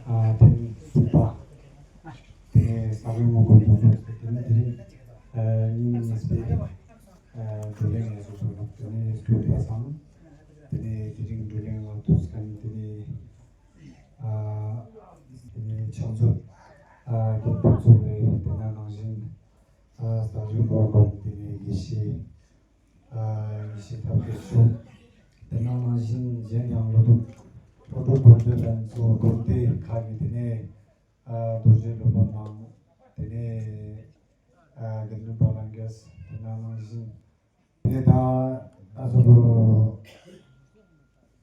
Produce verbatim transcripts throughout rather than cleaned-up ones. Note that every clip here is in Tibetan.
ཨ་དེ་ནས་ཚོགས་པ། དེ་ནས་ས་བོན་སྔོན་པོ་འདོན་སྤྲོད་དེ་ནས་དེ་རིང་ཨ་ཉིན་གཉིས་པའི་ཨ་བགྲོ་གླེང་ལས་འགུལ་སོགས་དེ་ནས་སྐྱོད་པ་དང་། དེ་ནས་དེ་རིང་བགྲོ་གླེང་ལ་ཐུགས་ཁན་དེ་ནས་ཨ་དེ་ནས་ཕྱག་མཛོད་ཨ་རྒན་པོ་ཚོ་ལས་དེ་ན་ནང་བཞིན་ཨ་ས་བོན་སྔོན་པོ་དེ་ནས་དགེ་བཤེས། ཨ་ཡེ་ཤེས་ཐབས་མཁས་མཆོག་དེ་ནང་བཞིན་གཞན་ཡང་བློ་སྟོབས་ཕྲུ་གུ་བོད་དོན་ལྷན་ཚོགས་དགོན་སྡེ་ཁག་གི་དེ་ནས་ཨ་རྡོ་རྗེ་སློབ་དཔོན་དང་དེ་ནས་ཨ་དགེ་འདུན་པ་ལྷན་རྒྱས། དེ་ནང་བཞིན་དེ་ནས་ད་ཨ་ཚོ་ལོ་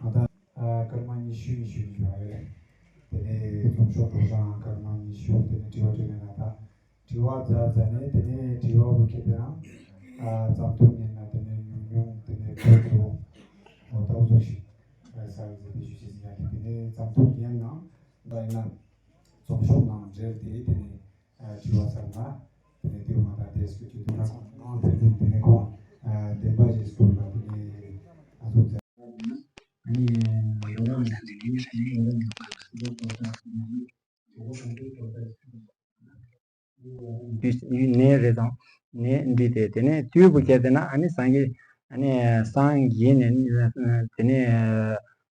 ང་ད་ཨ་སྐར་མ་ཉི་ཤུ་ཉི་ཤུ་ཡོད་རེད། དེ་ནས་ཚོགས་ཞུགས་པོ་ཞང་སྐར་མ་ཉི་ཤུ། དེ་ནས་དྲི་བ་དྲིས་ལན་ལ་ད། དྲི་བ་མཛད་མཛད་ནས་དེ་ནས་དྲི་བ་བོ་ཁྱེད་དེ་རང་ཨ་བརྩམས་ཐུབ་ཉན་ན་དེ་ནས་ཉུང་ཉུང་དེ་ནས་བོད་དུ་འོ་ཐག་ཚོད་ཞིག་ཨ་ས་རུ་ཟེར་ཏེ་ཞུ་ཅེས་ཟེར་ཡ་དེ་ནས་བརྩམས་ཐུབ་ཉན་ན་འདྲ་ཡིན་ན་ཚོགས་ཞུགས་ནང་འབྲེལ་ཏེ་དེ་ནས་ཨ་དྲི་བ་ཚར་ན་དེ་ནས་དེ་བ་ད་དེ་སྐུ་ཅི་དུ་ན་ཚང་ནང་དེ་ཚིག་དེ་ནས་ཁོང་ཨ་བདེན་པ་ཞིག་སྐོར་ལ་དེ་ནས་ཨ་ཚོགས་མཛད། ཨ་ནི་ཡོ་རོབ་ནས་དེ་ནས་ཡོ་རོབ་ནས་ནས་རེད་དང་ནས་འདི་དེ་དེ་ནས་དུས་བུ་བརྒྱད་དེ་ན་ཨ་ནི་སངས་རྒྱས་ཨ་ནི་སངས་རྒྱས་ནས་དེ་ནས་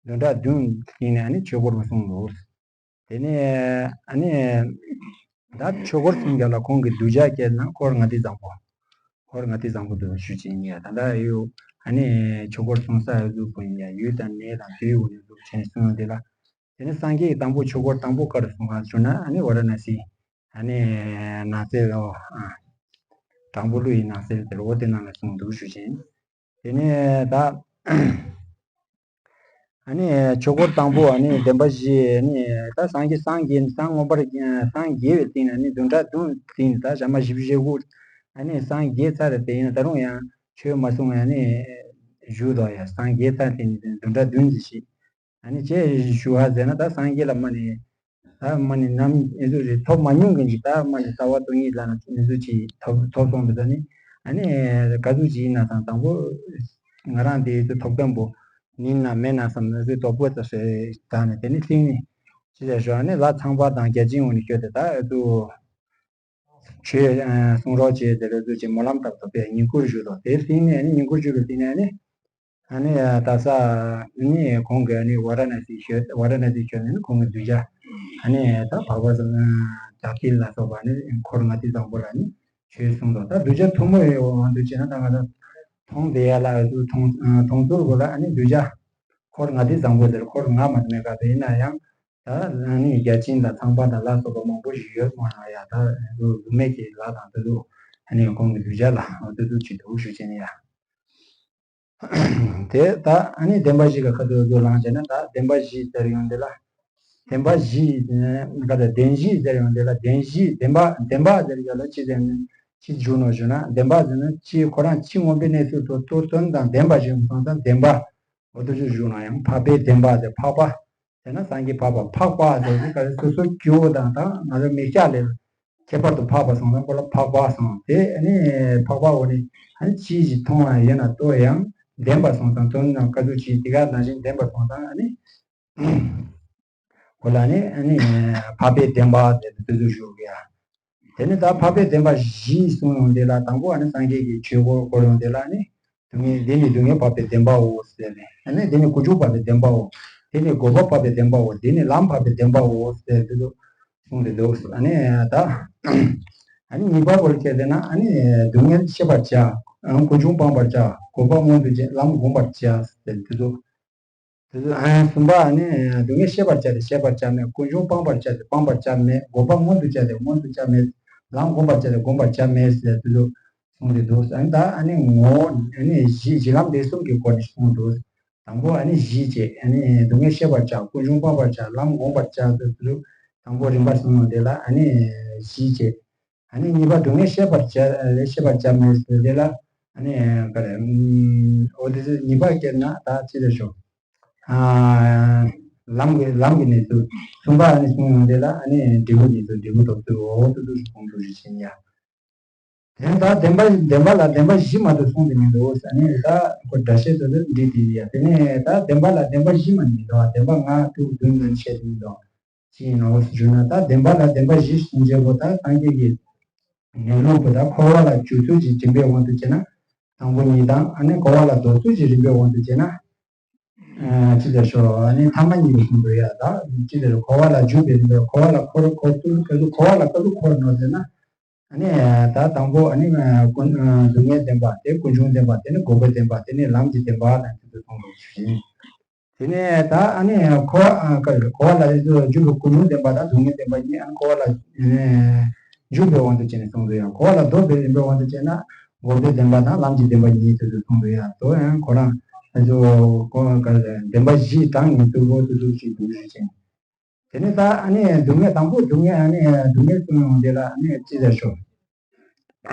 བདུན་ཕྲག་བདུན་ལ་ནས་ཨ་ནི་ཆོས་འཁོར་གསུངས་འདུག་དེ་ནས་ཨ་ནི་ད་ཆོས་འཁོར་གསུམ་རྒྱལ་ལ་ཁོང་གི་གདུལ་བྱ་སྐྱེས་ན་འཁོར་ལྔ་སྡེ་བཟང་པོ། འཁོར་ལྔ་སྡེ་བཟང་པོ་འདུག་ཞུ་ཅིང་ཡ་ད་ལྟ་ཡོད་ཨ་ནི་ཆོས་འཁོར་གསུམ་ས་ཡ་གཟུགས་པོ་ཡིན་ཡ་ཡུལ་དང་གནས་དང་དུས་འོག་ནས་གཟུགས་ཆེན་གསུམ་དེ་ལ། དེ་ནས་སངས་རྒྱས་ཀྱི་དང་པོ་ཆོས་འཁོར་དང་པོ་ག་རུ་གསུངས་ག་ཞུ་ན་ཨ་ནི་ཝཱ་ར་ཎ་སི། ཨ་ནི་ནགས་ཚལ་ལོ། དྲང་པོ་ཀླུ་ཡི་ནགས་ཚལ་དེར་འོ་དེ་ནང་ལ་གསུངས་འདུག་ཞུ་ཅིང་། དེ་ནས་ད་ཨ་ནི་ཆོས་འཁོར་དང་པོ་ཨ་ནི་བདེན་པ་བཞི་ཨ་ནི་ད་སངས་རྒྱས་སངས་རྒྱས་སངས་མངོན་པར་སངས་རྒྱས་པའི་སྟེང་ནས་ཨ་ནི་བདུན་ཕྲག་བདུན་སྟེང་ནས་ད་ཞག་མ་བཞི་བཅུ་ཞེ་དགུ་ཨ་ནི་སངས་རྒྱས་ཚར་རེ་དེ་ཡིན་ད་རུང་ཡང་ཆོས་མ་གསུངས་ཨ་ནི་བཞུགས་དོ་ཡ་སངས་རྒྱས་ཚར་དེ་ནི་བདུན་ཕྲག་བདུན་ཙམ་ཞིག་ཨ་ནི་ཅེས་ཞུ་བ་ཟེར་ན་ད་སངས་རྒྱས་ལ་མ་ནི་ད་མ་ནི་ནམ་ཨེ་ཟུ་རེ་ཐོབ་མ་མྱོང་མཁན་གྱི་ད་མ་ནི་ལྟ་བ་སྟོང་ཉིད་ལ་ན་ཨེ་ཟུ་ཅིག་ཐོབ་ཐོབ་སོང་དུས་ད་ནི་ཨ་ནི་ག་ཟུ་ཅིག་ཡིན་ན་དང་དང་པོ་ང་རང་དེ་ཨེ་ཟུ་ཐོབ་མཁན་པོ་ཡིན་ན་མེད་ན་བསམ་ཨེ་ཟུ་དོགས་པོ་ཙམ་ཞིག་ད་ནི་དེ་ནི་ཚིག་ནི་ཅི་ཟེར་ཞོ་ཨ་ནི་ལ་ཚངས་པ་དང་བརྒྱ་བྱིན་འོ་ནི་ཁྱོད་དེ་ད་ཨེ་ཟུ། ཆོས་གསུང་རོགས་བྱས་ཏེ་རེ་ཟུང་ཅིག་སྨོན་ལམ་བཏབ་ཐུབ་པའི་བསྙེན་བཀུར་ཞུ་དོ། དེའི་སྟེང་ནས་ནི་བསྙེན་བཀུར་ཞུ་བའི་སྟེང་ནས་ནི་ཨ་ནི་ད་ས་ནི་ཁོང་གིས་ནི་ཝཱ་ར་ཎ་སི་ཤོད་ཝཱ་ར་ཎ་སི་ཤོད་ནས་ནི་ཁོང་གི་གདུལ་བྱ་ཨ་ནི་ད་འཕགས་པ་ཇག་ཐིལ་ལ་སོགས་པ་ནི་འཁོར་ལྔ་སྡེ་བཟང་པོ་ལ་ནི་ཆོས་གསུང་དོ། ད་གདུལ་བྱ་ཐུན་མོང་བའི་དབང་དུ་བྱས་ན་ད་ང་ད་མཐོང་བསྡད་ཡ་ལ་མཐོང་མཐོང་ཚུལ་བོ་ལ་ཨ་ནི་གདུལ་བྱ་འཁོར་ལྔ་སྡེ་བཟང་པོ་ཟེར་འཁོར་ལྔ་མ་མེད་པ་དེ་ཡིན་ན་ཡང་། ད་ཨ་ནི་བརྒྱ་བྱིན་དང་ཚངས་པ་དང་ལ་སོགས་པ་མང་པོ་ཞིག་ཡོད་སོང་ཡ། ད་འདུག་མེད་ཀྱི་ལ་དང་དེ་ཚོ་ཨ་ནི་ཁོང་གི་གདུལ་བྱ་ལ་དེ་ཚོ་ཅིག་འདུག་ཞུ་བྱས་ནས་ཡ། དེ་ད་ཨ་ནི་བདེན་པ་བཞི་ག་ཁ་ཐུག་ཚུར་ལངས་བྱས་ན་ད་བདེན་པ་བཞི་ཟེར་ཡོང་དེ་ལ། བདེན་པ་བཞི་ག་ད་བདེན་བཞི་ཟེར་ཡོང་དེ་ལ་བདེན་བཞི་བདེན་པ་བདེན་པ་ཟེར་ཡ་ལ་ཅི་ཟེར་ན་ཅི་བརྗོད་ནོ་ཞུ་ན་བདེན་པ་ཟེར་ན་ཅི་ཁོ་རང་ཅི་མངོན་པའི་གནས་ཚུལ་དུ་ཐོས་དོན་དང་ལྡན་པ་ཞིག་སོང་ཙང་བདེན་པ། འོ་དེ་ཚོ་བཞུགས་ན་ཡང་འཕགས་པའི་བདེན་པ་དེ་འཕགས་པ། དེ་ན་སངས་རྒྱས་འཕགས་པ་འཕགས་པ་དེ་ཚོ་ག་རེ་སོ་སོའི་སྐྱེ་བོ་དང་དང་ང་ཚོ་མི་སྐྱ་ལས་ཁྱད་པར་དུ་འཕགས་པ་སོང་ཙང་ཁོ་ལ་འཕགས་པ་སོང་དེ་ཨ་ནི་འཕགས་པ་འོ་ནི་ཨ་ནི་ཅི་ཞིག་མཐོང་བ་ཡིན་ན་ལྟོས་ཡང་བདེན་པ་སོང་ཙང་དོན་དང་བཀའ་ཚུལ་ཅི་དེ་ག་ནང་བཞིན་བདེན་པ་སོང་ཙང་ཨ་ནི། ཁོ་ལ་ནི་ཨ་ནི་འཕགས་པའི་བདེན་པ་དེ་དེ་ཚོ་ཞུ་གི་ཡ། དེ་ནི་ད་འཕགས་པའི་བདེན་པ་བཞི་གསུངས་ཡོང་དེ་ལ་དང་པོ་ཨ་ནི་སངས་རྒྱས་ཀྱི་ཆོས་འཁོར་བསྐོར་ཡོང་དེ་ལ་ནི་སྡུག་བསྔལ་འདི་ནི་སྡུག་བསྔལ་འཕགས་པའི་བདེན་པའོ་ཟེར་ནས་ཨ་ནི་འདི་ནི་ཀུན་འབྱུང་འཕགས་པའི་བདེན་པའོ། འདི་ནི་འགོག་པ་འཕགས་པའི་བདེན་པའོ། འདི་ནི་ལམ་འཕགས་པའི་བདེན་པའོ་ཟེར་དེ་ཚོ་གསུངས་ཏེ་འདུག་ཨ་ནི་ད་ཨ་ནི་གཉིས་པ་བོ་ལ་བྱས་ཏེ་ན་ཨ་ནི་སྡུག་བསྔལ་ཤེས་པར་བྱ། ཀུན་འབྱུང་སྤང་བར་བྱ། འགོག་པ་མངོན་དུ་བྱེད། ལམ་བསྒོམ་པར་བྱ་ཟེར་དེ་ཚོ། དེ་ཚོ་ཨ་གསུམ་པ་ནི་སྡུག་བསྔལ་ཤེས་པར་བྱ་སྟེ་ཤེས་པར་བྱ་མེད། ཀུན་འབྱུང་སྤང་བར་བྱ་སྟེ་སྤང་བར་བྱ་མེད། འགོག་པ་མངོན་དུ་བྱ་སྟེ་མངོན་དུ་བྱ་མེད། ལམ་བསྒོམ་པར་བྱ་སྟེ་བསྒོམ་པར་བྱ་མེད་ཟེར་དེ་ཚོ་གསུངས་ཏེ་འདུག་ཨ་ནི་ད་ཨ་ནི་ངོ་བོ་ཨ་ནི་གཞི་གཞི་ལམ་འབྲས་གསུམ་གྱི་སྒོ་ནས་གསུངས་འདུག་དང་པོ་ཨ་ནི་གཞི་བྱས་ཨ་ནི་སྡུག་བསྔལ་ཤེས་པར་བྱ། ཀུན་འབྱུང་སྤང་བར་བྱ། ལམ་བསྒོམ་པར་བྱ་ཟེར་དེ་ཚོ་དང་པོ་རིམ་པ་གསུངས་ཡོང་དེ་ལ་ཨ་ནི་གཞི་བྱས། ཨ་ནི་གཉིས་པ་སྡུག་བསྔལ་ཤེས་པར་བྱ་ཤེས་པར་བྱ་མེད་ཟེར་དེ་ལ་ཨ་ནི་ག་རེ་ཨུམ་འོ་དེ་ཚོ་གཉིས་པ་ཁྱེར་ན་ད་ཅི་རེད་ཤོག་ཨ་ལམ་གྱི་ལམ་གྱི་གནས་ཚུལ་གསུམ་པ་ཨ་ནི་གསུངས་ཡོང་དེ་ལ་ཨ་ནི་འབྲས་བུ་གནས་ཚུལ་འབྲས་བུ་ཐོབ་ཚུལ་འོ་དེ་ཚོ་ཞིག་གོང་དུ་ཞུ་བཞིན་ཡ། དེ་ནས་ད་བདེན་པ་བདེན་པ་ལ་བདེན་པ་བཞི་མ་གཏོགས་གསུངས་ཏེ་མི་འདུག་ཨ་ནི་ད་ཁོ་སྒྲ་བཤད་དེ་ཚོ་འདི་དེ་ཡ་དེ་ནས་ད་བདེན་པ་ལ་བདེན་པ་བཞི་མ་ནི་མི་འདུག་བདེན་པ་ལྔ་དྲུག་བདུན་ལ་བཤད་དེ་མི་འདུག་ཅི་ཡིན་ནོ་ཞུ་ན། ད་བདེན་པ་ལ་བདེན་པ་བཞི་གསུངས་བྱས་པོ། ད་སངས་རྒྱས་ཀྱི་གནས་ལུགས་པོ་ད་འཁོར་བ་ལ་འཇུག་ཚུལ་གྱི་རིམ་པའི་དབང་དུ་བྱས་ན་དང་པོ་གཉིས་དང་། ཨ་ནི་འཁོར་བ་ལ་ལྡོག་ཚུལ་གྱི་རིམ་པའི་དབང་དུ་བྱས་ན། ཨ་ཅི་ལ་ཞོ། ཨ་ནི་ཐ་མ་གཉིས་པོ་གསུངས་འདུག་ཡ། ད་ཅི་ལ་ཞོ། འཁོར་བ་ལ་འཇུག་པའི་རིམ་པའི། འཁོར་བ་ལ་འཁོར་འཁོར་ཚུལ་ག་ཚོད། འཁོར་བ་ལ་ག་ཚོད་འཁོར་ནོ་ཟེར་ན། ཨ་ནི་ད་དང་པོ་ཨ་ནི་ཀུན་སྡུག་བསྔལ་བདེན་པ། དེ་ཀུན་འབྱུང་བདེན་པ། དེ་ནི་འགོག་པའི་བདེན་པ། དེ་ནི་ལམ་གྱི་བདེན་པ་ལ་འདི་ཚོ་གསུངས་འདུག་ཞུ་ཡིན། དེ་ནས་ད་ཨ་ནི་འཁོར་བ་ལ་འཇུག་པའི་ཀུན་འབྱུང་བདེན་པ་དང་སྡུག་བསྔལ་བདེན་པ་གཉིས། ཨ་ནི་འཁོར་བ་ལ་འཇུག་པའི་དབང་དུ་བྱས་ནས་གསུངས་འདུག་ཡ། འཁོར་བ་ལ་ལྡོག་པའི་རིམ་པའི་དབང་དུ་བྱས་ན་འགོག་པའི་བདེན་པ་དང་ལམ་གྱི་བདེན་པ་གཉིས་དེ་ཚོ་གསུངས་འདུག་ཡ། དོ་ཡང་ཁོ་རང་ཨ་ཚོ་ཁོ་བདེན་པ་བཞི་གྲངས་ངེས་ཚུལ་པོ་དེ་ཚོ་ཞིག་འདུག་ཞུ་ཅིང་། དེ་ནས་ད་ཨ་ནི་སྡུག་བསྔལ། དང་པོ་སྡུག་བསྔལ། ཨ་ནི་སྡུག་བསྔལ་གསུམ་ཡོང་དེ་ལ་ཨ་ནི་ཅི་ཟེར་ཞོ།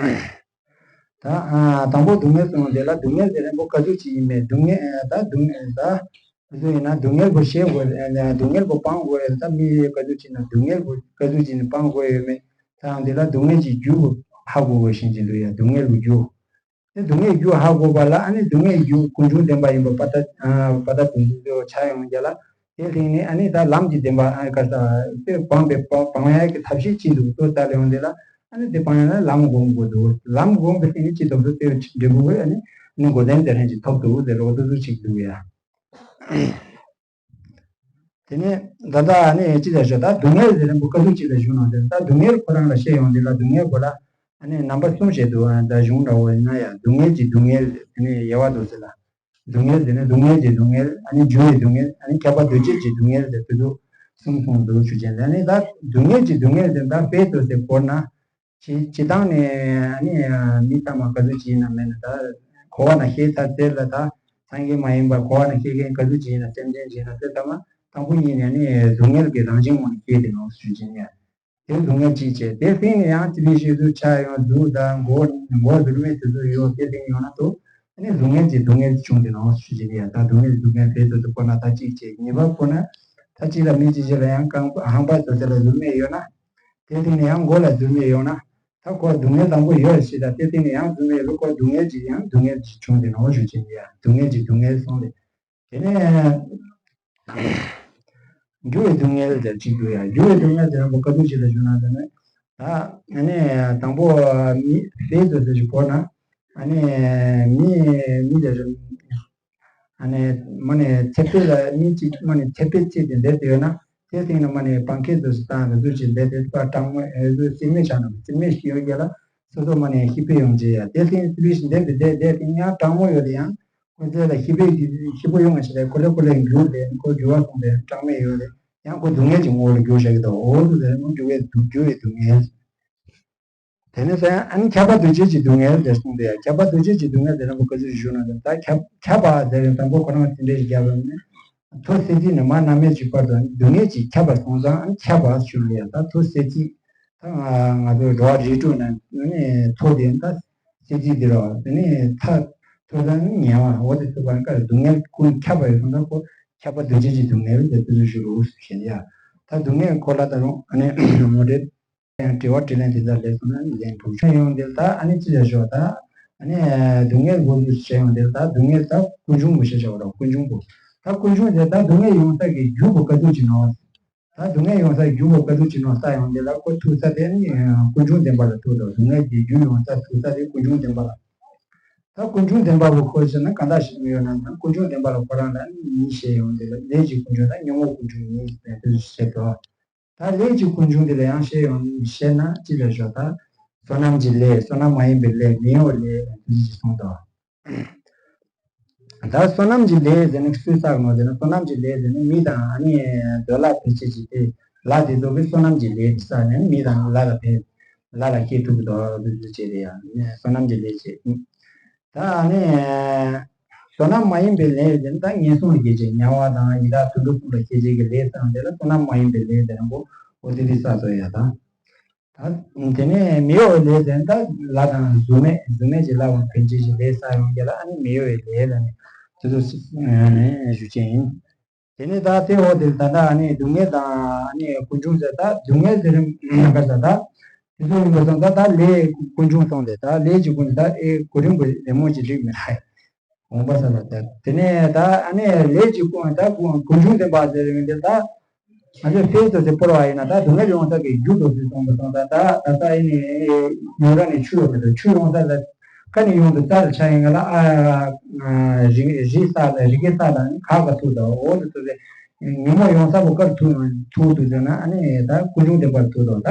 ད་ཨ་དང་པོ་སྡུག་བསྔལ་གསུམ་ཡོང་དེ་ལ་སྡུག་བསྔལ་དེ་རིང་པོ་ག་ཚོད་ཅིག་ཡིན་མེད། སྡུག་བསྔལ་ད་སྡུག་བསྔལ་ད་ག་ཚོད་ཡིན་ན་སྡུག་བསྔལ་པོ་ཤེས་དགོས། སྡུག་བསྔལ་པོ་སྤང་དགོས། ད་མི་ག་ཚོད་ཅིག་ན་སྡུག་བསྔལ་པོ་ག་ཚོད་ཅིག་ནས་སྤང་དགོས་ཡོད་མེད། ད་ཡང་དེ་ལ་སྡུག་བསྔལ་གྱི་རྒྱུ་པོ་ཧ་གོ་དགོས་ཤེས་ཀྱི་འདུག་ཡ། སྡུག་བསྔལ་པོ་རྒྱུ། དེ་སྡུག་བསྔལ་རྒྱུ་ཧ་གོ་བ་ལ་ཨ་ནི་སྡུག་བསྔལ་རྒྱུ་ཀུན་འབྱུང་བདེན་པ་ཡིན་པ་པ་ཏ་པ་ཏ་བུ་འདི་ཚོ་ཆ་ཡོང་རྒྱ་ལ། དེ་ལྷིང་ནས་ཨ་ནི་ད་ལམ་གྱི་བདེན་པ་ཨ་ནི་ག་ས་དེ་སྤང་པའི་སྤང་སྤང་ཡག་གི་ཐབས་ཤེས་ཅི་འདུག་ལྟོས་ལྟ་ལ་ཡོང་དེ་ལ། ཨ་ནི་དེ་སྤང་ཡག་ལ་ལམ་སྒོམ་དགོས་འདུག་ལམ་སྒོམ་པའི་སྟེང་ནས་ཅི་ཐོབ་འདུག་དེ་འབྲས་བུ་ཨ་ནི་ཨ་ནི་འགོག་བདེན་དེ་ལྷན་ཅིག་ཐོབ་འདུག་ཟེར་ལོག་ཏུ་ཟུ་ཅིག་འདུག་ཡ། དེ་ནས་ད་ལྟ་ཨ་ནི་ཅི་ལ་ཞོ། ད་སྡུག་བསྔལ་ཟེར་རིང་པོ་ག་ཚོད་ཅིག་ལ་བཞུགས་ནོ་ཟེར། ད་སྡུག་བསྔལ་ཁོ་རང་ལ་བཤད་ཡོང་དེ་ལ་སྡུག་བསྔལ་པོ་ལ་ཨ་ནི་རྣམ་པ་གསུམ་བཤད་འདུག་ད་གཞུང་འདྲ་བོ་ཡིན་ན་ཡང་སྡུག་བསྔལ་གྱི་སྡུག་བསྔལ། དེ་ནས་དབྱེ་བ་འདུག་ཟེར་ལ། སྡུག་བསྔལ་ཟེར་ན་སྡུག་བསྔལ་གྱི་སྡུག་བསྔལ། ཨ་ནི་འགྱུར་བའི་སྡུག་བསྔལ། ཨ་ནི་ཁྱབ་པ་འདུ་བྱེད་ཀྱི་སྡུག་བསྔལ་ཟེར་དེ་ཚོ་གསུམ་གསུངས་འདུག་ཞུ་བྱས། ཨ་ནི་ད་སྡུག་བསྔལ་གྱི་སྡུག་བསྔལ་ཟེར་ད་དཔེ་ཏོ་ཟེར་བོར་ན། སྤྱི་སྤྱི་བཏང་ནས་ཨ་ནི་མི་ཚང་མ་ག་ཚོད་ཅིག་ཡིན་ན་མེད་ན་ད་འཁོར་བ་ན་ཤེས་ཚར་ཚེ་ལ་ད་སངས་རྒྱས་མ་ཡིན་པ་འཁོར་བ་ན་ཤེས་མཁན་ག་ཚོད་ཅིག་ཡིན་ན་སེམས་ཅན་ཅིག་ཡིན་ན་དེ་ཚང་མ་དང་པོ་ཉིད་ནས་ཨ་ནི་སྡུག་བསྔལ་གྱི་རང་བཞིན་ངོ་ནས་སྐྱེས་ཏེ་ནོ་ཞུ་བྱས་ནས། དེ་སྡུག་བསྔལ་གཅིག་བྱས། དེ་སྟེང་ནས་ཡང་ཅི་ལི་ཤེས་ཚུལ་ཆ་ཡང་སྡུག་དང་མགོ་མགོ་ཟུར་མེད་དེ་ཚོ་ཡོད། དེ་སྟེང་ཡོང་ན་ཏོ་ཨ་ནི་སྡུག་བསྔལ་གྱི་སྡུག་བསྔལ་བྱུང་སྟེ་ནོ་ཞུ་བྱས་ནས། ཡང་ད་སྡུག་བསྔལ་སྡུག་བསྔལ་དེ་ཚོ་དེ་ཁོ་ན་ད་གཅིག་བྱས། ཉེས་པ་ཁོ་ན་ད་གཅིག་ལ་མི་གཅིག་བྱས་ལ་ཡང་རྐང་པ་ཧང་པ་ཚོ་དེ་ལ་ཟུར་མེད་ཡོད་ན། དེ་སྟེང་ནས་ཡང་མགོ་ལ་ཟུར་མེད་ཡོང་ན། ད་ཁོ་སྡུག་བསྔལ་དང་པོ་ཡོད་ཞེས་དང་དེ་སྟེང་ནས་ཡང་ཟུར་མེད་ལུག་ཁོ་སྡུག་བསྔལ་གྱི་ཡང་སྡུག་བསྔལ་གྱི་བྱུང་སྟེ་ནོ་ཞུ་བྱས་ཡ། སྡུག་བསྔལ་གྱི་སྡུག་བསྔལ་སོང་སྟེ། དེ་ནས་འགྱུར་བའི་སྡུག་བསྔལ་དེ་གཅིག་འགྱུར་ཡ། འགྱུར་བའི་སྡུག་བསྔལ་དེ་རང་པོ་ག་དུས་ཅིག་ལ་བྱུང་ན་ཟེར་ན། ད་ཨ་ནི་དང་པོ་མི་ཕལ་དུ་ཟེར་ཞིག་བོར་ན། ཨ་ནི་མི་མི་དེ་རེད། ཨ་ནི་མ་ནི་ཚེ་འཕེལ་ལ་མི་གཅིག་མ་ནི་ཚེ་འཕེལ་ཚེ་དེ་འདས་དེ་ཡོད་ན། དེ་སྟེང་ན་མ་ནི་བང་ཁེ་དུ་སུ་དང་རུ་དུ་ཅིག་འདས་དེ་པ་གྲང་མོ་ཨེ་རུ་རྩིས་མེད་བྱ་ན་རྩིས་མེད་ཞིག་ཡོད་རྒྱ་ལ། སོ་སོ་མ་ནི་ཤི་འཕེལ་ཡོང་རྗེས་ཡ། དེ་སྟེང་རྩིས་མེད་ཞིག་འདས་དེ་འདས་དེ་སྟེང་ཡང་གྲང་མོ་ཡོད་དེ་ཡང་ཁོ་ཚེ་ལ་ཤི་འཕེལ་གྱི་ཤི་པོ་ཡོང་བ་ཞིག་ལས་ཁོ་ལས་ཁོ་ལས་འགྱུར་དེ་ཁོ་འགྱུར་བ་སོང་དེ་གྲང་མེད་ཡོད་དེ་ཡང་ཁོ་སྡུག་བསྔལ་གྱི་ངོ་བོ་ལ་འགྱུར་བཞག་གི་འདུག་འོ་དུ་དེ་རིང་འགྱུར་བའི་སྡུག་འགྱུར་བའི་སྡུག་བསྔལ། དེ་ནས་ཟེར་ཡང་ཨ་ནི་ཁྱབ་པ་འདུ་བྱེད་ཀྱི་སྡུག་བསྔལ་དེ་གསུངས་ཏེ། ཡ་ཁྱབ་པ་འདུ་བྱེད་ཀྱི་སྡུག་བསྔལ་དེ་རིང་པོ་ག་ཚོད་ཞུ་ན་ཟེར། ད་ཁྱབ་ཁྱབ་པ་ཟེར་བའི་དང་པོ་ཁོ་རང་དེ་འདྲའི་རྒྱབ་ནས་མཐོ་སེ་ཚིག་ནས་མར་གནམ་མེད་ཀྱི་བར་དུ་སྡུག་བསྔལ་གྱིས་ཁྱབ་པ་སོང་ཙང་ཨ་ནི་ཁྱབ་པ་ཞུ་ལ་ཡ། ད་མཐོ་སེ་ཚིག་ད་ང་ང་ཚོ་འགྲོ་བ་རིགས་དྲུག་ནང་ནས་མཐོ་དེ་ད་སེ་ཚིག་དེ་རོ། དེ་ནས་ཐ་མཐོ་ད་ནི་ཉེ་བ་འོ་དེ་ཚོ་བར་ཀ་སྡུག་བསྔལ་ཀུན་ཁྱབ་པ་ཡོད་སོང་ཙང་ཁོ་ཁྱབ་པ་འདུ་བྱེད་ཀྱི་སྡུག་བསྔལ་དེ་ཚོ་ཞུ་རོགས་ཞེས་ཡ། ད་སྡུག་བསྔལ་སྐོར་ལ་ད་རུང་ཨ་ནི་ངོ་སྤྲོད། ཡང་དྲི་བ་དྲིས་ལན་དེ་ཚོ་ལས་སོང་ན་ལན་དྲུག་ཆ་ཡོང་དེ་ལ་ད་ཨ་ནི་ཅི་ལ་ཞོག་ད་ཨ་ནི་སྡུག་བསྔལ་སྒོ་འཛུལ་བྱས་ཡོང་དེ་ལ་ད་སྡུག་བསྔལ་ད་ཀུན་འབྱུང་པོ་ཞེས་བྱ་བ་ལ་ཀུན་འབྱུང་པོ། ད་ཀུན་འབྱུང་དེ་ད་སྡུག་བསྔལ་ཡོང་ས་གི་རྒྱུ་པོ་ག་དུས་ཅི་ནོ། ད་སྡུག་བསྔལ་ཡོང་ས་རྒྱུ་པོ་ག་དུས་ཅི་ནོ་ལྟ་ཡོང་དེ་ལ་ཁོ་ཐུག་ས་དེ་ནི་ཀུན་འབྱུང་བདེན་པ་ལ་ཐུག་དང་སྡུག་བསྔལ་གྱི་རྒྱུ་ཡོང་ས་ཐུག་ས་དེ་ཀུན་འབྱུང་བདེན་པ་ལ། ད་ཀུན་འབྱུང་བདེན་པ་པོ་ཁོ་ཟེར་ན་གང་ལྟར་ཞིག་ཡོད་ན་ཀུན་འབྱུང་བདེན་པ་ལ་ཁོ་རང་ལ་གཉིས་བཤད་ཡོང་དེ་ལ་ལས་ཀྱི་ཀུན་འབྱུང་དང་ཉོན་མོངས་ཀུན་འབྱུང་གཉིས་ཟེར་དུ་བཤད་དོ། ད་ལས་ཀྱི་ཀུན་འབྱུང་འདི་ལ་ཡང་བཤད་ཡོང་བཤད་ན་ཅི་ལ་ཞོག་ད་བསོད་ནམས་ཀྱི་ལས་བསོད་ནམས་མ་ཡིན་པའི་ལས་མི་གཡོ་བའི་ལས་ལ་འདི་ཅི་གསུངས་དོ། ད་བསོད་ནམས་ཀྱི་ལས་ཟེར་ནས་སུས་བསགས་ནོ་ཟེར་ན་བསོད་ནམས་ཀྱི་ལས་ཟེར་ནས་མི་དང་ཨ་ནི་འདོད་ལྷ་ཕལ་ཆེར་ཅིག་སྟེ་ལྷ་དེ་ཚོ་གིས་བསོད་ནམས་ཀྱི་ལས་དེ་བསགས་ནས་མི་དང་ལྷ་ལ་ཕན་ལྷ་ལ་སྐྱེ་ཐུབ་ཀྱི་དོ་དུ་དུ་བྱས་ཏེ་ཡང་བསོད་ནམས་ཀྱི་ལས་བྱེད། ད་ནི་བསོད་ནམས་མ་ཡིན་པའི་ལས་དེ་ནི་ད་ངན་སོང་ལ་སྐྱེ་བྱེད་དམྱལ་བ་དང་ཡི་དྭགས་དུད་འགྲོ་གསུམ་ལ་སྐྱེ་བྱེད་ཀྱི་ལས་བསགས་དེ་ལ་བསོད་ནམས་མ་ཡིན་པའི་ལས་དེ་རང་པོ་འོ་དེ་དེ་བསགས་སོ་ཡ་ད། ད་དེ་ནས་མི་གཡོ་བའི་ལས་དེ་ནི་ད་ལྷ་དང་གཟུགས་མེད་གཟུགས་མེད་ཀྱི་ལྷ་དང་ཕན་ཆད་ཀྱི་ལས་བསགས་ཡོང་རྒྱུ་ལ་ཨ་ནི་མི་གཡོ་བའི་ལས་ལ་ནི་དེ་ཚོ་ཞུ་ཅན་ཡིན། དེ་ནས་ད་དེ་འོག་དེ་ད་ལྟ་ཨ་ནི་སྡུག་བསྔལ་དང་ཨ་ནི་ཀུན་འབྱུང་ཟེར་ད་སྡུག་བསྔལ་དེ་རིང་ག་ཟེར་ད་དེ་ཚོ་ཡིན་པ་སོང་ད་ད་ལས་ཀུན་འབྱུང་སོང་དེ་ད་ལས་ཀྱི་ཀུན་ད་ཨེ་གོ་རིམ་པ་རེ་མོ་ཅིག་འགྲིག་མི་ཧའི་འོང་པ་ས་ལ་ད་དེ་ནས་ད་ཨ་ནི་ལས་ཀྱི་ཀུན་ད་ཀུན་འབྱུང་བདེན་པ་ཟེར་ཡོང་དེ་ད་ ང་ཚོས་ཕལ་དུ་དེ་སྤོར་བ་ཡིན་ན། ད་སྡུག་བསྔལ་ཡོང་ས་གི་རྒྱུ་དུ་ཟེར་སོང་པ་སོང་ཙང་། ད་ད་ལྟ་ཡིན་ནི་ཡུལ་ར་ནས་ཆུ་ཡོང་གི་འདུག་ཆུ་ཡོང་ས་ལ་ཀ་ནས་ཡོང་དུ་རྩ་ལ་ཆ་ཡིན་ག་ལ། ཨ་ཨ་རི་རི་ས་ལ་རི་གེ་ས་ལ་ནི་ག་ག་ཐུག་དང་འོ་དུ་ཐུག་རེད། ཉོན་མོངས་ཡོང་ས་པོ་ཀར་ཐུག་ཐུག་དུ་ཟེར་ན། ཨ་ནི་ད་ཀུན་འབྱུང་བདེན་པར་ཐུག་དང་། ད་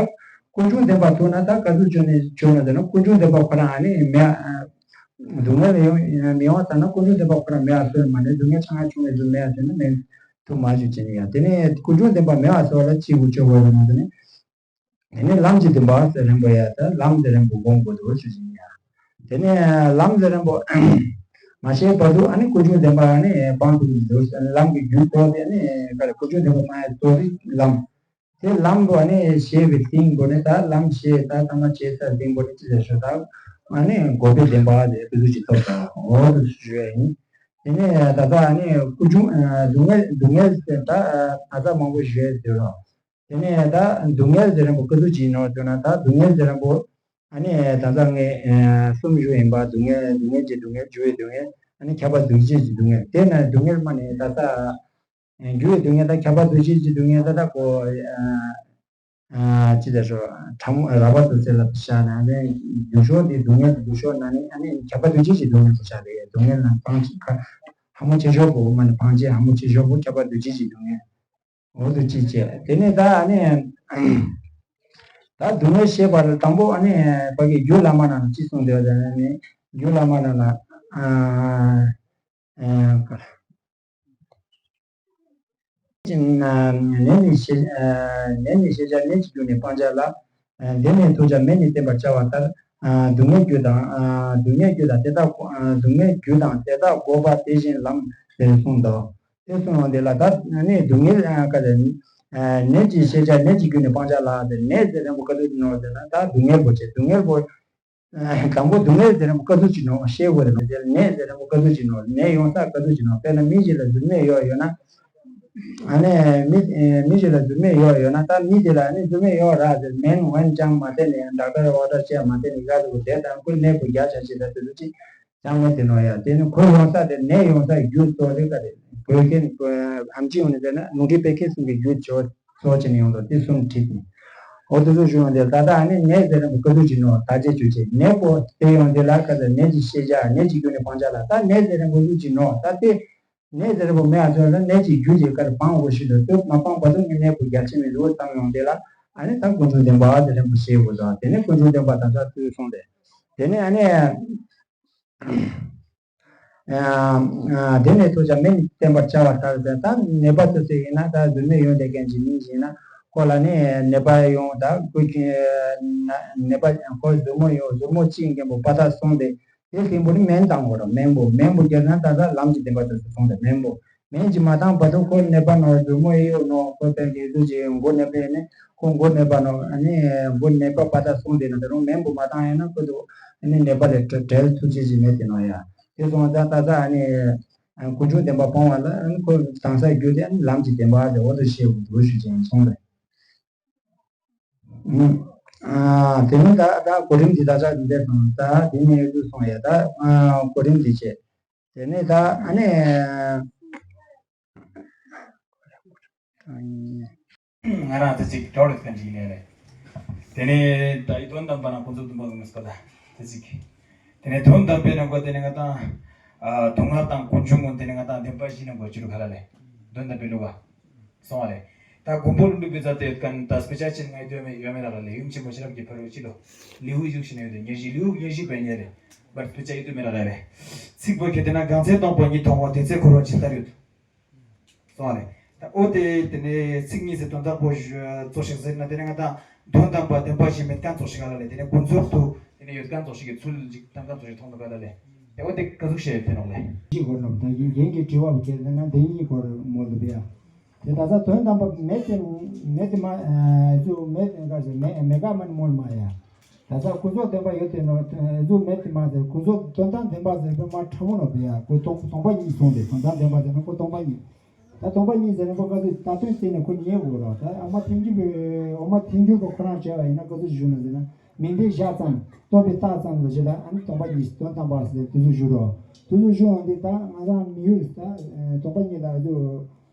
ཀུན་འབྱུང་བདེན་པར་ཐུག་ན་ད་ག་ཚོད་བྱུང་ནས་བྱུང་ན་ཟེར་ན། ཀུན་འབྱུང་བདེན་པ་ཁོ་རང་ཨ་ནི་མེད། སྡུག་བསྔལ་ཡོང་མི་ཡོང་བ་ལྟར་ན་ཀུན་འབྱུང་བདེན་པ་ཁོ་རང་མེད་པ་བཟོས་མ་ནས། སྡུག་བསྔལ་ཆ་ཚང་བྱུང་བའི་རྒྱུ་མེད་པ་བཟོས་ན་མེད་ཐུབ་མ་བྱུང་བྱས་ནས་ཡ། དེ་ནས་ཀུན་འབྱུང་བདེན་པ་མེད་པ་བཟོ་བ་ལ་ཅི་དགོས་ཆོག་གོ་ཡོད་ན། དེ་ནས་དེ་ནས་ལམ་གྱི་བདེན་པ་ཟེར་རན་པོ་ཡ། ད་ལམ་ཟེར་རན་པོ་སྒོམ་དགོས་འདུག་ཞུ་བྱས་ནས་ཡ། དེ་ནས་ལམ་ཟེར་རན་པོ་མ་ཤེས་བར་དུ་ཨ་ནི་ཀུན་འབྱུང་བདེན་པ་ཨ་ནི་སྤང་ཐུབ་ཀྱི་འདུག་ལམ་གྱི་རྒྱུ་གཙོ་དེ་ཨ་ནི་ག་རེ། ཀུན་འབྱུང་བདེན་པ་སྤང་ཡ་གཙོ་དེ་ལམ། དེ་ལམ་པོ་ཨ་ནི་ཞེས་པའི་སྟེང་པོ་ནི། ད་ལམ་ཞེས་ད་ཐ་མ་བྱས་ས་སྟེང་པོ་ནི་ཅི་ལས་ཤོག་ད་ཨ་ནི་འགོག་པའི་བདེན་པ་དེ་ཀུན་རྫོབ་ཀྱི་ཐོབ་པ་འོ་དུ་ཞུ་ཡ་ཡིན། དེ་ནས་ད་ལྟ་ཨ་ནི་ཀུན་འབྱུང་སྡུག་བསྔལ་སྡུག་བསྔལ་ཟེར་ད་ད་ལྟ་མང་པོ་ཞུ་ཡ་ཟེར་རོ། དེ་ནས་ད་སྡུག་བསྔལ་ཟེར་རན་པོ་ཀུན་རྫོབ་ཀྱི་ནོར་ཟེར་ན། ད་སྡུག་བསྔལ་ཟེར་རན་པོ་ཨ་ནི་ད་ལྟ་ངས་གསུམ་ཞུ་ཡིན་པ། སྡུག་བསྔལ་སྡུག་བསྔལ་གྱི་སྡུག་བསྔལ། འགྱུར་བའི་སྡུག་བསྔལ། ཨ་ནི་ཁྱབ་པ་འདུ་བྱེད་ཀྱི་སྡུག་བསྔལ། དེ་ན་སྡུག་བསྔལ་མ་ནི་ད་ལྟ། འགྱུར་བའི་སྡུག་བསྔལ་དང་ཁྱབ་པ་འདུ་བྱེད་ཀྱི་སྡུག་བསྔལ་ད་ལྟ་གོ། ཨ་ཅི་ལྟར་ཞོག་ཕྲ་མོ་རགས་པ་འདུ་ཚད་ལ་བཞག་ན་ནི། སྡུག་ཤོས་དེ་སྡུག་བསྔལ་གྱི་སྡུག་ཤོས་ན་ནི་ཨ་ནི་ཁྱབ་པ་འདུ་བྱེད་ཀྱི་སྡུག་བསྔལ་དུ་བཞག་རེད། སྡུག་བསྔལ་ན་སྤང་བྱེད་ཁ་ཕྲ་མོ་ཆེ་ཤོས་པོ་མ་ནི་སྤང་བྱེད། ཕྲ་མོ་ཆེ་ཤོས་པོ་ཁྱབ་པ་འདུ་བྱེད་ཀྱི་སྡུག་བསྔལ། འོ་དུ་ཅི་བྱེད། དེ་ནས་ད་ཨ་ནི་ད་སྡུག་བསྔལ་བཤད་པ་ལ་དང་པོ་ཨ་ནི་ཕ་གི་རྒྱུད་བླ་མ་ནང་ལ་ཅི་གསུངས་འདུག་ཟེར་ན་ནི། རྒྱུད་བླ་མ་ནང་ལ་ཨ་ཨ། ནད་ནི་ཤེས་ནད་ནི་ཤེས་བྱ་ནད་ཀྱི་རྒྱུ་ནི་སྤང་བྱ་ལ། འདི་ནི་ཐོབ་བྱ་མེད་ནི་བསྟན་པར་བྱ་བ་ལྟར། སྡུག་བསྔལ་རྒྱུ་དང་སྡུག་བསྔལ་རྒྱུ་དང་དེ་དག་སྡུག་བསྔལ་རྒྱུ་དང་དེ་དག་འགོག་པ་དེ་བཞིན་ལམ་ཟེར་གསུངས་འདུག་དེ་གསུངས་ཡོང་དེ་ལ་ད་ནི་སྡུག་བསྔལ་ག་རེ། ནད་ཀྱི་ཤེས་བྱ་ནད་ཀྱི་རྒྱུ་ནི་སྤང་བྱ་ལ་ཟེར། ནད་ཟེར་རན་པོ་ག་ཚོད་ཅིག་ནོར་ཟེར་ན། ད་སྡུག་བསྔལ་པོ་བྱེད། སྡུག་བསྔལ་པོ། དང་པོ་སྡུག་བསྔལ་ཟེར་རན་པོ་ག་ཚོད་ཅིག་ནོར་ཤེས་དགོས་རེད། ནད་ཟེར་རན་པོ་ག་ཚོད་ཅིག་ནོར། ནད་ཡོང་ས་ག་ཚོད་ཅིག་ནོར། དཔེར་ན་མི་ཞིག་ལ་མཛུབ་མོ་གཡོགས་ཡོད་ན། ཨ་ནི་མི་མི་ཞིག་ལ་མཛུབ་མོ་གཡོགས་ཡོད་ན། ད་མི་དེ་ལ་ཨ་ནི་མཛུབ་མོ་གཡོགས་ར་ཟེར། མེན་ཝན་ཅང་མ་བསྟན་ནས་ཌོག་ཊར་ཨོ་ཌར་བྱས་མ་བསྟན་ནས་ག་ཚོད་དེ་དང་ཁོ་ནད་པོ་རྒྱག་བྱ་བྱེད་ད་དེ་ཚོ་ཅིག་ཅང་མེད་དེ་ནོར་ཡ། དེ་ནི་ཁོ་ཡོང་ས་དེ་ནད་ཡོང་ས་རྒྱུ་གཙོ་དེ་ག་རེ། བོད་སྐད་ཨམ་ཆི་ཡོང་ནས་ཟེར་ན་ལུང་འདྲེན་སྤེལ་མཁན་གསུམ་གྱི་རྒྱུ་ཆོ་ཚོགས་བྱས་ནས་ཡོང་དོ་དེ་གསུམ་བྲིས་ཏེ། འོ་དེ་ཚོ་ཞུ་ཡོང་དེ་ད་ལྟ་ཨ་ནི་ནད་ཟེར་རན་པོ་ག་ཚོད་ཅིག་ནོར་ད་ཅེས་བྱོས་ཅེས། ནད་པོ་དེ་ཡོང་དེ་ལ་ག་ཚོད་ནད་ཀྱི་ཤེས་བྱ་ནད་ཀྱི་རྒྱུ་ནི་སྤང་བྱ་ལ། ད་ནད་ཟེར་རན་པོ་ག་ཚོད་ཅིག་ནོར་ད་དེ། ནད་ཟེར་རན་པོ་མེད་ཨ་ཚོད་ལ་ནད་ཀྱི་རྒྱུ་ཅིག་ག་རེ་སྤང་དགོས་ཤེས་འདུག་དེ་མ་སྤངས་བར་དུ་ངས་ནད་པོ་རྒྱག་ཆེ་མི་འདུག་བསམ་ཡོང་དེ་ལ་ཨ་ནི་ད་ཀུན་འབྱུང་བདེན་པ་ཟེར་རན་པོ་ཤེས་དགོས་དོ། དེ་ནས་ཀུན་འབྱུང་བདེན་པ་ད་ལྟ་ཚུལ་སོང་སྟེ། དེ་ནས་ཨ་ནི། དེ་ནས་ཐོབ་བྱ་མེད་ནི་བསྟན་པར་བྱ་བ་ལྟར་ཟེར། ད་ནད་པ་སོ་སོ་ཡིན་ན་ད་མཛུབ་མོ་གཡོགས་བསྡད་མཁན་གྱི་མི་ཞིག་ཡིན་ན་ཁོ་ལ་ནི་ནད་པ་ཡོང་ད་ཁོ་ནད་པ་ཁོ་མཛུབ་མོ་གཡོགས་མཛུབ་མོ་གཅིག་མཁན་པོ་པ་ཏ་སོང་སྟེ་དེ་སྟེང་པོ་ནི་སྨན་བཏང་དགོས་རེད། སྨན་པོ་སྨན་པོ་བརྒྱབ་ན་ད་ལྟ་ལམ་གྱི་བདེན་པ་དེ་ཚོ་སོང་སྟེ་སྨན་པོ་སྨན་གྱིས་མ་བཏང་བར་དུ་ཁོ་ནད་པ་ནོར་མཛུབ་མོ་གཡོགས་ནོར་ཁོ་དེ་གི་དུས་ཀྱི་མགོ་ནད་པ་ནི་ཁོ་མགོ་ནད་པ་ནོར་ནི་མགོ་ནད་པ་པ་ཏ་སོང་སྟེ་ན་ད་རུང་སྨན་པོ་མ་བཏང་ཡིན་ན་ཁོ་ཚོ་ནི་ནད་པ་ལས་བྲལ་ཐུབ་ཅེས་ཀྱི་མེད་དེ་ནོར་ཡ། དེ་སོང་ཙང་ད་ལྟ་ཨ་ནི་ཀུན་འབྱུང་བདེན་པ་སྤོང་བ་ལ་ཨ་ནི་ཁོ་དང་ས་རྒྱུ་དེ་ཨ་ནི་ལམ་གྱི་བདེན་པ་དེ་འོ་དེ་ཤེས་དགོས་འདུག་ཞུ་ཅེས་སོང་རེད། ཨ་དེ་ནས་ད་ད་གོ་རིམ་འདི་ད་ཆ་འདི་འདྲ་སོང་ད་དེ་ནས་ཡོད་དུ་སོང་ཡ། ད་གོ་རིམ་འདི་བྱས་དེ་ནས་ད་ཨ་ནི། ང་རང་ཚོ་གཅིག་གྲོགས་རེད་ཀ་འགྲིག་ནས་རེད། དེ་ནས་ད་ཡི་དོན་དམ་པ་ན་ཁོ་ཚོ་དུམ་པ་ངོས་པ་ད་དེ་གཅིག་དེ་ནས་དོན་དམ་པའི་ནང་གོ་དེ་ནས་ང་དང་སྡུག་བསྔལ་དང་ཀུན་འབྱུང་ངོ་དེ་ནས་ང་དང་བདེན་པ་བཞི་ནང་གོ་བཅུ་དྲུག་ག་ལ་ལས་དོན་དམ་པའི་ལུགས་པ་སོང་བ་རེད། ད་མགོན་པོ་ཀླུ་སྒྲུབ་པའི་རྩ་དེ་ཡོད་ཀ་ད་དཔེ་ཆ་ཅན་ང་ཡི་དོན་མེད་ཡོད་མེད་རག་ལ་ལས་ཡུམ་ཆེན་པོ་ཤེས་རབ་ཀྱི་ཕ་རོལ་ཕྱིན་ལོ་ལེའུ་བཞུགས་ཤིང་ཡོད་དེ་ཉེར་བཞི་ལེའུ་ཉེར་བཞི་པའི་ཉེར་རེད། པར་དཔེ་ཆ་ཡོད་དུ་མེད་རག་ལས་རེད། ཚིག་པོ་ཁྱེད་དེ་ན་གང་ཚེ་སྟོང་པ་ཉིད་མཐོང་བ་དེ་ཚེ་འཁོར་བ་ཇི་ལྟར་ཡོད། སོང་བ་རེད། ད་ཨོ་དེ་དེ་ནས་ཚིག་གཉིས་སུ་དོན་དག་པོ་ཞུ་རྩོག་ཤིག་ཟེར་ན་དེ་ནས་ང་དང་དོན་དམ་པ་བདེན་པ་བཞི་མེད་མཁན་རྩོག་ཤིག་ག་ལ་ལས་དེ་ནས་ཀུན་རྫོབ་ཏུ་དེ་ནས་ཡོད་མཁན་རྩོག་ཤིག་གི་ཚུལ་ཅིག་བསྟན་མཁན་རྩོག་ཤིག་མཐོང་དུ་ག་ལ་ལས་དེ་ཨོ་དེ་ག་ཟུག་བཤད་ཡོད་དེ་ནོག་ལས། གཅིག་གོ་ནོག་ད་ཡིན་རྒན་གྱི་དྲི་བ་བུ་ཁྱེད་ན་དེ་གཉིས་སྐོར་མོལ་དུ་བེ་ཡ། དེ་ད་ས་དོན་དམ་པ་མེད་དེ་མེད་དེ་མ་ཚུ་མེད་དེ་ག་ཟེར་མེད་མེད་ག་མ་ནི་མོལ་མ་ཡ། ད་ས་ཀུན་རྫོབ་བདེན་པ་ཡོད་དེ་ནོ་གཟུགས་མེད་དེ་མ་ཟེར་ཀུན་རྫོབ་དོན་དམ་བདེན་པ་ཟེར་པའི་མ་ཕྲ་མོ་ནོ་བེ་ཡ་ཀུན་སྟོང་སྟོང་པ་ཉིད་གསུངས་ཏེ་དོན་དམ་བདེན་པ་ཟེར་ན་ཀུན་སྟོང་པ་ཉིད། ད་སྟོང་པ་ཉིད་ཟེར་ན་ཀུན་ག་ཚོད་ད་དོན་བརྩིས་ནས་ཀུན་ཉན་དགོས་རོ། ད་ཨ་མ་ཐལ་འགྱུར་བའི་འོ་མ་ཐལ་འགྱུར་བ་ཁོ་རང་བྱས་པ་ཡིན་ན་ག་ཚོད་ཞུ་ན་ཟེར་ན་མིང་དེ་བཞག་ཙམ་རྟོག་པས་བཏགས་ཙམ་ལ་བྱེད་ལ་ཨ་ནི་སྟོང་པ་ཉིད་དོན་དམ་པ་ཟེར་དེ་ཚོ་ཞུ་རོ། དེ་ཚོ་ཞུ་འོང་དེ་ད་ང་རང་མི་ཡུལ་ད་སྟོང་པ་ཉིད་ལ་ཨ་ཚོད།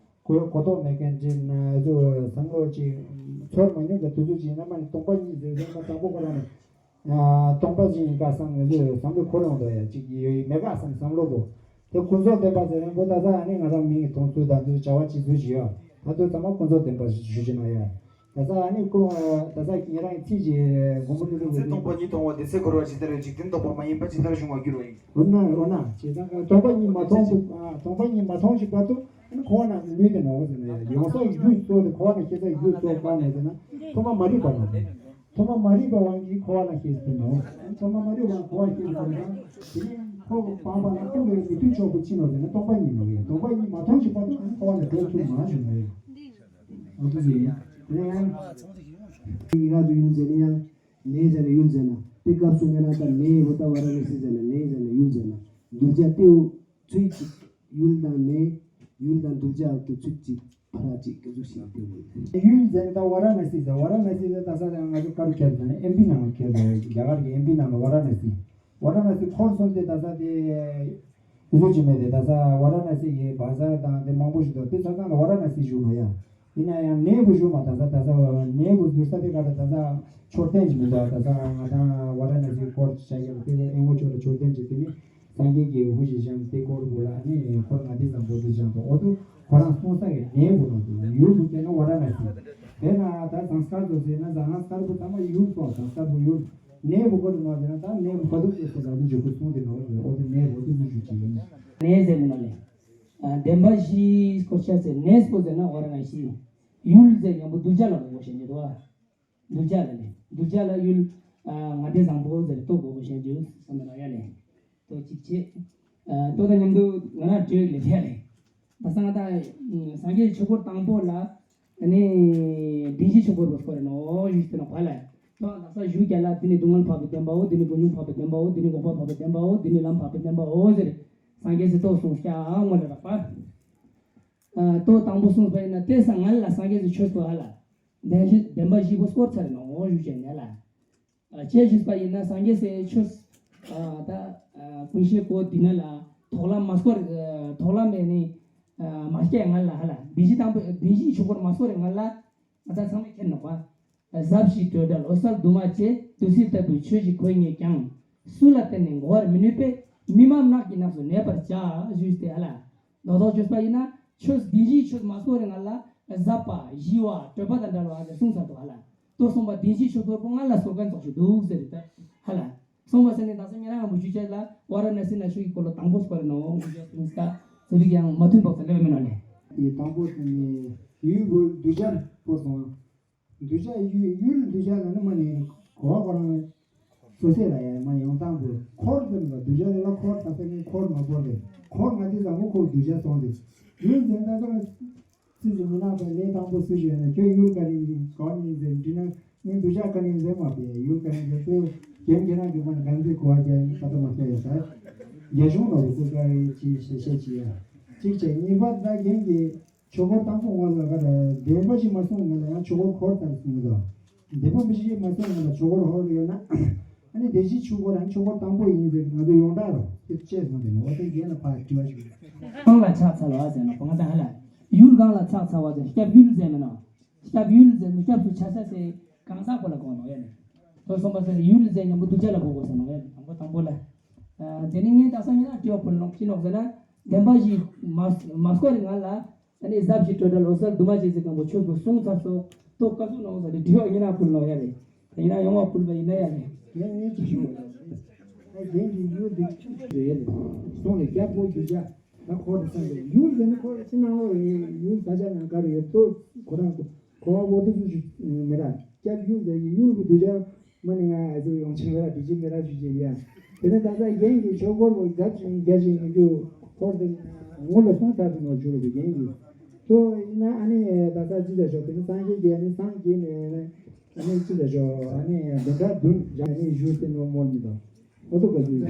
གོ་གོ་རྟོགས་མེད་མཁན་ཅིག་ན་ཚོ་བསམ་བློ་ཅིག་ཚོར་མ་མྱོང་གི་དུས་ཚོད་ཅིག་ཡིན་ན་མ་ནི་སྟོང་པ་ཉིད་ཟེར་ཟེར་ན་དང་པོ་ཁོ་རང་ནི་སྟོང་པ་ཅིག་ཡིན་ཁ་སང་ང་ཚོས་བསམ་བློ་འཁོར་ཡོང་དོ་ཡ་ཅིག་ཡོད་མེད་ཁ་སང་བསམ་བློ་གོ། དེ་ཀུན་རྫོབ་བདེན་པ་ཟེར་རན་པོ་ད་ས་ཨ་ནི་ང་རང་མིང་གི་མཐོང་ཚུལ་དང་ཚུལ་བྱ་བ་བྱེད་ཚུལ་ཞིག་ཡོད། ད་ཚོད་ཚང་མ་ཀུན་རྫོབ་བདེན་པ་ཞུ་ཞུ་ཞུ་ན་ཡ། ད་ས་ཨ་ནི་ཀུན་ད་ས་ཉེ་རང་ཚིག་ཅིག་མགོ་མོ་ལུ་ལུ་ཚེ་སྟོང་པ་ཉིད་མཐོང་བ་དེ་ཚེ་འཁོར་བ་ཇི་ལྟར་འཇིག་རྟེན་སྟོང་པ་མ་ཡིན་པ་ཇི་ལྟར་བྱུང་བར་འགྱུར་བ་ཡིན། འོ་ན་འོ་ན་བྱས་ཙང་སྟོང་པ་ཉིད་མ་མཐོང་ཅིག་ཨ་སྟོང་པ་ཉིད་མ་མཐོང་ཅིག་བར་དུ་ཨ་ནི་འཁོར་བ་ནང་ལུས་ཏེ་ནོག་ཟེར་ན་ཡ། ཡོང་ས་རྒྱུ་གཙོ་དེ་འཁོར་བ་ནང་སྐྱེ་ས་རྒྱུ་གཙོ་གང་ནས་ཟེར་ན་ཐོག་མ་མ་རིག་པ་ནང་། ཐོག་མ་མ་རིག་པ་དབང་གིས་འཁོར་བ་ལ་སྐྱེས་ཟིན་ནོ། ཐོག་མ་མ་རིག་པ་འཁོར་བ་སྐྱེས་ཟིན་ན། དེ་ནས་འཁོར་བ་སྤངས་པ་ལ་སྐུ་བའི་མི་མཐུན་ཕྱོགས་སུ་ཕྱིན་ནོ་ཟེར་ན་སྟོང་པ་ཉིད་ནོ་ཡིན། སྟོང་པ་ཉིད་མ་མཐོང་ཞིག་བར་དུ་འཁོར་བ་ལས་གྲོལ་ཐུབ་མ་བྱུང་ནོ་ཡིན། འོ་དེ་ཟེར་ཡིན། དེ་ནས་ཡང་། ཡིག་ངག་ཏུ་ཡུལ་ཟེར་ན་ཡང་། གནས་ཟེར་ན་ཡུལ་ཟེར་ན། དེ་སྐབས་སུ་ངེས་ན་ད་གནས་བོ་ད་ཝཱ་ར་ཎ་སི་ཟེར་ན་གནས་ཟེར་ན་ཡུལ་ཟེར་ན། གདུལ་བྱ་ཏེའུ་ཚུལ་གཅིག་ཡུལ་དང་གནས། ཡུལ་དང་གདུལ་བྱ་ཏུ་ཚུལ་གཅིག་ཕ་ར་གཅིག་ག་ཟུག་ཞིག་སྟེ་བོ། ཡུལ་ཟེར་ན་ད་ཝཱ་ར་ཎ་སི་ཟེར། ཝཱ་ར་ཎ་སི་ཟེར་ད་ས་ད་ང་ཚོ་ཀ་རུ་ཁྱེར་ཟེར་ན་ཨེམ་པི་ནང་ལ་ཁྱེར་ཟེར། རྒྱ་གར་གྱི་ཨེམ་པི་ནང་ལ་ཝཱ་ར་ཎ་སི། ཝཱ་ར་ཎ་སི་འཁོར་གསུམ་དེ་ད་ས་དེ་ཡུལ་ཅི་མེད་དེ་ད་ས་ཝཱ་ར་ཎ་སི་གི་བ་ཟར་དང་དེ་མང་པོ་ཞིག་འདུག་དེ་ཆ་ཚང་ལ་ཝཱ་ར་ཎ་སི་བཞུགས་མ་ཡ། ཡིན་ན་ཡང་གནས་བུ་བཞུགས་མ་ད་ས་ད་ས་གནས་བུ་བཞུགས་ས་དེ་ག་ད་ད་ས་མཆོད་རྟེན་ཅིག་མི་འདུག་ད་ས་ང་དང་ཝཱ་ར་ཎ་སི་སྐོར་ཅིག་བྱ་རྒྱུ་དེ་ཨེ་ངོ་ཅོག་ལ་མཆོད་རྟེན་ཅིག་དེ་ནི། སངས་རྒྱས་ཀྱི་དབུ་ཞིག་བཞེངས་ཏེ་སྐོར་དགོས་ལ་ནི་འཁོར་ལྔ་སྡེ་བཟང་པོ་དེ་བཞེངས་ཏོ། འོ་དུ་ཁོ་རང་གསུང་ས་ཡི་གནས་བུ་ནོ་དུ་ཡུལ་དུ་སྐྱེས་ན་ཝཱ་ར་ཎ་སི། དེ་ན་ད་ཟངས་དཀར་དུ་ཟེར་ན་ཟངས་དཀར་བུ་ཚང་མ་ཡུལ་སོ་ཟངས་དཀར་བུ་ཡུལ་གནས་བུ་སྐོར་དུ་ནོ་ཟེར་ན་ད་གནས་བུ་ག་དུ་སྐྱེས་སོ་ལ་དུ་འཇུག་གི་གསུང་དེ་ནོ་ཟེར། འོ་དུ་གནས་བུ་དུ་དུ་འཇུག་གི་ཡིན། གནས་ཟེར་མི་ནོ་ལེ། བདེན་པ་བཞིའི་སྐོར་ཆ་ཟེར་གནས་སྐོར་ཟེར་ན་ཝཱ་ར་ཎ་སི། ཡུལ་ཟེར་ཉམ་པོ་གདུལ་བྱ་ལ་གོ་དགོས་ཤེས་ཉེ་དོ། གདུལ་བྱ་ལ་ལས། གདུལ་བྱ་ལ་ཡུལ། ལྔ་སྡེ་བཟང་པོ་ཟེར་ཏོ་གོ་གོ་ཤེས་རྒྱུ་བསམ་པ་ལ་ཡ་ལས། ཏོ་གཅིག་བྱེད། ཏོ་དང་མཉམ་དུ་ང་རང་བྲོས་ལས་ཡ་ལས། ད་སང་ད། སངས་རྒྱས་ཆོས་འཁོར་དང་པོ་ལ། ནི། བདེན་བཞིའི་ཆོས་འཁོར་བོ་སྐོར་རེ་ནོ་ཞུས་ཏེ་ན་བ་ལ། ཏོ་ད་ས་ཞུ་རྒྱ་ལ་དེ་ནི་སྡུག་བསྔལ་འཕགས་པའི་བདེན་པའོ། དེ་ནི་ཀུན་འབྱུང་འཕགས་པའི་བདེན་པའོ། དེ་ནི་འགོག་པ་འཕགས་པའི་བདེན་པའོ། དེ་ནི་ལམ་འཕགས་པའི་བདེན་པའོ་ཟེར། སངས་རྒྱས་སི་ཏོ་གསུངས་ཀྱང་ངོ་ལ་རག་པ། ཏོ་དང་པོ་གསུངས་པ་ཡིན་ན་དེ་སང་ང་ལ་སངས་རྒྱས་སི་ཆོས་སྐོར་ཧ་ལ། བདེན་བཞི་བདེན་པ་བཞི་པོ་སྐོར་ཚར་ནོ་ཞུ་བྱས་ནས་ལ། ཨ་ཅེས་ཞུས་པ་ཡིན་ན་སངས་རྒྱས་སའི་ཆོས། ཨ་ད་ཨ་ཀུན་ཤེས་གོ་འདི་ན་ལ་དོགས་ལམ་མ་སྐོར། ཨ་དོགས་ལམ་མེད་ནི། ཨ་མ་སྐྱེས་ང་ལ་ཧ་ལ་བདེན་བཞི་དང་པོ་བདེན་བཞིའི་ཆོས་སྐོར་མ་སྐོར་རེ་ང་ལ། ཨ་ད་ཚང་མས་མཁྱེན་ནོ་པ། ཟབ་ཞི་སྤྲོས་བྲལ་འོད་གསལ་འདུས་མ་བྱས། བདུད་རྩི་ལྟ་བུའི་ཆོས་ཤིག་ཁོ་ངས་ཀྱང་། སུ་ལ་བསྟན་ནས་གོ་བར་མི་ནུས་པས། མི་མ་ནག་གི་ནགས་སུ་གནས་པར་བྱ། ཞུས་ཏེ་ཧ་ལ། ལྡོག་ཕྱོགས་བརྗོད་པ་ཡིན་ན་ཆོས་འདི་བཞིའི་ཆོས་མ་སོགས་རེ་ང་ལ་ཟབ་པ་ཞི་བ་སྤྲོས་པ་དང་བྲལ་བ་ཟེར་གསུངས་ཚར་འདུག་ཧ་ལ། ལྟོས་གསུངས་པ་བདེན་བཞིའི་ཆོས་ཐོར་པོ་ང་ལ་སོགས་མཁན་ཚོགས་ཤིག་འདུག་ཟེར་ཏེ་ཧ་ལ། གསུངས་པ་ཟེར་ནས་ད་ས་ཉེ་རང་ངམ་བུ་ཆུ་ཆེ་ལ་ཝཱ་ར་ཎ་སི་ན་ཆོས་ཀྱི་སྐོར་ལ་དང་པོ་སྐོར་ནོ་ཞུ་ཅེས་གསུངས་ས་ཟེར་བའི་ཡང་མ་མཐུན་པ་ཟེར་ལེ་བ་མེད་ནོ་ལེ། དེ་དང་པོ་དེ་ནི་ཡུལ་བོ་གདུལ་བྱར་སྐོར་སོང་། གདུལ་བྱ་ཡུལ་ཡུལ་གདུལ་བྱ་ལ་ནི་མ་ནི་གོ་བ་ཁོ་རང་སོ་སོ་ལ་ཡང་མ་ཡོང་སྟངས་དེ་འཁོར་ཟེར་ནས་གདུལ་བྱ་ལ་འཁོར་ད་ས་ནི་འཁོར་མ་འཁོར་རེད། འཁོར་ང་དེ་བཟང་པོ་ཁོ་གདུལ་བྱ་སོང་རེད། ཡུལ་ཟེར་ད་ལྟ་སུ་ཞིག་མི་ནག་པའི་ལས་དང་པོ་སུ་ཞིག་ཡོད་ན་ཁྱོད་ཡུལ་ག་ནས་ཡིན་གང་ནས་ཡིན་ཟེར་འདྲི་ན་ངས་གདུལ་བྱ་ག་ནས་ཡིན་ཟེར་མ་པས་ཡུལ་ག་ནས་ཡིན་ཟེར་ཁྱོད་རྒན་ཁྱེད་རང་གི་ཁོང་གང་ཚེ་གོ་བ་རྒྱ་ཡིན་ད་ལྟ་མ་ཤེས་ཡོད་ས་རྒྱ་གཞུང་ལ་གོ་ས་ག་རེ་ཅི་ཞེས་བཤད་ཅི་ཡ་གཅིག་བྱས་གཉིས་པ་ད་རྒན་གྱི་ཆོས་འཁོར་དང་པོ་ངོ་ལ་ག་རེ་བདེན་པ་ཞིག་མ་གསུངས་ངོ་ལ་ཡང་ཆོས་འཁོར་འཁོར་ལྟར་གསུངས་འདུག་བདེན་པ་མི་ཞིག་མ་གསུངས་ངོ་ལ་ཆོས་འཁོར་འཁོར་ཡོད་ན། ཨ་ནི་བདེན་བཞིའི་ཆོས་འཁོར་ཨ་ནི་ཆོས་འཁོར་དང་པོ་ཡིན་ཟེར་ང་ཚོ་ཡོངས་གྲགས་རོ་དེ་བཅད་སོང་དེ་ནོ་དེ་རྒན་ལ་ཕར་དྲི་བ་ཞིག་རེད། གང་ལ་ཕྱག་འཚལ་བ་ཟེར་ན་གང་ལྟར་ཧ་ལ། ཡུལ་གང་ལ་ཕྱག་འཚལ་བ་ཟེར་སྐྱབས་ཡུལ་ཟེར་མིན་ནོ། སྐྱབས་ཡུལ་ཟེར་མི་སྐྱབས་སུ་ཆ་ས་ཟེར་གང་ཟག་པོ་ལ་གོ་ནོ་ཡ་ནི། དོ་སོང་པ་ཟེར་ཡུལ་ཟེར་མཉམ་པོ་གདུལ་བྱ་ལ་གོ་དགོས་ཟེར་ནོ་ཡ་ནི་དང་པོ་དང་པོ་ལ། དེ་ནི་ངས་ད་ས་ཉིན་ལ་དྲི་བ་ཕུལ་ནོ་ཅི་ནོག་ཟེར་ན་བདེན་པ་བཞི་མ་མ་སྐོར་རི་ང་ལ། ཨ་ནི་ཟབ་ཞི་སྤྲོས་བྲལ་འོད་གསལ་འདུས་མ་བྱས་ཟེར་མཁན་པོ་ཆོས་པོ་གསུངས་ཚར་སོང་། ཏོ་བཀའ་ཟུར་ནང་ཟེར་ཏེ་དྲི་བ་ཡིན་ན་ཕུལ་ལོ་ཡ་རེད། ད་ཡིན་ན་ཡོང་བ་ཕུལ་བ་ཡིན་ན་ཡ་རེད། ངས་ངས་ཅི་ཞུ་བ་ལ་ཟེར། ཨ་རྒན་གྱི་ཡུལ་འདི་ཅི་རེད་ལ། གསུང་ལ་སྐྱབས་འཁོར་གདུལ་བྱ་ད་འཁོར་དུ་ཚང་ཡུལ་ཟེར་ན་འཁོར་ཕྱི་ནང་ལོགས་ཡིན་ཡུལ་ས་ཆ་ནང་ག་རེ་ཡོད་ཏོ་ཁོ་རང་གོ་བ་འོ་དེ་ཚོ་ཞུ་མི་ར་སྐྱབས་ཡུལ་ཟེར་ཡི་ཡུལ་གྱི་གདུལ་བྱ། མ་ནི་ང་ཨ་ཚོ་ཡོང་ཆེན་མེ་ར་དུས་ཆེན་མེ་ར་ཞུ་ཆེན་ཡ། དེ་ནས་ད་ལྟ་རྒན་གྱི་ཆོས་འཁོར་བ་རྒྱ་ཆེན་རྒྱ་ཆེན་ཡིན་རྒྱུ་འཁོར་དེ་ངོ་ལ་སོང་ད་དུ་ནོར་བྱུང་རུ་རྒན་གྱི་ཐོ་ཡིན་ན་ཨ་ནི་ད་ལྟ་ཅི་ལ་ཞོག་དེ་ནི་སངས་རྒྱས་ཀྱི་ཨ་ནི་སངས་རྒྱས་ནས་ཨ་ནི་ཅི་ལ་ཞོག་ཨ་ནི་བདུན་ཕྲག་བདུན་ཨ་ནི་བཞུགས་ཏེ་ནོར་མོར་མི་དང་ཨོ་ཐོ་ག་ཚོད་ཡིན།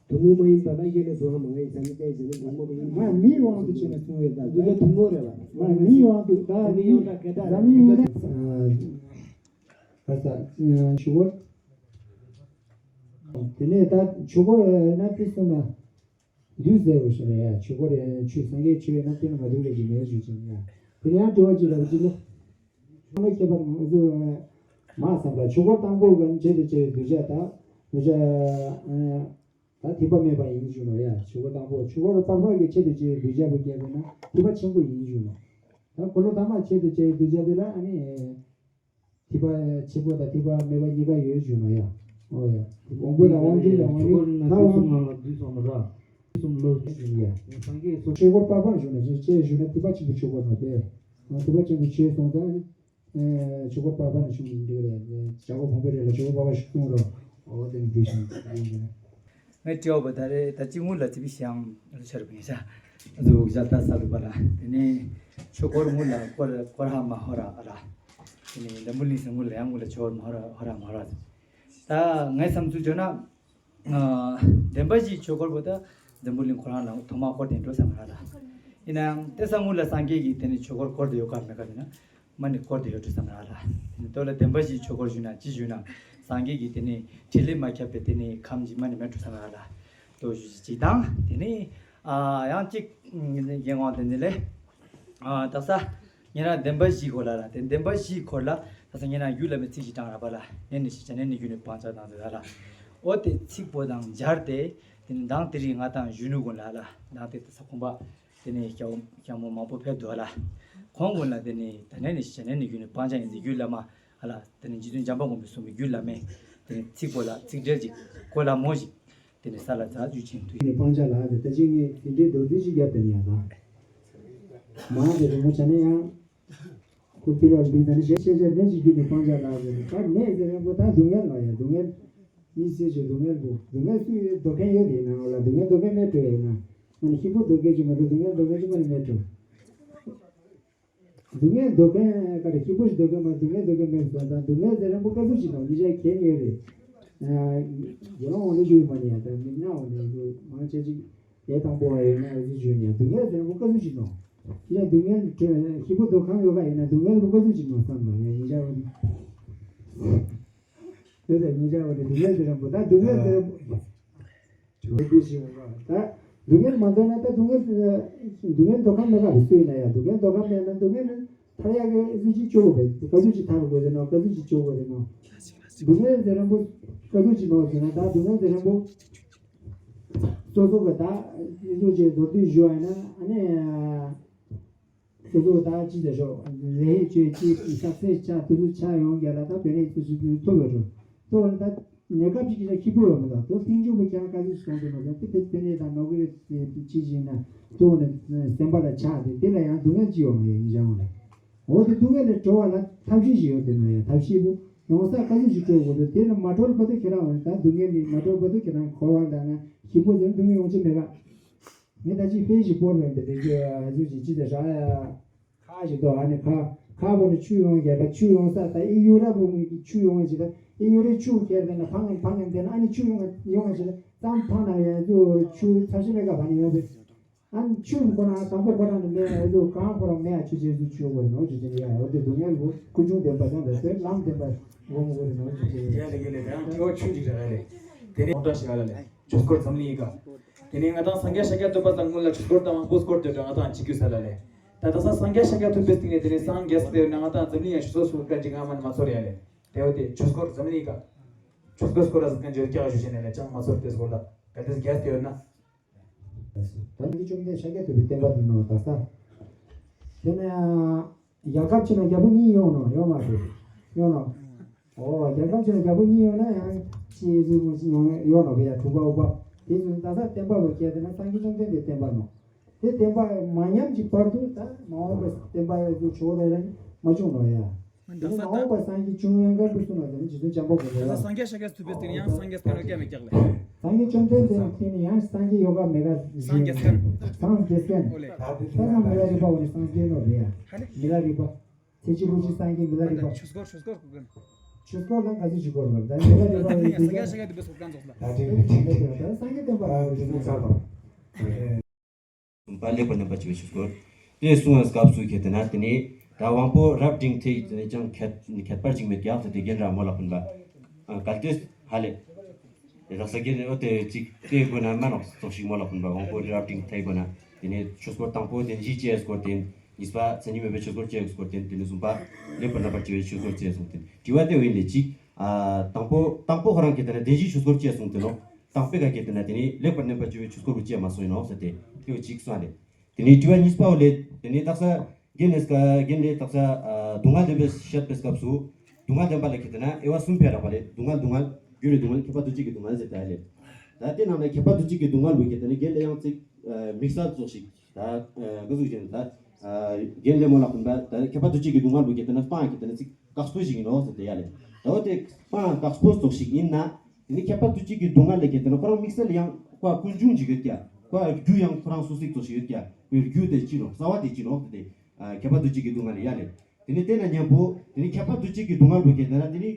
དུ་མོ་མ་ཡིན་པ་ལ་ཡེ་ནས་བཟོ་བ་མ་ཡིན་ས་ནི་ཀའི་ཟེར་ནས་དུ་མོ་མ་ཡིན་པ། མ་མིའི་དབང་དུ་བྱས་ནས་གསུང་བའི་ད་དུ་ཡ་དུ་མོ་རེད་བ། མ་མིའི་དབང་དུ་ད་མི་ཡོང་ད་སྐད་ད་མི་ཡོང་ད། ད་ས་ཆུ་བོར། དེ་ནས་ད་ཆུ་བོར་ན་ཕི་སོང་ན། འདུས་ཟེར་བ་ཞིག་ལ་ཡ། ཆོས་འཁོར་ཡ་ཆོས་སངས་རྒྱས་ཆོས་ཡོད་ན་དེ་ལ་མ་འདུས་ལས་ཀྱི་མེད་ཞུ་ཅིང་ཡ། དེ་ཡང་དྲི་བ་ཅིག་ལ་ཅི་ལོ། ཁྱད་པར་མ་བཟོ་མ་བསམ་ལ་ཆོས་འཁོར་དང་པོ་གི་ཆེད་དུ་བྱས་གདུལ་བྱ་དང་གདུལ་བྱ། ད་ཐེག་པ་དམན་པ་ཡིན་ཞུ་ནོ་ཡ། ཆོས་འཁོར་དང་པོ་ཆོས་འཁོར་པར་པར་གྱི་ཆེད་དུ་བྱས་གདུལ་བྱ་པོ་སྐྱེ་དགོས་ན་ཐེག་པ་ཆེན་པོ་ཡིན་ཞུ་ནོ། ད་འཁོར་ལོ་ཐ་མ་ཆེད་དུ་བྱས་གདུལ་བྱ་དེ་ལ་ཨ་ནི། ཐེག་པ་ཆེན་པོ་དང་ཐེག་པ་དམན་པ་གཉིས་ཀ་ཡོད་ཞུ་ནོ་ཡ། ཨོ་ཡ། དབང་པོ་དང་དབང་སྒྱུར་དང་དབང་ཆོས་འཁོར་ནི་ད་དུས་གསུམ་དབང་ནང་ལ་དུས་གསུམ་ར། དུས་གསུམ་ལོ་ཞུ་ཡ། སངས་རྒྱས་སོ། ཆོས་འཁོར་པར་པར་ཞུ་ན་ཅི་ཅེས་ཞུ་ན་ཐེག་པ་ཆེན་པོ་ཆོས་འཁོར་ནོ་པས། ཐེག་པ་ཆེན་པོ་ཆོས་སོང་ཙང་། ཆོས་འཁོར་པར་པར་ནས་བྱུང་བའི་འདི་རེད། བྱ་བ་བོང་བུ་རེད་ལ་ཆོས་འཁོར་པར་པར་ཞིག་གསུངས་རོགས། འོ་དེ་ནི་འདི་བཞིན་ཡིན་ནས། ངས་དྲི་བ་པ་ད་རེད། ད་ཅི་ངུ་ལ་ཙི་པི་ཤང་ལ་ཆར་བིན་ཤ་ཟུག་ཞག་ད་ས་རུ་པ་ལ། དེ་ནས་ཆོས་འཁོར་ངུ་ལ་སྐོར་སྐོར་ཧ་མ་ཧོ་ར་ཨ་ར། དེ་ནས་འཛམ་བུ་གླིང་ས་ངུ་ལ་ཡང་ངུ་ལ་ཆོས་འཁོར་མ་ཧོ་ར་ཧོ་ར་མ་ཧོ་ར། ད་ངས་བསམ་ཚུལ་བརྗོད་ན། བདེན་པ་བཞིའི་ཆོས་འཁོར་པོ་ད་འཛམ་བུ་གླིང་ཁོ་རང་ལ་ཐོག་མར་བསྐོར་ཏེ་འགྲོ་བསམ་ར་ལ། ཡིན་ནའང་དེ་སང་སྔོན་ལ་སངས་རྒྱས་ཀྱིས་དེ་ནི་ཆོས་འཁོར་བསྐོར་ཏེ་ཡོད་ག་མེད་ག་དེ་ན་མ་ནི་བསྐོར་ཏེ་ཡོད་འགྲོ་བསམ་ར་ལ། དེ་ནི་ལྟོས་ལ་བདེན་པ་བཞིའི་ཆོས་འཁོར་ཞུས་ན་ཅི་ཞུས་ན་སངས་རྒྱས་ཀྱིས་དེ་ནི་ཕྲིན་ལས་མ་ཁྱབ་པའི་དེ་ནི་ཁམས་ཀྱི་མ་ནི་མེད་འགྲོ་བསམ་ར་ལ། ལྟོས་ཞུ་ཅིག་དང་དེ་ནི་ཡང་གཅིག་ཡིན་དབང་དེ་ནི་ལས་ད་ས། ཉེ་རང་བདེན་པ་བཞིའི་སྐོར་ལ་ལ་དེ་བདེན་པ་བཞིའི་སྐོར་ལ་ད་ས་ཉེ་རང་རྒྱུད་བླ་མའི་ཚིག་ཅིག་དྲངས་ར་པ་ལ་ནས་ནི་ཤི་ཆ་ནས་ནི་རྒྱུ་ནི་སྤང་བྱ་དང་ཟེར་ལ། འོ་དེ་ཚིག་པོ་དང་སྦྱར་ཏེ་དེ་ནི་མདང་དེ་རིང་ང་དང་གཞོན་ནུ་ཀུན་ལ་ལ་མདང་དེ་ད་ས་ཁོང་པ་དེ་ནི་སྐྱ་བོ་སྐྱ་མོ་མང་པོ་ཕེབས་འདུག་ལ། ཁོང་ཀུན་ལ་དེ་ནི་ད་ནས་ནི་ཤི་ཆ་ནས་ནི་རྒྱུ་ནི་སྤང་བྱ་ཡིན་ཟེར་རྒྱུད་བླ་མ་ལ་དེ་ནི་རྗེ་བཙུན་འཇམ་དཔལ་དབང་པོས་གསུངས་པའི་རྒྱུད་བླ་མའི་དེ་ནི་ཚིག་པོ་ལ་ཚིག་འགྲེལ་ཅིག་གོ་ལ་མོ་ཞིག་དེ་ནི་ས་ལ་ཛ་ཇུ་ཆེན་དུ་ནི་སྤང་བྱ་ལ་དེ་ལྟ་ཅི་ངས་དེ་འདྲའི་མདོར་བསྡུས་ཤིག་བརྒྱབ་པ་ཡིན་ཡ་དང་། མང་དེ་རིང་མོ་བྱ་ནས་ཡང་། ཁོ་དེ་ལ་འདི་ད་ནི་ཤེས་ཤེས་བྱ་ནས་ཅི་རྒྱུ་ནི་སྤང་བྱ་ལ་དེ་ནི་ད་ནས་ཟེར་རན་པོ་ད་སྡུག་བསྔལ་ལ་ཡ་སྡུག་བསྔལ། མི་ཚེ་ཆེ་སྡུག་བསྔལ་པོ་སྡུག་བསྔལ་སུ་ཡོད་འདོད་མཁན་ཡོད་དེ་ན་ལ་སྡུག་བསྔལ་འདོད་མཁན་མེད་འགྲོ་ཡ་ན། ཨ་ནི་ཤི་པོ་འདོད་མཁན་ཅིག་མ་གཏོགས་སྡུག་བསྔལ་འདོད་མཁན་ཅིག་མ་ནི་མེད་འགྲོ། སྡུག་བསྔལ་འདོད་མཁན་ག་རེ་ཤི་པོ་ཞིག་འདོད་མཁན་མ་སྡུག་བསྔལ་འདོད་མཁན་མེད་སོང་ཙང་སྡུག་བསྔལ་ཟེར་རན་པོ་དཀའ་ཚུགས་ཅིག་དང་མི་ཆ་མཁན་ཡོད་རེད། དགེ་སློང་འོ་ནི་ཞུ་ཡི་མ་ནི་ཡ་དང་མི་ཉག་འོ་ནི་ཞུ་མང་ཆེ་ཅིག་དེ་དང་པོ་བ་ཡོད་ན་འོ་ཙི་ཞུ་ནི་ཡ་སྡུག་བསྔལ་ཟེར་རན་པོ་དཀའ་ཚུགས་ཅིག་དང་། ཡ་སྡུག་བསྔལ་ཤི་པོ་འདོད་ཁམས་ཡོད་ག་ཡིན་ན་སྡུག་བསྔལ་པོ་དཀའ་ཚུགས་ཅིག་དང་བསམ་ལ་ཡ་མི་ཆ་འོ་ནི། དེ་ལས་ཉིན་ཞག་པ་དེ་སྡུག་བསྔལ་ཟེར་རན་པོ་ད་སྡུག་བསྔལ་ཟེར་རན་པོ། དེ་འདི་ཞིག་ད་སྡུག་བསྔལ་མ་འདོད་ན་ད་སྡུག་བསྔལ་སྡུག་བསྔལ་འདོད་ཁམས་མེད་ག་རེ་སུ་ཡིན་ན་ཡང་སྡུག་བསྔལ་འདོད་ཁམས་མེད་ན་སྡུག་བསྔལ་ཐར་ཡག་གི་ཨ་ཙི་ཅིག་སྤྱོད་དགོས་པས་ག་ཚོད་ཅིག་ཐར་དགོས་ཟེར་ན་ག་ཚོད་ཅིག་སྤྱོད་དགོས་ཟེར་ན། སྡུག་བསྔལ་ཟེར་རན་པོ་ག་ཚོད་ཅིག་ནོར་ཟེར་ན་ད་སྡུག་བསྔལ་ཟེར་རན་པོ། སོ་སོ་གི་ད་ཨ་ཙི་ཅིག་མདོར་བསྡུས་ཞུ་བ་ཡིན་ན་ཨ་ནི། སོ་སོ་ད་ཅི་ཟེར་ཤོག་ལས་ཅོས་ཅི་ཤ་ཚའི་ཆ་དུ་ཚོ་ཆ་ཡོང་རྒྱ་ལ་ད་བེ་ནས་སུ་ཞིག་ཐུབ་པ་རུ་ཐུབ་པ་ད་གནས་སྐབས་ཅིག་གི་ཤི་པོ་ཡོང་མི་ད་དུ་སྟེང་ཆུ་བུ་ཀྱང་དཀའ་ཚིགས་སོང་དུ་མ་སོང་དེ་དེ་བེ་ནས་ད་ནོ་གི་ཅི་ཞིག་ན་དུ་ནས་སེམས་པ་ལ་ཆགས་ཏེ་དེ་ལ་ཡང་སྡུག་བསྔལ་ཅི་ཡོང་མ་ཡོང་ཡིན་ཅང་ལ་འོ་དེ་སྡུག་བསྔལ་ལས་གྲོལ་བ་ལ་ཐབས་ཤེས་ཤིག་ཡོད་དེ་ན་ཡང་ཐབས་ཤེས་པོ་ཡོང་ས་དཀའ་ཚིགས་ཤིག་སྤྲོད་དགོས་དུ་དེ་ལ་མ་གྲོལ་བར་དུ་ཁྱེད་རང་འོ་ད་སྡུག་བསྔལ་ནི་མ་གྲོལ་བར་དུ་ཁྱེད་རང་འཁོར་བ་ལ་ན་ཤི་པོ་ཟེར་སྡུག་བསྔལ་ཡོང་ཅི་མེད་ག་ངས་ད་ཅི་ཕན་ཞིག་བོར་མེད་པའི་དེ་ཚོ་ཅི་ཟེར་ར་ཡ། ཁ་ཞིག་འདུག་ཨ་ནི་ཁ་ཁ་བོ་ནི་ཆུ་ཡོང་རྒྱ་ད་ཆུ་ཡོང་ས་ད་ཨི་ཡུ་ར་བོ་ནི་ཆུ་ཡོང་ཅི་ད་ཨི་ཡུ་རའི་ཆུ་ཁྱེར་དེ་ན་ཕང་ངན་ཕང་ངན་དེ་ན་ཨ་ནི་ཆུ་ཡོང་ཡོང་ཅི་ད་ཙམ་ཕང་ན་ཡ་ཚོ་ཆུ་ཚ་ཤི་མེད་ག་བ་ནི་ཡོང་བས། ཨ་ནི་ཆུ་ཁོ་ན་དང་པོ་ཁོ་ན་ནི་མེད་ཡ་ཚོ་གང་ཁོ་རང་མེད་ཡ་ཆུ་ཆེ་ཚོ་ཆུ་ཡོང་བས་ནོ་ཅི་ཅི་ཡ་འོ་དེ་སྡུག་བསྔལ་བོ་ཀུན་འབྱུང་བདེན་པ་དང་ད་ཚོད་ལམ་བདེན་པ་སྒོམ་དགོས་རེད་ནོ་ཅི་ཅི་ཡ། ཡ་ལེ་ཡ་ལེ་དེ་ཡང་ཐེ་བ་ཆུ་ཅིག་རེད་ལ་ལེ། དེ་ནས་ཁོང་ཁྲ་ཞིག་ཨ་ལ་ལེ། ཆོས་སྐོར་འཛམ་གླིང་ཡི་ག་དེ་ནས་ང་དང་སངས་རྒྱས་ཤཱཀྱ་ཐུབ་པ་དང་སྔོན་ལ་ཆོས་སྐོར་དང་དབང་པོ་སྐོར་དེ་འདྲ་ང་དང་གཅིག་གྱུར་ས་ལ་ལས། ད་ད་ས་སངས་རྒྱས་ཤཱཀྱ་ཐུབ་པའི་སྟེང་ནས་དེ་ནས་སངས་རྒྱས་ཟེར་ན་ང་དང་འཛམ་གླིང་ཡང་ཆོས་སྐོར་སྐོར་ག་ཅིག་ང་མ་ནི་མ་ཚོར་ཡ་ལས། དེ་བ་དེ་ཆོས་སྐོར་འཛམ་གླིང་ཡི་ག་ཆོས་སྐོར་སྐོར་ར་ཟེར་མཁན་ཇོ་རྒྱག་ཞུ་བྱས་ནས་ལས་ཅང་མ་ཚོར་དེ་སྐོར་ལ་ག་དེ་རྒྱས་དེ་ཡོད་ན། ད་ནི་བཅོམ་ལྡན་ཤཱཀྱ་ཐུབ་པའི་བསྟན་པ་དེ་ནོ་ད་ས། དེ་ནས། རྒྱལ་ཁབ་ཆེ་ན་རྒྱལ་པོ་གཉིས་ཡོང་ནོ་ཡོང་མ་རེད། ཡོང་ནོ། ཨོ་རྒྱལ་ཁབ་ཆེ་ན་རྒྱལ་པོ་གཉིས་ཡོང་ན་ཡང་ཅི་ཟུ་མོ་ཅི་ཡོང་ཡོང་ནོ་བེ་ཡ་དྲུག་པ་དབུ་པ། དེ་ཚོ་ད་ས་བསྟན་པ་བོ་སྐྱེ་དེ་ན་སངས་རྒྱས་བཅོམ་ལྡན་འདས་བསྟན་པ་ནོ། དེ་བསྟན་པ་མ་ཉམས་ཀྱི་བར་དུ་ད་མ་འོངས་པ་བསྟན་པ་ཚོ་ཆོག་རེ་རེ་མ་བྱུང་ནོ་ཡ། དེ་ནི་མ་འོངས་པ་སངས་རྒྱས་བྱུང་ཡོང་ག་དུས་སུ་ནོ་དེ་ནི་རྗེ་བཙུན་འཇམ་དཔལ་དཔོན་པོ་ལ། སངས་རྒྱས་ཤཱཀྱ་ཐུབ་པའི་སྟེང་ཡང་སངས་རྒྱས་སྐལ་བ་སྐྱེ་མི་སྐྱག་ལེ། སངས་རྒྱས་བཅོམ་ལྡན་འདས་ཀྱིས་ནི་ཡང་སངས་རྒྱས་ཡོ་ག་མེད་ག་སངས་རྒྱས་སྐལ། སངས་རྒྱས་སྐལ། ཨོ་ལེ། ད་དེ་ཚོ་མི་ལ་རིག་པ་འོ་ནི་སངས་རྒྱས་ནོ་རེད་ཡ། མི་ལ་རིག་པ། ཚེ་གཅིག་པུ་གཅིག་སངས་རྒྱས་མི་ལ་རིག་པ། ཆོས་སྐོར་ཆོས་སྐོར་གོ་གི། ཆོས་སྐོར་ལ་ག་ཚོད་ཅིག་སྐོར་བར་ད་མི་ལ་རིག་པ་འོ་ནི་སངས་རྒྱས་སྐལ་དུ་བེ་སོགས་གང་ཚོགས་ལ། ད་དེ་ནི་ད་སངས་རྒྱས་བསྟན་པ་ཨ་དེ་ནི་ཚར་བ། པ་ལེགས་པར་གནས་པ་བྱེད་པའི་ཆོས་སྐོར། དེ་གསུང་བའི་སྐབས་སུ་ཁྱེད་དེ་ན་དེ་ནི་ད་དབང་པོ་རབ་འབྲིང་ཐེ་ཡིས་ཀྱང་ཁྱད་ཁྱད་པར་ཅིག་མེད་ཀྱང་དེ་རྒན་ར་མོ་ལ་ཕན་པ། གལ་ཏེ་ཧ་ལས། རེད། རག་ས་སྐད་ནས་ཨོ་དེ་ཅིག་དེ་དགོས་ན་མ་ནོག་ཙོག་ཞིག་མོ་ལ་ཕུན་པ་དབང་པོ་རི་རབ་ཏིང་ཐའི་དགོས་ན། དེ་ནས་ཆོས་སྐོར་དང་པོ་བདེན་བཞིའི་སྐྱེ་སྐོར་བསྟན། གཉིས་པ་མཚན་ཉིད་མེད་པའི་ཆོས་སྐོར་སྐྱེ་སྐོར་བསྟན། དེ་ནས་གསུམ་པ་ལེགས་པར་གནས་པར་བྱ་བའི་ཆོས་སྐོར་སྐྱེ་གསུངས་བསྟན། དྲི་བ་དེ་འོ་ཡིན་ལས་ཅིག་ཨ་དང་པོ་དང་པོ་ཁོ་རང་གིས་དེ་ན་བདེན་བཞིའི་ཆོས་སྐོར་སྐྱེ་གསུངས་བསྟན་ནོ། དང་པོའི་ག་གིས་དེ་ན་དེ་ནས་ལེགས་པར་གནས་པར་བྱ་བའི་ཆོས་སྐོར་བུ་སྐྱེ་མ་སོང་ཡིན་ནོ་ཟེར་ཏེ་དེ་འོ་ཅིག་གསུངས་ལས། དེ་ནས་དྲི་བ་གཉིས་པ་འོ་ལས་དེ་ནས་དག་ས་རྒན་ལས་ཀ་རྒན་ལས་དག་ས་ཨ་སྡུག་བསྔལ་བདེན་པའི་བཤད་པའི་སྐབས་སུ། སྡུག་བསྔལ་བདེན་པ་ལ་ཁེ་ཏེ་ན་དབྱེ་བ་གསུམ་ཕེ་རག་པ་ལས། སྡུག་བསྔལ་སྡུག་བསྔལ་རྒྱུ་རེད། སྡུག་བསྔལ་ཁྱབ་པ་འདུ་བྱེད་ཀྱི་སྡུག་བསྔལ་ཟེར་ད་ལས། ད་དེ་ནང་ནས་ཁྱབ་པ་འདུ་བྱེད་ཀྱི་སྡུག་བསྔལ་བུ་ཁེ་ཏེ་ན་རྒན་ལས་ཡང་ཚིག་དམིགས་བསལ་ཙོགས་ཤིག་ད་ག་ཟུག་བྱས་ན་ད་རྒན་ལས་མོ་ལ་ཕུན་པ་ད་ཁྱབ་པ་འདུ་བྱེད་ཀྱི་སྡུག་བསྔལ་བུ་ཁེ་ཏེ་ན་སྤང་ཁེ་ཏེ་ན་ཚིག་དཀགས་པོ་ཞིག་ཡིན་ནོ་ཟེར་ད་ཡ་ལས། ད་འོ་དེ་སྤང་དཀགས་པོ་ཙོགས་ཤིག་ཡིན་ན། དེ་ནི་ཁྱབ་པ་འདུ་བྱེད་ཀྱི་སྡུག་བསྔལ་ལ་ཁེ་ཏེ་ན་ཁོ་རང་དམིགས་བསལ་ཡང་ཁོ་ཀུན་འབྱུང་ཅིག་ཡོད་ཀྱ། ཁོ་རྒྱུ་ཡང་ཁོ་རང་སོ་སོ་ཙོགས་ཤིག་ཡོད་ཀྱ། ཁོའི་རྒྱུ་དེ་ཅི་རོ་རྩ་བ་དེ་ཅི་རོ་དེ་ཁྱབ་པ་འདུ་བྱེད་ཀྱི་སྡུག་བསྔལ་ཡ་ལས། དེ་ནི་དེ་ན་མཉམ་པོ་དེ་ནི་ཁྱབ་པ་འདུ་བྱེད་ཀྱི་སྡུག་བསྔལ་བུ་ཁེ་ཏེ་ན་དེ་ནི།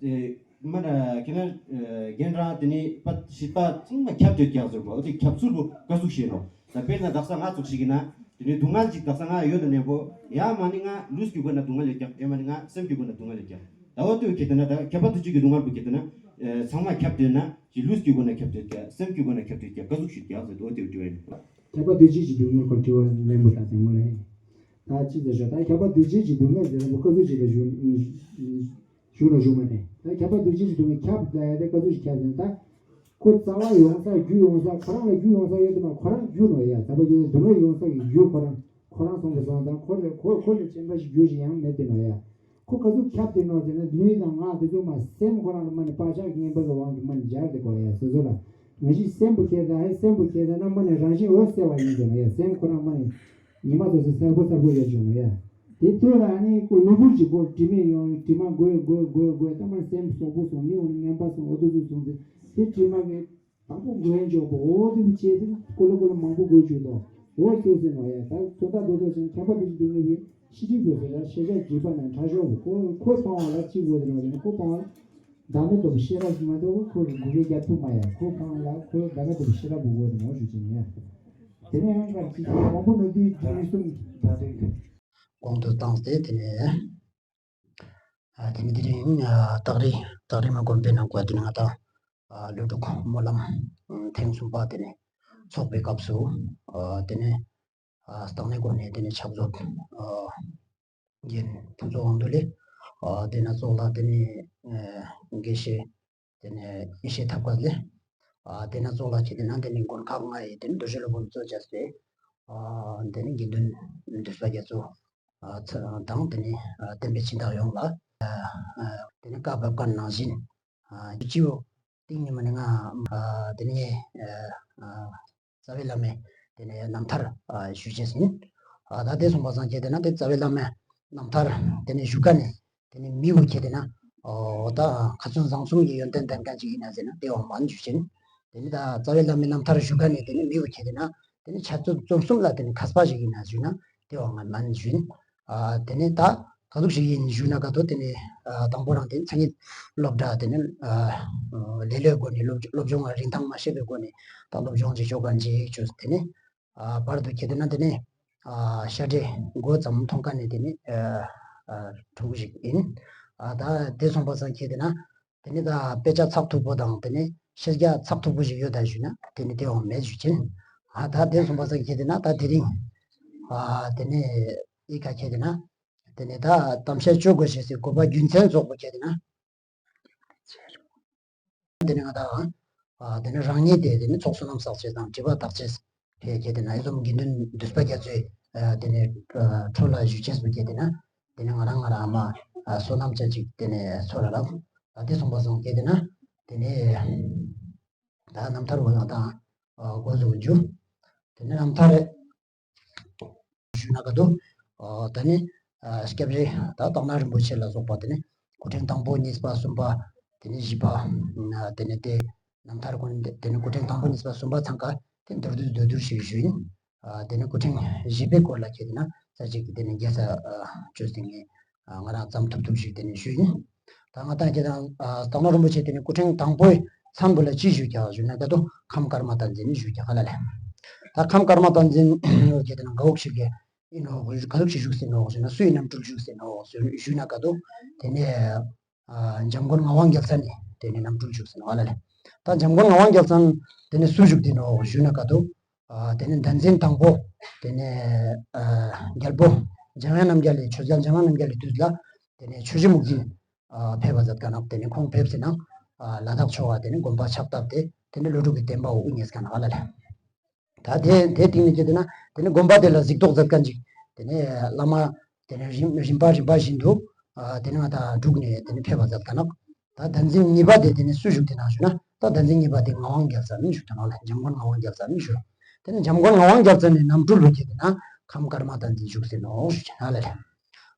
ཨེ། མ་ན་ཁྱེད་ན་ཨེ་རྒན་རང་དེ་ནི་པ་ཤི་པ་ཚང་མ་ཁྱབ་སྟེ་རྒྱག་ཟེར་བ་འོ་དེ་ཁྱབ་ཚུལ་བུ་ག་ཟུག་ཤེས་ནོ། ད་དཔེར་ན་དག་ས་ང་ཙོགས་ཤིག་ཡིན་ན་དེ་ནི་སྡུག་བསྔལ་ཅིག་དག་ས་ང་ཡོད་ན་ནས་བོ་ཡ་མ་ནི་ང་ལུས་ཀྱི་སྒོ་ན་སྡུག་བསྔལ་ཡོད་ཀྱག་ཨེ་མ་ནི་ང་སེམས་ཀྱི་སྒོ་ན་སྡུག་བསྔལ་ཡོད་ཀྱག་ད་འོ་དེ་བོ་ཁེ་ཏེ་ན་ད་ཁྱབ་པ་འདུ་བྱེད་ཀྱི་སྡུག་བསྔལ་བུ་ཁེ་ཏེ་ན་ཨེ་ཚང་མ་ཁྱབ་སྟེ་ན་ཅི་ལུས་ཀྱི་སྒོ་ན་ཁྱབ་སྟེ་ཀྱག་སེམས་ཀྱི་སྒོ་ན་ཁྱབ་སྟེ་ཀྱག་ག་ཟུག་ཤེས་ཀྱག་ཟེར་འོ་དེ་བོ་དྲི་བ་ཡིན། ཁྱབ་པ་འདུ་བྱེད་ཀྱི་སྡུག་བསྔལ་སྐོར་དྲི་བ་ལན་པོ་ད་དེ་ངོ་ལ་ཡིན། ད་ཅི་ཟེར་ཤོག་ད་ཁྱབ་པ་འདུ་བྱེད་ཀྱི་སྡུག་བསྔལ་ཟེར་ན་བོ་ག་ཟུག་ཅིག་ལ་ཞུ། ཞུ་ལ་ཞུ་མ་ནས་ད་ཁྱབ་པ་འདུ་བྱེད་ཀྱི་སྡུག་བསྔལ་ཁྱབ་ལ་ཡ་དེ་ག་ཚོད་ཅིག་ཁྱབ་ཟེར་ན་ད། ཁོ་རྩ་བ་ཡོང་ས་རྒྱུ་ཡོང་ས་ཁོ་རང་ལ་རྒྱུ་ཡོང་ས་ཡོད་དེ་མ་ཁོ་རང་རྒྱུ་ནོ་ཡ། ད་པ་ཡོད་སྡུག་བསྔལ་ཡོང་ས་ཀྱི་རྒྱུ་ཁོ་རང་ཁོ་རང་སོང་པ་སོང་ཙང་ཁོ་ལས་ཁོ་ཁོ་ལས་ཆེན་པ་ཞིག་རྒྱུ་ཞིག་ཡང་མེད་དེ་ནོ་ཡ། ཁོ་ག་ཚོད་ཁྱབ་དེ་ནོ་ཟེར་ན་ལུས་དང་ངག་དེ་ཚོ་མ་སེམས་ཁོ་རང་ལ་མ་ནས་བག་ཆགས་ཀྱི་ངན་པ་གི་དབང་གིས་མ་ནས་སྦྱར་དེ་གོ་ཡ་སོ་སོ་ལ། ང་ཞིག་སེམས་པོ་ཁྱེར་ད་ཧེ་སེམས་པོ་ཁྱེར་ད་ན་མ་ནས་རང་བཞིན་འོད་གསལ་བ་ཡིན་ཟེར་ནོ་ཡ། སེམས་ཁོ་རང་མ་ནས། ཉི་མ་ཚོ་ཚོ་གསལ་པོ་གསལ་པོ་ཡོད་བྱུང་ལ་ཡ། དེ་ལྟོས་ལ་ཨ་ནི་ཁོ་གློ་བུར་གྱི་སྒོར་དྲི་མས་ཡོང་དྲི་མ་འགོས་འགོས་འགོས་འགོས་ད་མར་སེམས་སོག་པོ་སོང་མི་འོང་ངན་པ་སོང་འོ་དོ་ཚོ་སོང་ཚེ་དེ་དྲི་མ་གི་དང་པོ་འགོས་འཇོག་པོ་འོ་དེ་བྱས་ཏེ་ཀོ་ལོ་ཀོ་ལོ་མང་པོ་འགོས་བྱུང་དོ། འོ་ཚོ་ཟེར་ནོ་ཡ། ད་ཚོ་ད་དོ་དོ་ཞིང་ཁྱབ་པ་དེ་ཚོ་སྡུག་བསྔལ་གྱི་ཤི་ཁྲིད་དགོས་ཟེར་ལ་ཤེས་བྱ་བརྗོད་པ་ན་ཁྲ་ཤོག་གོ་ཁོ་སྤང་བ་ལ་ཅི་དགོས་ཟེར་ནོ་ཟེར་ན་ཁོ་སྤང་བ་ལ། བདག་མེད་རྟོགས་པའི་ཤེས་རབ་ཀྱིས་མ་གཏོགས་ཁོ་གི་དགུ་པའི་རྒྱབ་ཐུག་མ་ཡ། ཁོ་སྤང་ལ་ཁོ་བདག་མེད་རྟོགས་པའི་ཤེས་རབ་བུ་གོ་དེ་མོ་ཞུ་ཅི་ནི་ཡ། དེ་ནས་ཡང་སྐར་གཅིག་མང་པོ་ནོར་དུས་དུས་གསུམ་ད་དུས་གོང་དུ་བཏང་སྟེ་དེ་ནས་ཨ་དེ་ནི་དེ་རིང་ཨ་སྟག་རི་སྟག་རི་མ་དགོན་པའི་ནང་གོ་དེ་ནི་ང་དང་ཨ་ཀླུ་སྒྲུབ་སྨོན་ལམ་ཐེངས་གསུམ་པ་དེ་ནས་ཚོགས་པའི་སྐབས་སུ་ཨ་དེ་ནས་ཨ་སྟག་སྣེ་དགོན་ནས་དེ་ནས་ཕྱག་རྫོགས་ཨ་རྒན་ཕུན་ཚོགས་དབང་འདུས་ལས་ཨ་དེ་ན་ཚོགས་ལ་དེ་ནས་ཨ་དགེ་བཤེས་དེ་ནས་ཡེ་ཤེས་ཐབས་དཀར་ལས་ཨ་དེ་ན་ཚོགས་ལ་ཁྱེད་དེ་ན་དེ་ནས་དགོན་ཁག་ལྔ་ཡི་དེ་ནས་རྡོ་རྗེ་སློབ་དཔོན་གཙོ་བྱས་ཏེ་ཨ་དེ་ནས་དགེ་འདུན་འདུས་པ་རྒྱ་མཚོ་ཨ་ཚ་དང་དེ་ནས་ཨ་བསྟན་པའི་སྦྱིན་བདག་ཡོངས་ལ་ཨ་ཨ་དེ་ནས་བཀའ་བབས་ཀ་ནང་བཞིན་ཨ་སྤྱི་བོ་སྟེང་ཉི་མ་ནས་ང་ཨ་དེ་ནས་ཨ་ཨ་རྩ་བའི་བླ་མའི་དེ་ནས་རྣམ་ཐར་ཨ་ཞུ་བྱས་ཟིན། ཨ་ད་དེ་སོང་པ་སང་ཁྱེད་དེ་ན་དེ་རྩ་བའི་བླ་མའི་རྣམ་ཐར་དེ་ནས་ཞུ་ཁ་ནས་དེ་ནས་མི་བོ་ཁྱེད་དེ་ན་ཨོ་ད་ཁ་ཚོན་བཟང་གསུམ་གྱི་ཡོན་ཏན་ལྡན་མཁན་ཅིག་ཡིན་ན་ཟེར་ན་དེ་བ་མ་ནས་ཞུ་བྱས། དེ་ནས་ད་རྩ་བའི་བླ་མའི་རྣམ་ཐར་ཞུ་ཁ་ནས་དེ་ནས་མི་བོ་ཁྱེད་དེ་ན་དེ་ནས་འཆད་རྩོད་རྩོམ་གསུམ་ལ་དེ་ནས་མཁས་པ་ཞིག་ཡིན་ན་ཞུས་ན་དེ་བ་ང་མ་ནས་ཞུ་ཡིན། ཨ་དེ་ནས་ད་ག་ཟུག་ཞིག་ཡིན་ཞུས་ན་ག་དོ་དེ་ནས་ཨ་དང་པོ་རང་དེ་ནས་མཚན་ཉིད་སློབ་གྲྭ་དེ་ནས་ཨ་ལེ་ལོའི་སྒོ་ནས་སློབ་སློབ་སྦྱོང་རིན་ཐང་མ་ཤེས་པའི་སྒོ་ནས་ད་སློབ་སྦྱོང་ཅིག་ཆོག་ག་འཇིག་ཆོག་དེ་ནས་ཨ་བར་དུ་ཁྱེད་དེ་ན་དེ་ནས་ཨ་ཤ་འདྲེ་མགོ་ཙམ་མཐོང་མཁན་ནས་དེ་ནས་ཨ་ཕྲུ་གུ་ཞིག་ཡིན། ཨ་ད་དེ་སོང་པ་སང་ཁྱེད་དེ་ན་དེ་ནས་ད་དཔེ་ཆ་ཚགས་ཐུབ་པོ་དང་དེ་ནས་ཤེས་རྒྱ་ཚགས་ཐུབ་པོ་ཞིག་ཡོད་ད་ཞུས་ན་དེ་ནས་དེ་བ་མེད་ཞུ་ཆེན། ཨ་ད་དེ་སོང་པ་སང་ཁྱེད་དེ་ན་ད་དེ་རིང་ཨ་དེ་ནས་ཨི་ཁ་ཁྱེད་དེ་ན། དེ་ནས་ད་གཏམ་བཤད་བཅོ་དགོས་ཞེས་སའི་དགོས་པ་རྒྱུ་མཚན་རྫོགས་པོ་ཁྱེད་དེ་ན། དེ་ནས་ང་དང་། དེ་ནས་རང་ཉིད་དེ་དེ་ནས་ཚོགས་བསོད་ནམས་བསགས་ཅེས་དང་སྒྲིབ་པ་དག་ཅེས་ཕེ་ཁྱེད་དེ་ན་ཨེ་ཙོམ་དགེ་འདུན་འདུས་པ་རྒྱ་མཚོའི་དེ་ནས་འཕྲོ་ལ་བཞུད་ཅེས་པོ་ཁྱེད་དེ་ན། དེ་ནས་ང་རང་ང་རང་ཨ་མ་བསོད་ནམས་ཅན་ཅིག་དེ་ནས་ཚོར་ར་ལབ། དེ་སོང་པ་སོང་ཁྱེད་དེ་ན། དེ་ནས་ད་རྣམ་ཐར་འོ་ཡང་དང་འགོ་བཟུང་རྒྱུ། དེ་ནས་རྣམ་ཐར་རེད། ཞུས་ན་ག་དུ། ཨོ་ད་ནི་ཨ་སྐྱབས་རྗེ་ད་སྟག་སྣ་རིན་པོ་ཆེ་ལ་སོགས་པ་དེ་ནི་སྐུ་ཕྲེང་དང་པོ་གཉིས་པ་གསུམ་པ་དེ་ནི་བཞི་པ་ཨ་དེ་ནི་དེ་རྣམ་ཐར་ཀུན་དེ་ནི་སྐུ་ཕྲེང་དང་པོ་གཉིས་པ་གསུམ་པ་ཚང་ཀ་དེ་མདོར་བསྡུས་མདོར་བསྡུས་ཤིག་ཞུས་ཡིན། ཨ་དེ་ནི་སྐུ་ཕྲེང་བཞི་པའི་སྐོར་ལ་ཁྱེད་དེ་ན་ས་གཅིག་གི་དེ་ནི་རྒྱལ་ས་ཨ་བཅོས་ཏེ་ངས་ཨ་ང་རང་ཙམ་ཐུབ་ཐུབ་ཞིག་དེ་ནི་ཞུས་ཡིན། ད་ང་ད་ཁྱེད་དང་ཨ་སྟག་སྣ་རིན་པོ་ཆེ་དེ་ནི་སྐུ་ཕྲེང་དང་པོའི་མཚན་བུ་ལ་ཅི་ཞུ་རྒྱག་ཞུ་ན་ད་དུ་ཁམས་ཀརྨ་བསྟན་འཛིན་ཞུ་རྒྱག་ག་ལ་ལས། ད་ཁམས་ཀརྨ་བསྟན་འཛིན་ཁྱེད་དེ་ན་མགའ་འོག་ཞིག་གི་ཨིན་ནོ་ག་ཟུག་ཞིག་བཞུགས་ཟིན་ནོ་ཞུ་ན་སུའི་རྣམ་སྤྲུལ་བཞུགས་ཟིན་ནོ་ཞུ་ན་ག་དུ་དེ་ནས་ཨ་འཇམ་མགོན་ངག་དབང་རྒྱལ་མཚན་ནི་དེ་ནས་རྣམ་སྤྲུལ་བཞུགས་ཟིན་ནོ་ག་ལ་ལས། ད་འཇམ་མགོན་ངག་དབང་རྒྱལ་མཚན་དེ་ནས་སུ་བཞུགས་དེ་ནོ་ཞུ་ན་ག་དུ། དེ་ནས་བསྟན་འཛིན་དང་པོ་དེ་ནས་རྒྱལ་པོ་འཇམ་དབྱངས་རྣམ་རྒྱལ་ལས། ཆོས་རྒྱལ་འཇམ་དབྱངས་རྣམ་རྒྱལ་ལས་དུས་ལ་དེ་ནས་ཆོས་རྗེ་མུག་ཆུ་ཕེབས་པ་མཛད་ག་ན། དེ་ནས་ཁོང་ཕེབས་ཟིན་ན་ལ་དྭགས་ཕྱོགས་ལ་དེ་ནས་དགོན་པ་ཕྱག་བཏབ་སྟེ་དེ་ནས་ཀླུ་སྒྲུབ་ཀྱི་བསྟན་པ་དབུ་བརྙེས་ག་ན་ཨ་ལ་ལ། ད་དེ་དེ་སྟེང་ནས་ཁྱེར་ཏེ་ན་དེ་ནས་དགོན་པ་དེ་ལ་གཟིགས་རྟོག་མཛད་མཁན་ཅིག་དེ་ནས་བླ་མ་དེ་ནས་རིམ་རིམ་པ་རིམ་པ་བཞིན་དུ་དེ་ནས་ང་དང་འབྲུག་ནས་དེ་ནས་ཕེབས་པ་མཛད་ག་ན། ད་བསྟན་འཛིན་གཉིས་པ་དེ་དེ་ནས་སུ་བཞུགས་དེ་ན་ཞུ་ན། ད་བསྟན་འཛིན་གཉིས་པ་དེ་ངག་དབང་རྒྱལ་མཚན་བཞུགས་དེ་ན་ལ། འཇམ་མགོན་ངག་དབང་རྒྱལ་མཚན་བཞུགས། དེ་ནས་འཇམ་མགོན་ངག་དབང་རྒྱལ་མཚན་ནས་གནམ་གྲུ་ལུ་ཁྱེར་ཏེ་ན་ཁམས་ཀརྨ་བསྟན་འཛིན་བཞུགས་ཟིན་ནོ་ཞུ་ཅེ་ན་ལ་ལ།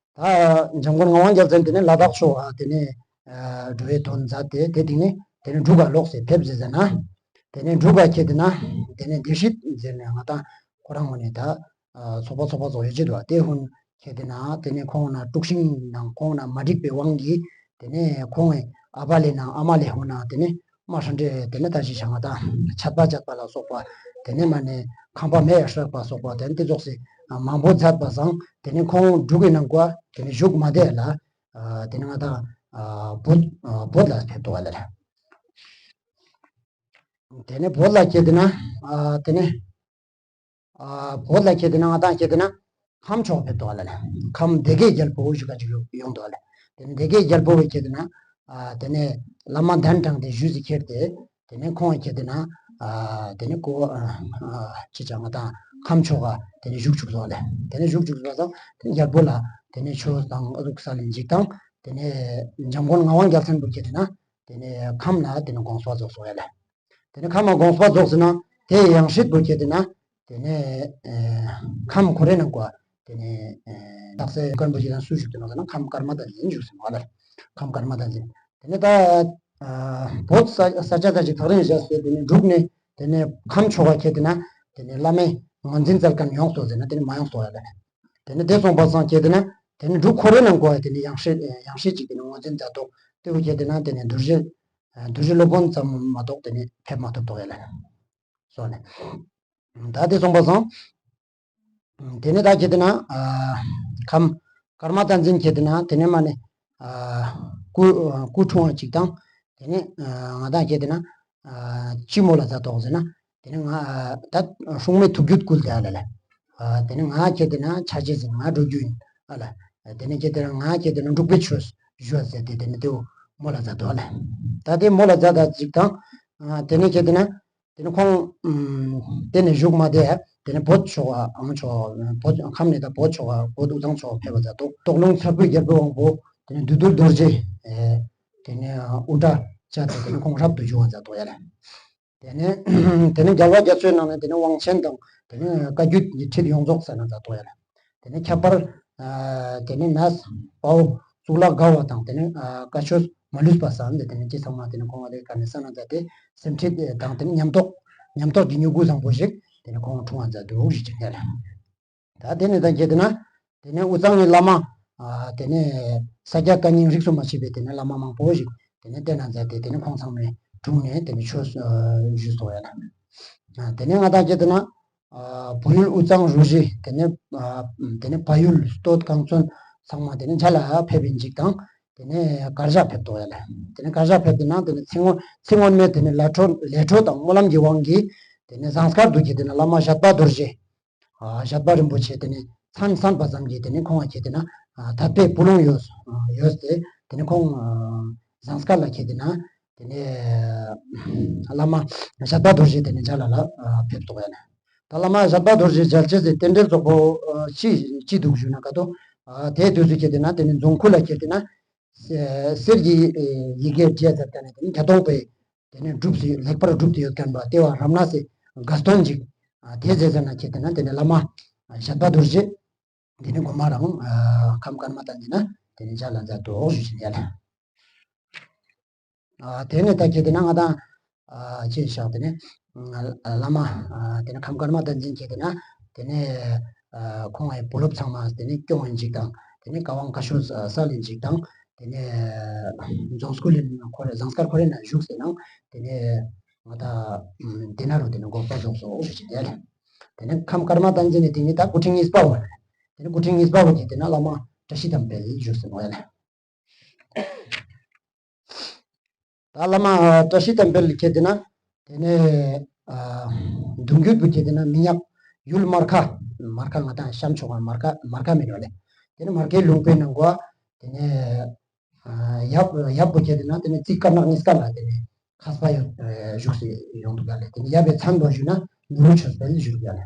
ད་འཇམ་མགོན་ངག་དབང་རྒྱལ་མཚན་དེ་ནས་ལ་དྭགས་ཕྱོགས་ཨ་དེ་ནས་འགྲོ་བའི་དོན་མཛད་དེ་དེ་དེ་ནས་དེ་ནས་འབྲུག་ག་ལོག་སེ་ཕེབས་ཟེར་ཟེར་ན། དེ་ནས་འབྲུག་ག་ཁྱེར་ཏེ་ན་དེ་ནས་བདེ་སྐྱིད་ཟེར་ནས་ང་དང་ཁོ་རང་ངོས་ནས་ད་ཚོགས་པ་ཚོགས་པ་ཚོགས་ཡོད་ཀྱི་འདུག་དེ་ཧུན་ཁྱེར་ཏེ་ན་དེ་ནས་ཁོང་ན་དཀྲུག་ཤིང་དང་ཁོང་ན་མ་འགྲིག་པའི་དབང་གིས་དེ་ནས་ཁོང་གི་ཨ་ཕ་ལས་ན་ཨ་མ་ལས་ཧུན་ན་དེ་ནས་མ་ཧྲན་ཏེ་དེ་ནས་ད་ཅི་ཞང་ང་དང་ཆད་པ་བཅད་པ་ལ་སོགས་པ་དེ་ནས་མ་ནས་ཁང་པ་མེ་ཡ་སྲེག་པ་སོགས་པ་དེ་ནས་དེ་ཙོགས་སེ་མང་པོ་མཛད་པ་སང་དེ་ནས་ཁོང་འབྲུག་གི་ནང་གོ་དེ་ནས་བཞུགས་མ་དེ་ལ་དེ་ནས་ང་དང་བོད་བོད་ལ་ཕེབས་ཏོ་བ་ལ་ལ། དེ་ནས་བོད་ལ་ཁྱེར་ཏེ་ན་དེ་ནས་བོད་ལ་ཁྱེར་ཏེ་ན་ང་དང་ཁྱེར་ཏེ་ན་ཁམས་ཕྱོགས་ཕེབས་ཏོ་བ་ལ་ལ། ཁམས་སྡེ་དགེ་རྒྱལ་པོ་བཞུགས་ཀ་ཅིག་ཡོང་ཏོ་བ་ལ། དེ་ནས་སྡེ་དགེ་རྒྱལ་པོ་བས་ཁྱེར་ཏེ་ན་དེ་ནས་བླ་མ་གདན་དྲངས་ཏེ་བཞུགས་སུ་ཁྱེར་ཏེ། དེ་ནས་ཁོང་ཁྱེར་ཏེ་ན་དེ་ནས་ཀོ་ཅི་ཅང་ང་དང་ཁམས་ཕྱོགས་ཀ་དེ་ནས་བཞུགས་བཅུག་ཏོ་བ་ལ། དེ་ནས་བཞུགས་བཅུག་པ་སང་དེ་ནས་རྒྱལ་པོ་ལ་དེ་ནས་ཆོས་དང་ཨ་ཟུག་ས་ལེན་ཅིག་དང་། དེ་ནས་འཇམ་མགོན་ངག་དབང་རྒྱལ་མཚན་པོ་ཁྱེར་ཏེ་ན་དེ་ནས་ཁམས་ལ་དེ་ནས་དགོངས་པ་རྫོགས་སོ་ཡ་ལ། དེ་ནས་ཁམས་ལ་དགོངས་པ་རྫོགས་ཟིན་ན་དེ་ཡང་སྲིད་པོ་ཁྱེར་ཏེ་ན་དེ་ནས་ཁམས་ཁོ་རེ་ནང་གོ་དེ་ནས་རྟགས་གསལ་མགོན་པོ་ཁྱེར་ཏེ་ན་སུ་བཞུགས་ཏེ་ན་ཟེར་ན་ཁམས་ཀརྨ་བསྟན་འཛིན་བཞུགས་ཟིན་བ་ལ། ཁམས་ཀརྨ་བསྟན་འཛིན། དེ་ནས་ད་བོད་ས་ས་ཆ་ད་ཅིག་ཐག་རིང་བཞག་སྟེ་དེ་ནས་འབྲུག་ནས་དེ་ནས་ཁམས་ཕྱོགས་ཁ་ཁྱེར་ཏེ་ན་དེ་ནས་བླ་མའི་ངོས་འཛིན་སྩལ་མཁན་ཡོངས་སོ་ཟེར་ན་དེ་ནས་མ་ཡོངས་སོ་ཡ་ལ། དེ་ནས་དེ་སོང་པ་སང་ཁྱེར་ཏེ་ན་དེ་ནས་འབྲུག་ཁོ་རེ་ནང་གོ་དེ་ནས་ཡང་སྲིད་ཡང་སྲིད་ཅིག་དེ་ནས་ངོས་འཛིན་མཛད་དོ། དེ་བོ་ཁྱེར་ཏེ་ན་དེ་ནས་རྡོ་རྗེ་རྡོ་རྗེ་སློབ་དཔོན་ཙམ་མ་གཏོགས་དེ་ནས་ཕེབས་མ་ཐུབ་དོ་ཡ་ལ། སོང་ནས་ད་དེ་སོང་པ་སང་དེ་ནས་ད་ཁྱེར་ཏེ་ན་ཁམས་ཀརྨ་བསྟན་འཛིན་ཁྱེར་ཏེ་ན་དེ་ནས་མ་ནས་སྐུ་སྐུ་འཁྲུངས་པ་ཅིག་དང་། དེ་ནས་ང་དང་ཁྱེར་ཏེ་ན་ཅི་མོ་ལ་ཛ་དོག་ཟེར་ན། དེ་ནས་ང་ད་སྲུང་མའི་ཐུགས་རྒྱུད་བསྐུལ་ཏེ་ཨ་ལ་ལ། དེ་ནས་ང་ཁྱེར་ཏེ་ན་ཆ་ཅེས་ཟིན་ང་འགྲོ་རྒྱུ་ཡིན་ཨ་ལ། དེ་ནས་ཁྱེར་ཏེ་ན་ང་ཁྱེར་ཏེ་ན་འབྲུག་པའི་ཆོས་ཞུ་བ་ཟེར་ཏེ་དེ་ནས་དེའུ་མོ་ལ་ཛ་དོ་ཨ་ལ། ད་དེ་མོ་ལ་ཛ་ད་ཅིག་དང་། དེ་ནས་ཁྱེར་ཏེ་ན་དེ་ནས་ཁོང་དེ་ནས་བཞུགས་མ་དེ་དེ་ནས་བོད་ཕྱོགས་ཨ་མོ་ཕྱོགས་བོད་ཁམས་ནས་ད་བོད་ཕྱོགས་བོད་དབུས་གཙང་ཕྱོགས་ཕེབས་པ་ཛ་དོ། དོག་ལུང་ཚ་བོའི་རྒྱལ་པོའི་དབང་པོ་དེ་ནས་བདུད་འདུལ་རྡོ་རྗེ། དེ་ནས་དབུ་སྐྲ་བཅད་དེ་དེ་ནས་ཁོང་རབ་ཏུ་བྱུང་བ་ཛ་དོ་ཡ་ལ། དེ་ནས་དེ་ནས་རྒྱལ་བ་རྒྱ་མཚོའི་ནང་ནས་དེ་ནས་དབང་ཆེན་དང་དེ་ནས་བཀའ་བརྒྱུད་ཀྱི་ཁྲིད་ཡོངས་རྫོགས་ཟེར་ན་ཛ་དོ་ཡ་ལ། དེ་ནས་ཁྱད་པར་དེ་ནས་ནས་དཔའ་བོ་གཙུག་ལག་དགའ་བ་དང་དེ་ནས་བཀའ་ཆོས་མ་ལུས་པ་ཟེར་ནས་དེ་ནས་ཅི་ཚང་མ་དེ་ནས་ཁོང་བ་དེ་ག་ནས་ས་ན་ཛ་དེ་སེམས་ཁྲིད་དང་དེ་ནས་ཉམས་རྟོགས་ཉམས་རྟོགས་ཀྱི་མྱུ་གུ་བཟང་པོ་ཞིག་དེ་ནས་ཁོང་འཁྲུངས་པ་ཛ་དོ་ཞིག་ཅིག་ཡ་ལ། ད་དེ་ནས་ད་ཁྱེར་ཏེ་ན་དེ་ནས་དབུས་གཙང་གི་བླ་མ་དེ་ནས་ས་སྐྱ་བཀའ་རྙིང་རིས་སུ་མ་ཆད་པའི་དེ་ནས་བླ་མ་མང་པོ་ཞིག་དེ་ནས་བསྟེན་ན་མཛད་དེ་དེ་ནས་ཁོང་ཚང་མས་དྲུང་ནས་དེ་ནས་ཆོས་ཞུས་སོ་ཡ་ལ། དེ་ནས་ང་དང་ཁྱེར་ཏེ་ན་བོད་ཡུལ་དབུས་གཙང་རུ་བཞི་དེ་ནས་དེ་ནས་བལ་ཡུལ་སྟོད་གངས་ཅན་ཚང་མ་དེ་ནས་མཇལ་ལ་ཕེབས་པའི་འཇིག་དང་དེ་ནས་གར་ཞ་ཕེབས་དོ་ཡ་ལ། དེ་ནས་གར་ཞ་ཕེབས་ཏེ་ན་དེ་ནས་ཚེ་སྔོན་ཚེ་སྔོན་མའི་དེ་ནས་ལས་འཕྲོ་ལས་འཕྲོ་དང་སྨོན་ལམ་གྱི་དབང་གིས་དེ་ནས་ཟངས་དཀར་དུ་ཁྱེར་ཏེ་ན་བླ་མ་བཞད་པ་རྡོ་རྗེ། བཞད་པ་རིན་པོ་ཆེ་དེ་ནས་མཚན་གསན་པ་ཙམ་གྱིས་དེ་ནས་ཁོང་ལ་ཁྱེར་ཏེ་ན་དད་པའི་སྤུ་ལོང་ཡོད་ཡོད་དེ་དེ་ནས་ཁོང་ཟངས་དཀར་ལ་ཁྱེར་ཏེ་ན་དེ་ནས་བླ་མ་བཞད་པ་རྡོ་རྗེ་དེ་ནས་མཇལ་ལ་ལ་ཕེབས་ཐུབ་ཡ་ནས། ད་བླ་མ་བཞད་པ་རྡོ་རྗེ་མཇལ་ཅེས་སི་རྟེན་འབྲེལ་རྫོགས་པོ་ཅི་ཅི་འདུག་ཞུ་ན་ག་དོ། དེའི་དུས་སུ་ཁྱེར་ཏེ་ན་དེ་ནས་རྫོང་ཁུལ་ལ་ཁྱེར་ཏེ་ན། གསེར་གྱི་ཡི་གེ་བྲིས་ཚར་ཏེ་ནས་དེ་ནས་བརྒྱ་སྟོང་པའི་དེ་ནས་སྒྲུབ་སུ་ལེགས་པར་སྒྲུབ་སྟེ་ཡོད་མཁན་པ་ལྟེ་བ་རབ་གནས་སི་དགའ་སྟོན་ཅིག་དེ་མཛད་ཟེར་ན་ཁྱེར་ཏེ་ན་དེ་ནས་བླ་མ་བཞད་པ་རྡོ་རྗེ་དེ་ནས་དགོན་པ་རང་ཁམས་ཀརྨ་བསྟན་འཛིན་ན་དེ་ནས་མཇལ་ལ་མཛད་དོ་ཞུ་བཞིན་ཡ་ལ། དེ་ནས་ད་ཁྱེར་ཏེ་ན་ང་དང་ཅེས་བཞག་དེ་ནས་བླ་མ་དེ་ནས་ཁམས་ཀརྨ་བསྟན་འཛིན་ཁྱེར་ཏེ་ན་དེ་ནས་ཁོང་ངི་བུ་སློབ་ཚང་མ་དེ་ནས་སྐྱོང་བའི་འཇིག་དང་དེ་ནས་བཀའ་དབང་བཀའ་ཆོས་སྩལ་ལེན་འཇིག་དང་དེ་ནས་རྫོང་སྐུ་ལས་ཁོ་རེ་ཟངས་དཀར་ཁོ་རེ་ན་བཞུགས་ཟེར་ནང་དེ་ནས་ང་དང་དེ་ན་རུ་དེ་ནས་དགོངས་པ་རྫོགས་སོ་ཞེས་བྱས་ཏེ་དེ་ནས་ཁམས་ཀརྨ་བསྟན་འཛིན་ནས་དེ་ནས་ད་སྐུ་ཕྲེང་གཉིས་པ་བོ་རེད། དེ་ནས་སྐུ་ཕྲེང་གཉིས་པ་བོ་དེ་དེ་ན་བླ་མ་བཀྲ་ཤིས་དམ་དཔལ་བཞུགས་ཟེར་ནོ་ཡ་ལ། ད་བླ་མ་བཀྲ་ཤིས་བསྟན་འཕེལ་ཁྱེད་དེ་ན། དེ་ནས་ཨ་གདུང་རྒྱུད་པུ་ཁྱེད་དེ་ན་མི་ཉག་ཡུལ་མར་ཁ། མར་ཁ་ང་དང་གཤམ་ཕྱོགས་ཀ་མར་ཁ་མར་ཁ་མེད་པ་ལས། དེ་ནས་མར་ཁའི་ལུང་པའི་ནང་གོ། དེ་ནས་ཨ་ཡབ་ཡབ་པུ་ཁྱེད་དེ་ན་དེ་ནས་རྩིག་དཀར་ནག་གཉིས་ཀ་ལ་དེ་ནས་མཁས་པ་ཡོད་བཞུགས་སུ་ཡོང་འདུག་ལ། དེ་ནས་ཡབ་པའི་མཚན་པོ་ཞུ་ན་ནོར་བུ་ཆོས་འཕེལ་ཞུ་འདུག་ལ།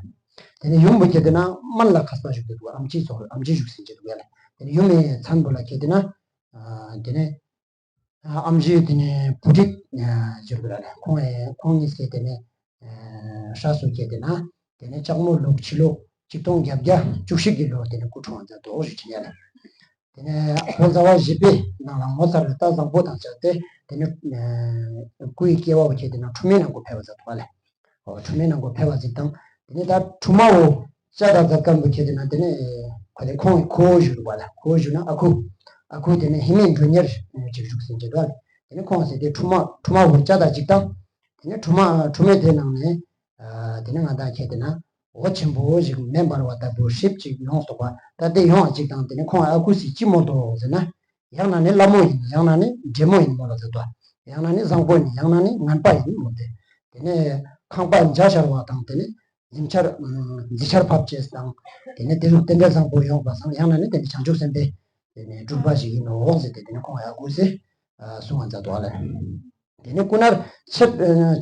དེ་ནས་ཡུམ་པུ་ཁྱེད་དེ་ན་སྨན་ལ་མཁས་པ་བཞུགས་འདུག་ཨམ་ཆི་ཚོ་ཨམ་ཆི་བཞུགས་སུ་འདུག་ལ། དེ་ནས་ཡུམ་མའི་མཚན་པོ་ལ་ཁྱེད་དེ་ན་ཨ་དེ་ནས། ཨ་ཨམ་ཆི་དེ་ནས་བུ་ཁྲིད་ཨ་བྱོན་པ་ལ་ཁོང་ཨེ་ཁོང་གཉིས་ཀྱིས་དེ་ནས་ཨ་སྲས་སུ་སྐྱེས་དེ་ན། དེ་ནས་ལྕགས་མོ་ལུག་ཕྱི་ལོ་ཆིག་སྟོང་བརྒྱད་བརྒྱ་བཅུ་བཞི་གི་ལོ་དེ་ནས་སྐུ་འཁྲུངས་པ་མཛད་དོ་ཞུ་ཆེན་ཡ་ལ། དེ་ནས་ཕོ་ཟླ་བ་བཞི་པའི་ནང་ལ་ངོ་མཚར་བའི་རྟ་བཟང་པོ་དང་བཅས་ཏེ་དེ་ནས་ཨ་སྐུ་ཡི་སྐྱེ་བ་བོ་ཁྱེད་དེ་ན་ཁྲོ་མོའི་ནང་གོ་ཕེབས་པ་མཛད་དོ་ལ། ཨོ་ཁྲོ་མོའི་ནང་གོ་ཕེབས་པ་ཅིག་དང་། དེ་ནས་ད་ཁྲོ་མོ་བོ་བཅའ་དང་མཛད་མཁན་པོ་ཁྱེད་དེ་ན་དེ་ནས་ཁོ་དེ་ཁོང་གི་ཁུ་བོ་ཞུ་རུ་བ་ལ། ཁུ་བོ་ཞུ་ན་ཨ་ཁུ། ཨ་ཁུ་དེ་ནས་ཧི་མའི་མགྲོན་གཉེར་ཅིག་བཞུགས་ཟིན་གྱི་འདུག་ལ། དེ་ནས་ཁོང་ཟེར་དེ་ཁྲོ་མོ་ཁྲོ་མོ་བོ་བཅའ་དང་ཅིག་དང་། དེ་ནས་ཁྲོ་མོ་ཁྲོ་མོའི་དེ་ནང་ནས་ཨ་དེ་ནས་ང་དང་ཁྱེད་དེ་ན་འོ་ཆེན་པོ་ཞིག་མེ་འབར་བ་ལྟ་བུ་ཧྲིབ་ཅིག་ཡོང་སོག་པ་ད་དེ་ཡོང་བ་ཅིག་དང་དེ་ནས་ཁོང་ཨ་ཁུ་ཟེར་ཅི་མོ་འདུག་ཟེར་ན། ཡང་ན་ནི་ལྷ་མོ་ཡིན། ཡང་ན་ནི་འདྲེ་མོ་ཡིན་མོ་ལ་ཟེར་དོ། ཡང་ན་ནི་བཟང་པོ་ཡིན། ཡང་ན་ནི་ངན་པ་ཡིན་མོ་སྟེ། དེ་ནས་ཁང་པ་འཇའ་ཤར་བ་དང་དེ་ནས་འཛིན་ཆར་འཛི་ཆར་ཕབ་ཅེས་དང་། དེ་ནས་དེ་རུ་རྟེན་འབྲེལ་བཟང་པོ་ཡོང་བ་སང་ཡང་ན་ནི་དེ་ནས་བྱང་ཆུབ་སེམས་དཔའི་དེ་ནས་སྒྲུབ་པ་ཞིག་ཡིན་ནོ་འོག་ཟེར་ཏེ་དེ་ནས་ཁོང་ཡ་དགོས་ཟེར་གསུང་བ་མཛད་དོ་ལ། དེ་ནས་སྐུ་ནར་ཆེར་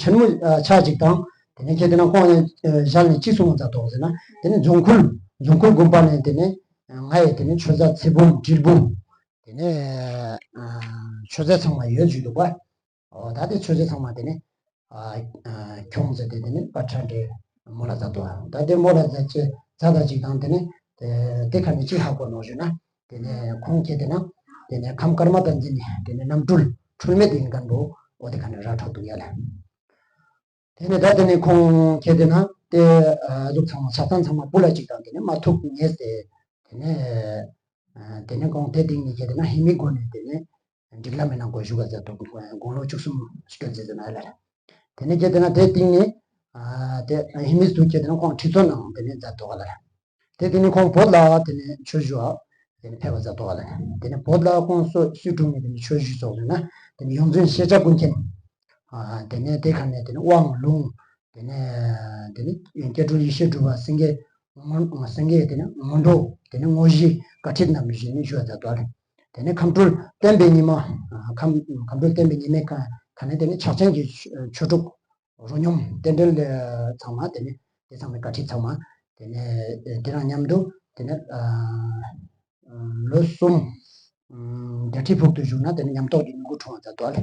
ཆེར་མོ་ཆ་ཅིག་དང་། དེ་ནས་ཁྱེད་དེ་ན་ཁོང་ནས་ཞལ་ནས་ཅི་གསུང་བ་མཛད་དོ་ཟེར་ན། དེ་ནས་རྫོང་ཁུལ་རྫོང་ཁུལ་དགོན་པ་ནས་དེ་ནས་ང་ཡི་དེ་ནས་ཆོས་ཟླ་ཚེ་བུམ་དྲིལ་བུམ། དེ་ནས་ཨ་མཆོད་རྫས་ཚང་མ་ཡོད་བཞུགས་འདུག་པ། ཨོ་ད་དེ་མཆོད་རྫས་ཚང་མ་དེ་ནས་ཨ་ཨ་ཁྱོང་མཛད་དེ་དེ་ནས་པ་ཁྲ་འདྲེ་མོ་ལ་མཛད་དོ། ད་དེ་མོ་ལ་མཛད་ཅེས་མཛད་ད་ཅིག་དང་དེ་ནས་དེ་དེ་ཁ་ནས་ཅི་ཧ་གོ་ནོ་ཞུ་ན། དེ་ནས་ཁོང་ཁྱེད་དེ་ན་དེ་ནས་ཁམས་ཀརྨ་པཎ་ཛི་ནས་དེ་ནས་རྣམ་སྤྲུལ་འཁྲུལ་མེད་ཡིན་མཁན་པོ་ཨོ་དེ་ཁ་ནས་ར་འཕྲོད་འདུག་ཡ་ལ། དེ་ནས་ད་དེ་ནས་ཁོང་ཁྱེད་དེ་ན་དེ་ཨ་གཟུགས་ཚང་མ་ཆགས་སྡང་ཚང་མ་སྤུ་ལ་གཅིག་དང་དེ་ནས་མ་ཐུག་ངེས་ཏེ། དེ་ནས་ཨ་དེ་ནས་ཁོང་དེ་སྟེང་ནས་ཁྱེད་དེ་ན་ཧེ་མི་དགོན་ནས་དེ་ནས་འགྲིག་ལམ་མེད་ན་དགོན་བཞུགས་པ་མཛད་དོ། དགུང་ལོ་བཅུ་གསུམ་སྐྱོད་མཛད་ཟེར་ན་ལ། དེ་ནས་ཁྱེད་དེ་ན་དེ་སྟེང་ནས་ཨ་དེ་ཧེ་མི་དུ་ཁྱེད་དེ་ན་ཁོང་ཁྲི་ཚོ་ནང་དེ་ནས་མཛད་དོ་ག་ལ། དེ་དེ་ནས་ཁོང་བོད་ལ་དེ་ནས་ཆོས་ཞུ་བ་དེ་ནས་ཕེབས་པ་མཛད་དོ་ག་ལ། དེ་ནས་བོད་ལ་ཁོང་སུ་སུས་དྲུང་ནས་དེ་ནས་ཆོས་ཞུས་སོགས་ཟེར་ན། དེ་ནས་ཡོངས་འཛིན་ཤེས་བྱ་ཀུན་མཁྱེན། ཨ་དེ་ནས་དེ་ཁ་ནས་དེ་ནས་དབང་ལུང་། དེ་ནས་དེ་ནས་སྐྱེ་འགྲོ་ཡེ་ཤེས་སྒྲུབ་པ་སེང་གེ་ངོ་སེང་གེ་དེ་ནས་ངོ་འགྲོ་དེ་ནས་དངོས་གཞི་བཀའ་ཁྲིད་རྣམས་བཞེས་ནས་ཞུ་བ་མཛད་དོ་ག་ལ། དེ་ནས་ཁམས་སྤྲུལ་བསྟན་པའི་ཉི་མ། ཨ་ཁམས་ཁམས་སྤྲུལ་བསྟན་པའི་ཉི་མའི་ཁ་ཁ་ནས་དེ་ནས་ཕྱག་ཆེན་གྱི་ཆོས་ཆོས་དྲུག་རོ་སྙོམས་རྟེན་འབྲེལ་ཚང་མ་དེ་ནས་དེ་ཚང་མའི་བཀའ་ཁྲིད་ཚང་མ་དེ་ནས་དེ་རང་མཉམ་དུ་དེ་ནས་ཨ་ལོ་གསུམ་ཨ་འབྲེལ་ཁྲིད་ཕུག་ཏུ་བཞུགས་ན་དེ་ནས་ཉམས་རྟོགས་ཀྱི་ནུས་མཐུ་འཁྲུངས་པ་མཛད་དོ་ལེ།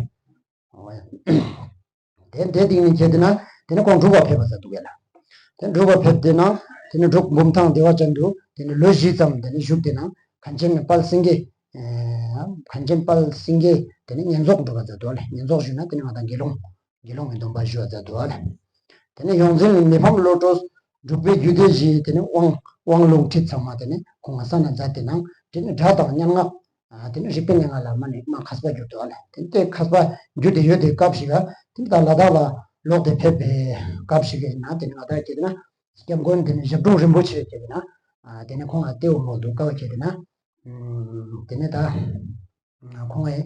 དེ་དེ་སྟེང་ནས་ཁྱེད་དེ་ན་དེ་ནས་ཁོང་འབྲུག་པ་ཕེབས་པ་མཛད་འདུག་གས་ལ། དེ་འབྲུག་པ་ཕེབས་དེ་ན་དེ་ནས་འབྲུག་འབུམ་ཐང་བདེ་བ་ཅན་དུ་དེ་ནས་ལོ་བཞི་ཙམ་དེ་ནས་བཞུགས་དེ་ན་མཁན་ཆེན་དཔལ་སེང་གེ་ཨ་མཁན་ཆེན་དཔལ་སེང་གེ་དེ་ནས་བསྙེན་རྫོགས་འགྲུབ་པ་མཛད་འདུག་ལེ། བསྙེན་རྫོགས་ཞུས་ན་དེ་ནས་ང་དང་དགེ་སློང་། དགེ་སློང་གི་སྡོམ་པ་ཞུ་བ་མཛད་འདུག་ལ། དེ་ནས་ཡོངས་འཛིན་མི་ཕམ་བློ་གྲོས་འབྲུག་པའི་རྒྱུད་སྡེ་བཞིའི་དེ་ནས་དབང་དབང་ལུང་ཁྲིད་ཚང་མ་དེ་ནས་ཁོང་ང་ས་ན་མཛད་དེ་ནང་དེ་ནས་སྒྲ་དང་སྙན་ངག་ཨ་དེ་ནས་རིག་པའི་གནས་ལྔ་ལ་མ་ནས་མ་མཁས་པ་གྱུར་འདུག་ལ། དེ་ནས་དེ་མཁས་པ་གྱུར་ཏེ་ཡོད་དེ་སྐབས་ཤིག་ལ་དེ་ནས་ད་ལ་དྭགས་ལ་ལོག་སྟེ་ཕེབས་པའི་སྐབས་ཤིག་གི་ནང་དེ་ནས་ང་དང་ཁྱེད་དེ་ན་སྐྱབས་མགོན་དེ་ནས་ཞབས་དྲུང་རིན་པོ་ཆེ་ཁྱེད་དེ་ན་ཨ་དེ་ནས་ཁོང་ལ་ལྟེ་བ་མོལ་འདུག་སྐབས་ཁྱེད་དེ་ན་ཨ་དེ་ནས་ད། ཁོང་ཨེ་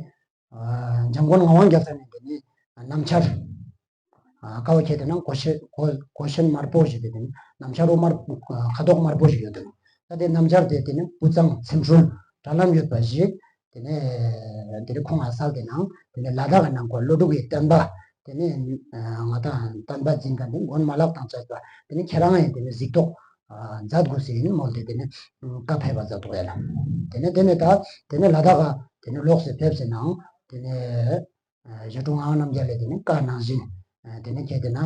འཇམ་མགོན་ངག་དབང་རྒྱལ་མཚན་ནས་དེ་ནས་སྣམ་སྦྱར། ཀ་བ་ཁྱེད་དེ་ན་གོ་ཤེན་གོ་གོ་ཤེན་དམར་པོ་ཞིག་དེ་དེ་ནས་སྣམ་སྦྱར་རོ་དམར་ཁ་དོག་དམར་པོ་ཞིག་ཡོད་དེ། ད་དེ་སྣམ་སྦྱར་དེ་དེ་ནས་སྤུས་གཙང་ཚེམ་དྲུལ་དྲ་ལམ་ཡོད་པ་ཞིག་དེ་ནས་དེ་ནས་ཁོང་ཨ་སལ་དེ་ནང་དེ་ནས་ལ་དྭགས་ཀྱི་ནང་གོ་བློ་དྲུག་གི་བསྟན་པ་དེ་ནས་ང་དང་བསྟན་པ་འཛིན་མཁན་དེ་མགོན་མ་ལགས་དང་བཅས་པ་དེ་ནས་ཁྱེད་རང་ཡང་དེ་ནས་གཟིགས་རྟོག་མཛད་དགོས་ཟེར་ཡིན་མོལ་ཏེ་དེ་ནས་བཀའ་ཕེབས་པ་མཛད་དོ་ཡ་ལ། དེ་ནས་དེ་ནས་ད་དེ་ནས་ལ་དྭགས་ཀ་དེ་ནས་ལོག་སེ་ཕེབས་སེ་ནང་དེ་ནས་ཞི་ཀྲུང་ངག་དབང་རྣམ་རྒྱལ་ལས་དེ་ནས་བཀའ་གནང་བཞིན་དེ་ནས་ཁྱེད་དེ་ན་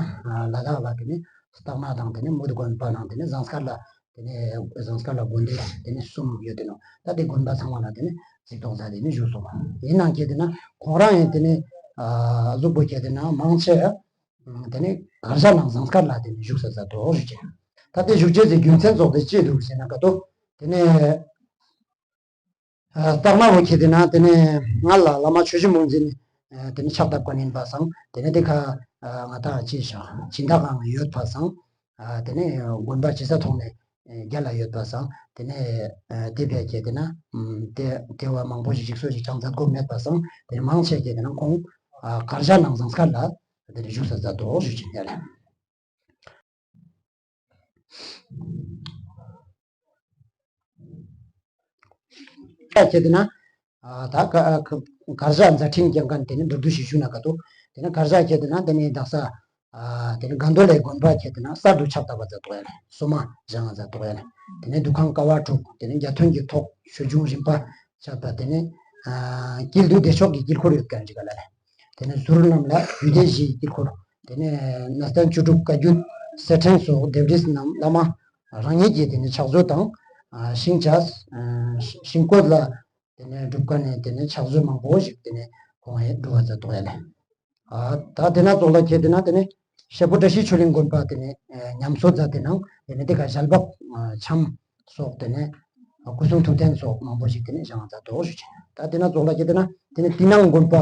ལ་དྭགས་ལ་དེ་ནས་སྟག་ནག་དང་དེ་ནས་མུ་དུ་དགོན་པ་ནང་དེ་ནས་ཟངས་དཀར་ལ་དེ་ནས་ཟངས་དཀར་ལ་དགོན་སྡེ་དེ་ནས་གསུམ་ཡོད་དེ་ནོ། ད་དེ་དགོན་པ་ཚང་མ་ལ་དེ་ནས་གཟིགས་རྟོག་མཛད་དེ་ནས་བཞུགས་སོང་། ཡིན་ནང་ཁྱེད་དེ་ན་ཁོང་རང་ཡང་དེ་ནས་གཟུགས་པོ་ཁྱེད་དེ་ན་མང་ཆེ། དེ་ནས་གར་ཞ་ནང་ཟངས་དཀར་ལ་དེ་ནས་བཞུགས་ས་ས་དོག་བཞུགས་ཅིང་། ད་དེ་བཞུགས་བྱེད་ཀྱི་རྒྱུ་མཚན་ཚོགས་དེ་ཅི་འདུག་ཟེར་ན་ཀ་ཏོ། དེ་ནས་སྟག་མ་བོ་ཁྱེད་དེ་ན་དེ་ནས་ང་ལ་བླ་མ་ཆོས་རྗེ་མུང་འཛིན་དེ་ནས་ཕྱག་བཏབ་མཁན་ཡིན་པ་སང་དེ་ནས་དེ་ཁ་ང་ད་ཅི་ཤ་སྦྱིན་བདག་གང་ཡོད་པ་སང་དེ་ནས་དགོན་པ་ཇི་ས་ཐོག་ནས་རྒྱ་ལ་ཡོད་པ་སང་དེ་ནས་དེ་བས་ཁྱེད་དེ་ན་དེ་དེ་བ་མང་པོ་ཞིག་ཞིག་གསོ་ཞིག་ཅང་མཛད་དགོས་མེད་པ་སང་དེ་ནས་མང་ཆེ་ཁྱེད་དེ་ན་ཁོང་ ཨ་གར་ཞ་ནང་ཟངས་དཀར་ལ་དེ་ནས་བཞུགས་ས་མཛད་དོ་ཞུ་ཅིག་ཡ་ལ། ཁྱེད་དེ་ན། ཨ་ད་ག་ག་གར་ཞ་མཛད་འཕྲིན་རྒྱང་མཁན་དེ་ནི་མདོར་བསྡུས་ཤིག་ཞུ་ན་ག་དུ། དེ་ནི་གར་ཞ་ཁྱེད་དེ་ན་དེ་ནི་དག་ས། ཨ་དེ་ནི་དགའ་མདོ་ལའི་དགོན་པ་ཁྱེད་དེ་ན་གསར་དུ་ཕྱག་བཏབ་པ་མཛད་དོ་ཡ་ལ། སོ་མ་བཞེངས་མཛད་དོ་ཡ་ལ། དེ་ནི་འདུ་ཁང་ཀ་བ་དྲུག་དེ་ནི་རྒྱ་ཐོན་གྱི་ཐོག་ཆོས་འབྱུང་རིམ་པ་ཆགས་པ་དེ་ནི། ཨ་དཀྱིལ་དུ་བདེ་མཆོག་གི་དཀྱིལ་འཁོར་ཡོད་མཁན་ཅིག་ག་ལ་ལ། དེ་ནས་ཟུར་རྣམས་ལ་རྒྱུད་སྡེ་བཞིའི་དཀྱིལ་འཁོར། དེ་ནས་གནས་བརྟན་བཅུ་དྲུག་བཀའ་བརྒྱུད་གསེར་ཕྲེང་སོགས་ལྡེབས་རིས་རྣམས་བླ་མ་རང་ཉིད་ཀྱིས་དེ་ནས་ཕྱག་བཟོ་དང་། ཨ་ཤིང་བྱ། ཨ་ཤིང་བཀོད་ལ་དེ་ནས་སྒྲུབ་ཁ་ནས་དེ་ནས་ཕྱག་བཟོ་མང་པོ་ཞིག་དེ་ནས་ཁོང་ཡང་སྒྲུབ་པ་མཛད་དོ་ཡ་ལ། ཨ་ད་དེ་ན་ཙོག་ལ་ཁྱེད་དེ་ན་དེ་ནས་ཤེལ་སྒོ་བཀྲ་ཤིས་ཆོས་གླིང་དགོན་པ་དེ་ནས་ཉམས་གསོ་མཛད་དེ་ནང་དེ་ནས་དེ་ག་ཞལ་འབག་འཆམ། སོགས་དེ་ནས་སྐུ་གསུང་ཐུགས་རྟེན་སོགས་མང་པོ་ཞིག་དེ་ནས་བཞེངས་མཛད་དོ་ཞུ་ཆེན། ད་དེ་ན་རྫོགས་ལ་ཁྱེད་དེ་ན་དེ་ནས་ཏི་ནང་དགོན་པ་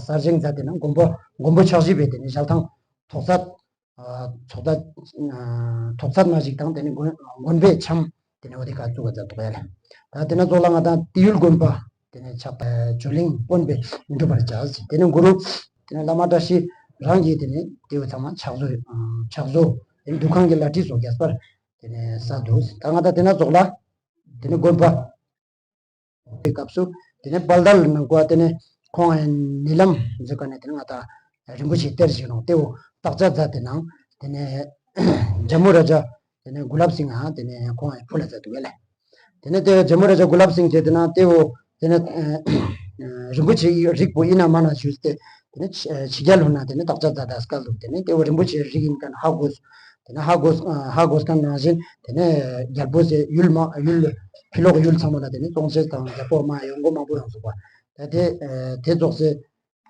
གསར་བཞེངས་མཛད་དེ་ན་མགོན་པོ་མགོན་པོ་ཕྱག་བཞི་པའི་དེ་ནས་ཞལ་ཐང་ཐོག་ཚད་ཐོག་ཚད་ཐོག་ཚད་མ་ཞིག་དང་དེ་ནས་མགོན་མགོན་པོའི་འཆམ་དེ་ནས་འོ་དེ་ག་བཙུགས་པ་མཛད་དོ་ཡ་ལ། ད་དེ་ན་རྫོགས་ལ་ང་དང་ཏི་ཡུལ་དགོན་པ་དེ་ནས་ཕྱག་ཇོ་གླིང་དཔོན་པོས་འགྲུབ་པར་བྱ་ཟེར། དེ་ནས་གུ་རུ་དེ་ནས་བླ་མ་བཀྲ་ཤིས་རང་གིས་དེ་ནས་དེ་བ་ཚང་མ་ཕྱག་བཟོ་ཕྱག་བཟོ་དེ་ནས་འདུ་ཁང་གི་ལག་ཁྲི་སོགས་རྒྱས་པར། དེ་ནས་ས་འདུག་ད་ང་ད་དེ་ན་རྫོགས་ལ། དེ་ནས་དགོན་པ། དེ་སྐབས་སུ་དེ་ནས་དཔལ་ལྡན་ནང་གོ་དེ་ནས་ཁོང་ནི་ལམ་མཛོད་ཀ་ནས་དེ་ནས་ང་ད་རིན་པོ་ཆེ་གཏེར་བཞེས་རུང་དེའོ་བརྟག་དཔྱད་མཛད་དེ་ནང་དེ་ནས་ཇ་མུ་ར་ཇ་དེ་ནས་གུ་ལབ་སིང་ང་དེ་ནས་ཁོང་ཕུལ་ལ་མཛད་འདུག་ཡ་ལ། དེ་ནས་དེ་ཇ་མུ་ར་ཇ་གུ་ལབ་སིང་ཁྱེད་དེ་ན་དེའོ། དེ་ནས་རིན་པོ་ཆེའི་རིགས་པོ་ཡིན་ན་མ་ན་ཞུས་ཏེ། དེ་ནས་ཕྱི་རྒྱལ་ལྷུ་ན་དེ་ནས་བརྟག་དཔྱད་མཛད་ད་སྐལ་འདུག་དེ་ནས་དེ་བོ་རིན་པོ་ཆེའི་རིགས་ཡིན་མཁན་ཧ་གོ། དེ་ནས་ཧ་གོ་ཧ་གོ་མཁན་ནང་བཞིན་དེ་ནས་རྒྱལ་པོ་ཟེར་ཡུལ་མ་ཡུལ་ཕྱི་ལོགས་ཡུལ་ཚང་མ་ལ་དེ་ནས་གཙོང་ཆེན་དང་རྒྱལ་པོ་མ་ཡོང་སྒོ་མང་པོ་ཡོང་སོང་བ། ད་དེ་དེ་རྫོགས་ཚེ།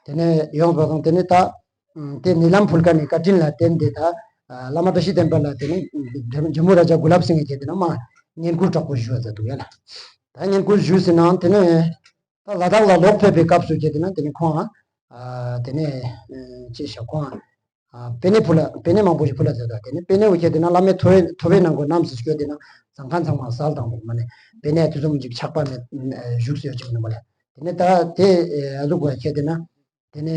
དེ་ནས་ཡོངས་པ་དང་དེ་ནས་ད། དེ་ནི་ལམ་ཕུལ་ཀ་ནས་བཀའ་དྲིན་ལ་བརྟེན་ཏེ་ད། བླ་མ་བཀྲ་ཤིས་བསྟན་པ་ལ་དེ་ནས་ཇོ་མོ་ར་ཇ་གུ་ལབ་སིང་ངེ་ཁྱེད་དེ་ན་མ་བསྙེན་བཀུར་དྲག་པོ་ཞུ་བ་མཛད་འདུག་ཡ་ལ། ད་བསྙེན་བཀུར་ཞུས་ཟིན་ནང་དེ་ནས་ད་ལ་དྭགས་ལ་ལོག་ཕེབས་པའི་སྐབས་སུ་ཁྱེད་དེ་ན་དེ་ནས་ཁོང་ཨ། དེ་ནས་ཅི་ཞག་ཁོང་ཨ། པེ་ནེ་ཕུལ་པེ་ནེ་མང་པོ་ཞིག་ཕུལ་ལ་མཛད་ད་དེ་ནས་པེ་ནེ་བོ་ཁྱེད་དེ་ན་བླ་མའི་ཐོ་བའི་ཐོ་བའི་ནང་གོ་རྣམས་སུ་སྐྱོད་དེ་ན་ཟང་ཁང་ཚང་མ་སལ་དང་པོ་མ་ནས་པེ་ནེ་དུས་ཙམ་ཅིག་ཆགས་པ་མེད་བཞུགས་སུ་ཡོད་ཅིག་མིན་པ་ལས། དེ་ནས་ད་དེ་ཨ་ཟུག་གོ་ཁྱེད་དེ་ན། དེ་ནས་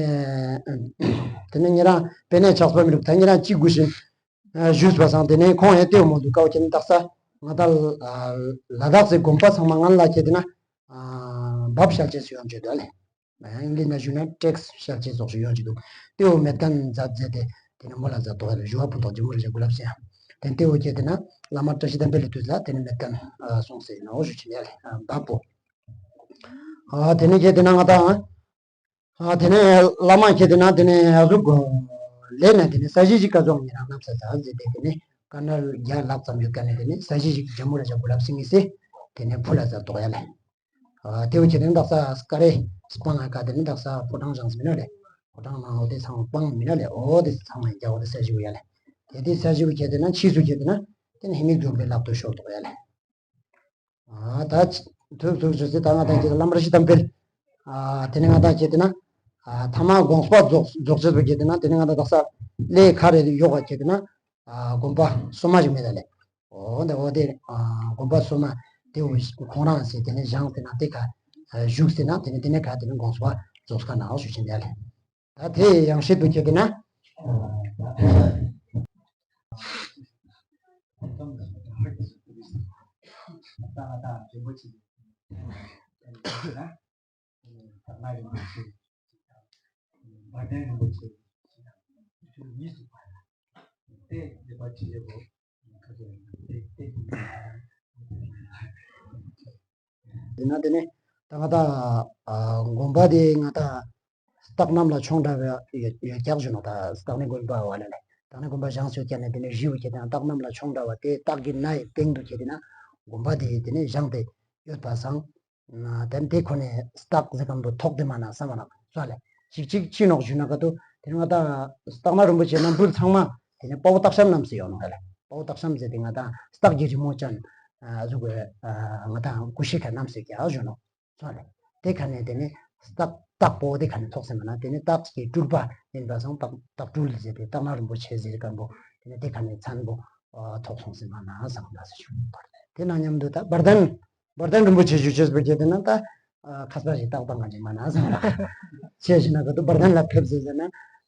དེ་ནས་ཉེ་རང་པེ་ནེ་ཆགས་པ་མི་རུག་ད་ཉེ་རང་གཅིག་དགུ་བཞིན་ཞུས་པ་སང་དེ་ནས་ཁོང་ཡང་ལྟེའུ་མོ་འདུག་ཀའོ་ཁྱེད་ནི་དག་ས་ང་ད་ལ་དྭགས་སའི་དགོན་པ་ཚང་མ་ངན་ལ་ཁྱེད་དེ་ན་འབབ་ཤལ་ཅེས་སུ་ཡོང་བྱེད་དོ་ལེ། ཨིང་ལི་ན་ཞུ་ན་ཊེགས་ཤལ་ཅེས་སོགས་སུ་ཡོང་བྱེད་དུ་ལྟེའུ་མེད་ཁན་མཛད་མཛད་དེ་དེ་ནས་མོ་ལ་མཛད་དོ་ལེ་ཞུ་བ་ཕུ་ཐོག་ཇི་མོ་རེ་ཞེ་དགུ་ལབ་སེ་ཡང་དེ་ལྟེའུ་ཁྱེད་དེ་ན་བླ་མ་བཀྲ་ཤིས་བསྟན་པའི་ལས་དུས་ལ་དེ་ནས་མེད་ཁན་སོང་སེ་ནའོ་ཞུ་ཆེ་ནས་ལེ་འབབ་པོ། དེ་ནས་ཁྱེད་དེ་ན་ང་ད། ཨ་དེ་ནས་བླ་མ་ཁྱེད་དེ་ན་དེ་ནས་ཡག་གཟུགས་གོ་ལས་ན་དེ་ནས་ས་གཞི་ཞིག་བཀའ་རྫོང་ཉེ་རང་རྣམ་ས་ཟ་ཟེར་ཏེ་དེ་ནས་བཀའ་ནར་རྒྱ་ལག་ཙམ་ཡོད་ཀ་ནས་དེ་ནས་ས་གཞི་ཞིག་ཇ་མུ་ར་ཇ་གུ་ལབ་སིང་ངེ་སེ་དེ་ནས་ཕུ་ལ་ཟ་དོག་ཡ་ལེ། ཨ་དེ་བོ་ཁྱེད་དེ་ནས་དག་ས་སྐ་རེ་སྤང་ང་ཀ་དེ་ནས་དག་ས་ཕོ་བྲང་བཞེངས་མི་ན་ལེ། ཕོ་བྲང་ནང་འོ་དེ་ཚང་སྤང་མི་ན་ལེ་འོ་དེ་ཚང་མ་རྒྱ་འོ་དེ་ས་གཞི་བོ་ཡ་ལེ། དེ་དེ་ས་གཞི་བོ་ཁྱེད་དེ་ན་ཕྱིས་སུ་ཁྱེད་དེ་ན་དེ་ནས་ཧེ་མིག་འཛོམས་པའི་ལག་ཏུ་ཤོར་དོག་ཡ་ལེ། ཨ་ད་ཐུག་ཐུག་ཞུ་སྲིད་ད་ང་དང་ཁྱེད་བླ་མ་བཀྲ་ཤིས་བསྟན་འཕེལ། ཨ་དེ་ནས་ང་དང་ཁྱེད་དེ་ན། ཨ་ཐ་མ་དགོངས་པ་རྫོགས་རྫོགས་ཚད་པ་ཁྱེད་དེ་ན་དེ་ནས་ང་དང་དག་ས་ལས་ཁ་རེ་ཡོག་ག་ཁྱེད་དེ་ན། ཨ་དགོན་པ་སོ་མ་ཞིག་མེད་ད་ལེ། འོ་འདི་འོ་དེ་ཨ་དགོན་པ་སོ་མ་དེ་འོ་ཁོང་རང་སེ་དེ་ནས་བཞེངས་ཏེ་ན་དེ་ཁ་བཞུགས་སེ་ན་དེ་ནས་དེ་ནས་ཁ་དེ་ནས་དགོངས་པ་རྫོགས་ཁ་ནའོ་ཞུ་ཆེན་ཡ་ལེ། ད་དེ་ཡང་ཤེས་འདུག་ཁྱེད་དེ་ན། དེ་ན་དེ་ནས་ད་ང་ད་དགོན་པ་དེ་ང་ད་སྟག་གནམ་ལ་མཆོང་འདྲ་བའི་ཡོད་ཀྱག་ཞུ་ནོ། ད་སྟག་ནི་དགོན་པ་བ་ལ་ནས་སྟག་ནི་དགོན་པ་བཞེངས་སུ་བསྐྱལ་ནས་དེ་ནས་རི་བོ་ཁྱེད་དེ་ན་སྟག་གནམ་ལ་མཆོང་འདྲ་བ་དེ་སྟག་གི་སྣ་ཡི་སྟེང་དུ་ཁྱེད་དེ་ན་དགོན་པ་དེ་དེ་ནས་བཞེངས་ཏེ་ཡོད་པ་སང་། དེ་དེ་ཁོ་ནས་སྟག་ཟེར་གམ་དུ་ཐོག་དེ་མ་ན་ས་མ་ན་སོ་ལེ། གཅིག་གཅིག་ཅི་ནོག་ཞུ་ན་ག་དུ་དེ་ནས་ང་ད་སྟག་སྣ་རིན་པོ་ཆེ་རྣམ་སྤྲུལ་ཚང་མ་དེ་ནས་དཔའ་བོ་སྟག་ཤམ་རྣམས་སུ་ཡོད་ནོ་ཧ་ལེ། དཔའ་བོ་སྟག་ཤམ་ཟེར་དེ་ང་ད་སྟག་གི་རི་མོ་ཅན་ཨ་ཟུག་གི་ཨ་ང་ད་ཀུ་ཤི་ཁ་རྣམས་སུ་ཀྱག་ཞུ་ནོ་སོ་ལེ། དེ་ཁ་ནས་དེ་ནས་སྟག་སྟག་པོ་དེ་ཁ་ནས་ཐོག་ཟེར་མ་ན་དེ་ནས་སྟག་གི་སྤྲུལ་པ་ཡིན་པ་སང་སྟག་སྟག་སྤྲུལ་ཟེར་དེ་སྟག་སྣ་རིན་པོ་ཆེ་ཟེར་གམ་པོ་དེ་ནས་དེ་ཁ་ནས་མཚན་པོ་ཐོག་སོང་ཟེར་མ་ན་སང་ད་ཟེར་ཞུ་དེ་ན་མཉམ་དུ་ད་འབར་ལྡན་འབར་ལྡན་རིན་པོ་ཆེ་ཞུ་ཆེས་པ་ཁྱེད་དེ་ན་ད། ཨ་མཁས་པ་ཞིག་ཏག་ཏག་ང་ཅིག་མ་ན་བསམ་ར། བྱས་ཞིག་ན་ག་དུ་འབར་ཐང་ལ་ཕེབས་ཟེར་ཟེར་ན།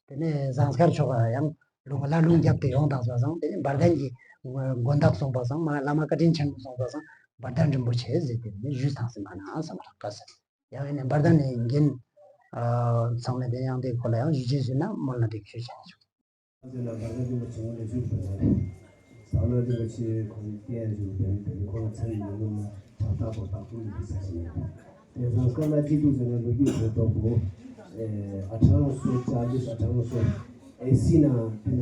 དེ་ནས་ཟངས་དཀར་ཕྱོགས་ལ་ཡང་ལུང་ལ་ལུང་བརྒྱབ་སྟེ་ཡོང་དང་ཟེར་སོང་། དེ་ནས་འབར་ཐང་གི་དགོན་བདག་སོང་པ་སང་མ་བླ་མ་བཀའ་དྲིན་ཆེན་པོ་སོང་པ་སང་འབར་ཐང་རིན་པོ་ཆེ་ཟེར་དེ་ནས་ཞུས་དང་ཟེར་མ་ན་བསམ་ར་ག་ཟེར། ཡང་ཡིན་ནས་འབར་ཐང་ནས་འགན་ཚང་མས་དེ་ཡང་དེ་ཁོ་ལ་ཡང་ཞུ་རྒྱུ་ཞུས་ན་མོལ་ན་འགྲིག་ཞུ་བྱ་ཆོག་ཟེར་ན་འབར་ཐང་རིན་པོ་ཆེ་ངོ་ལས་ཞུ་བ་ན། ཟམ་གདོང་རིན་པོ་ཆེ་ཁོང་བསྟེན་ཞུ་བའི་བོད་ཁོང་ཚང་མི་ངོ་ལ་ཕྱག་རྟག་པོ་དག་པོ་ཡིན་པའི་ས་ཞིག་ཡིན། དེ་ཙང་ཀ་ལ་སྐྱིད་སྡུག་ཟེར་ན་ལོ་རྒྱུས་བོད་ཐོག་པོ། ཨ་ཁྲང་སོ་ཅཱ་ལིས་ཨ་ཁྲང་སོ་ཨེ་སི་ན་དེ་ན་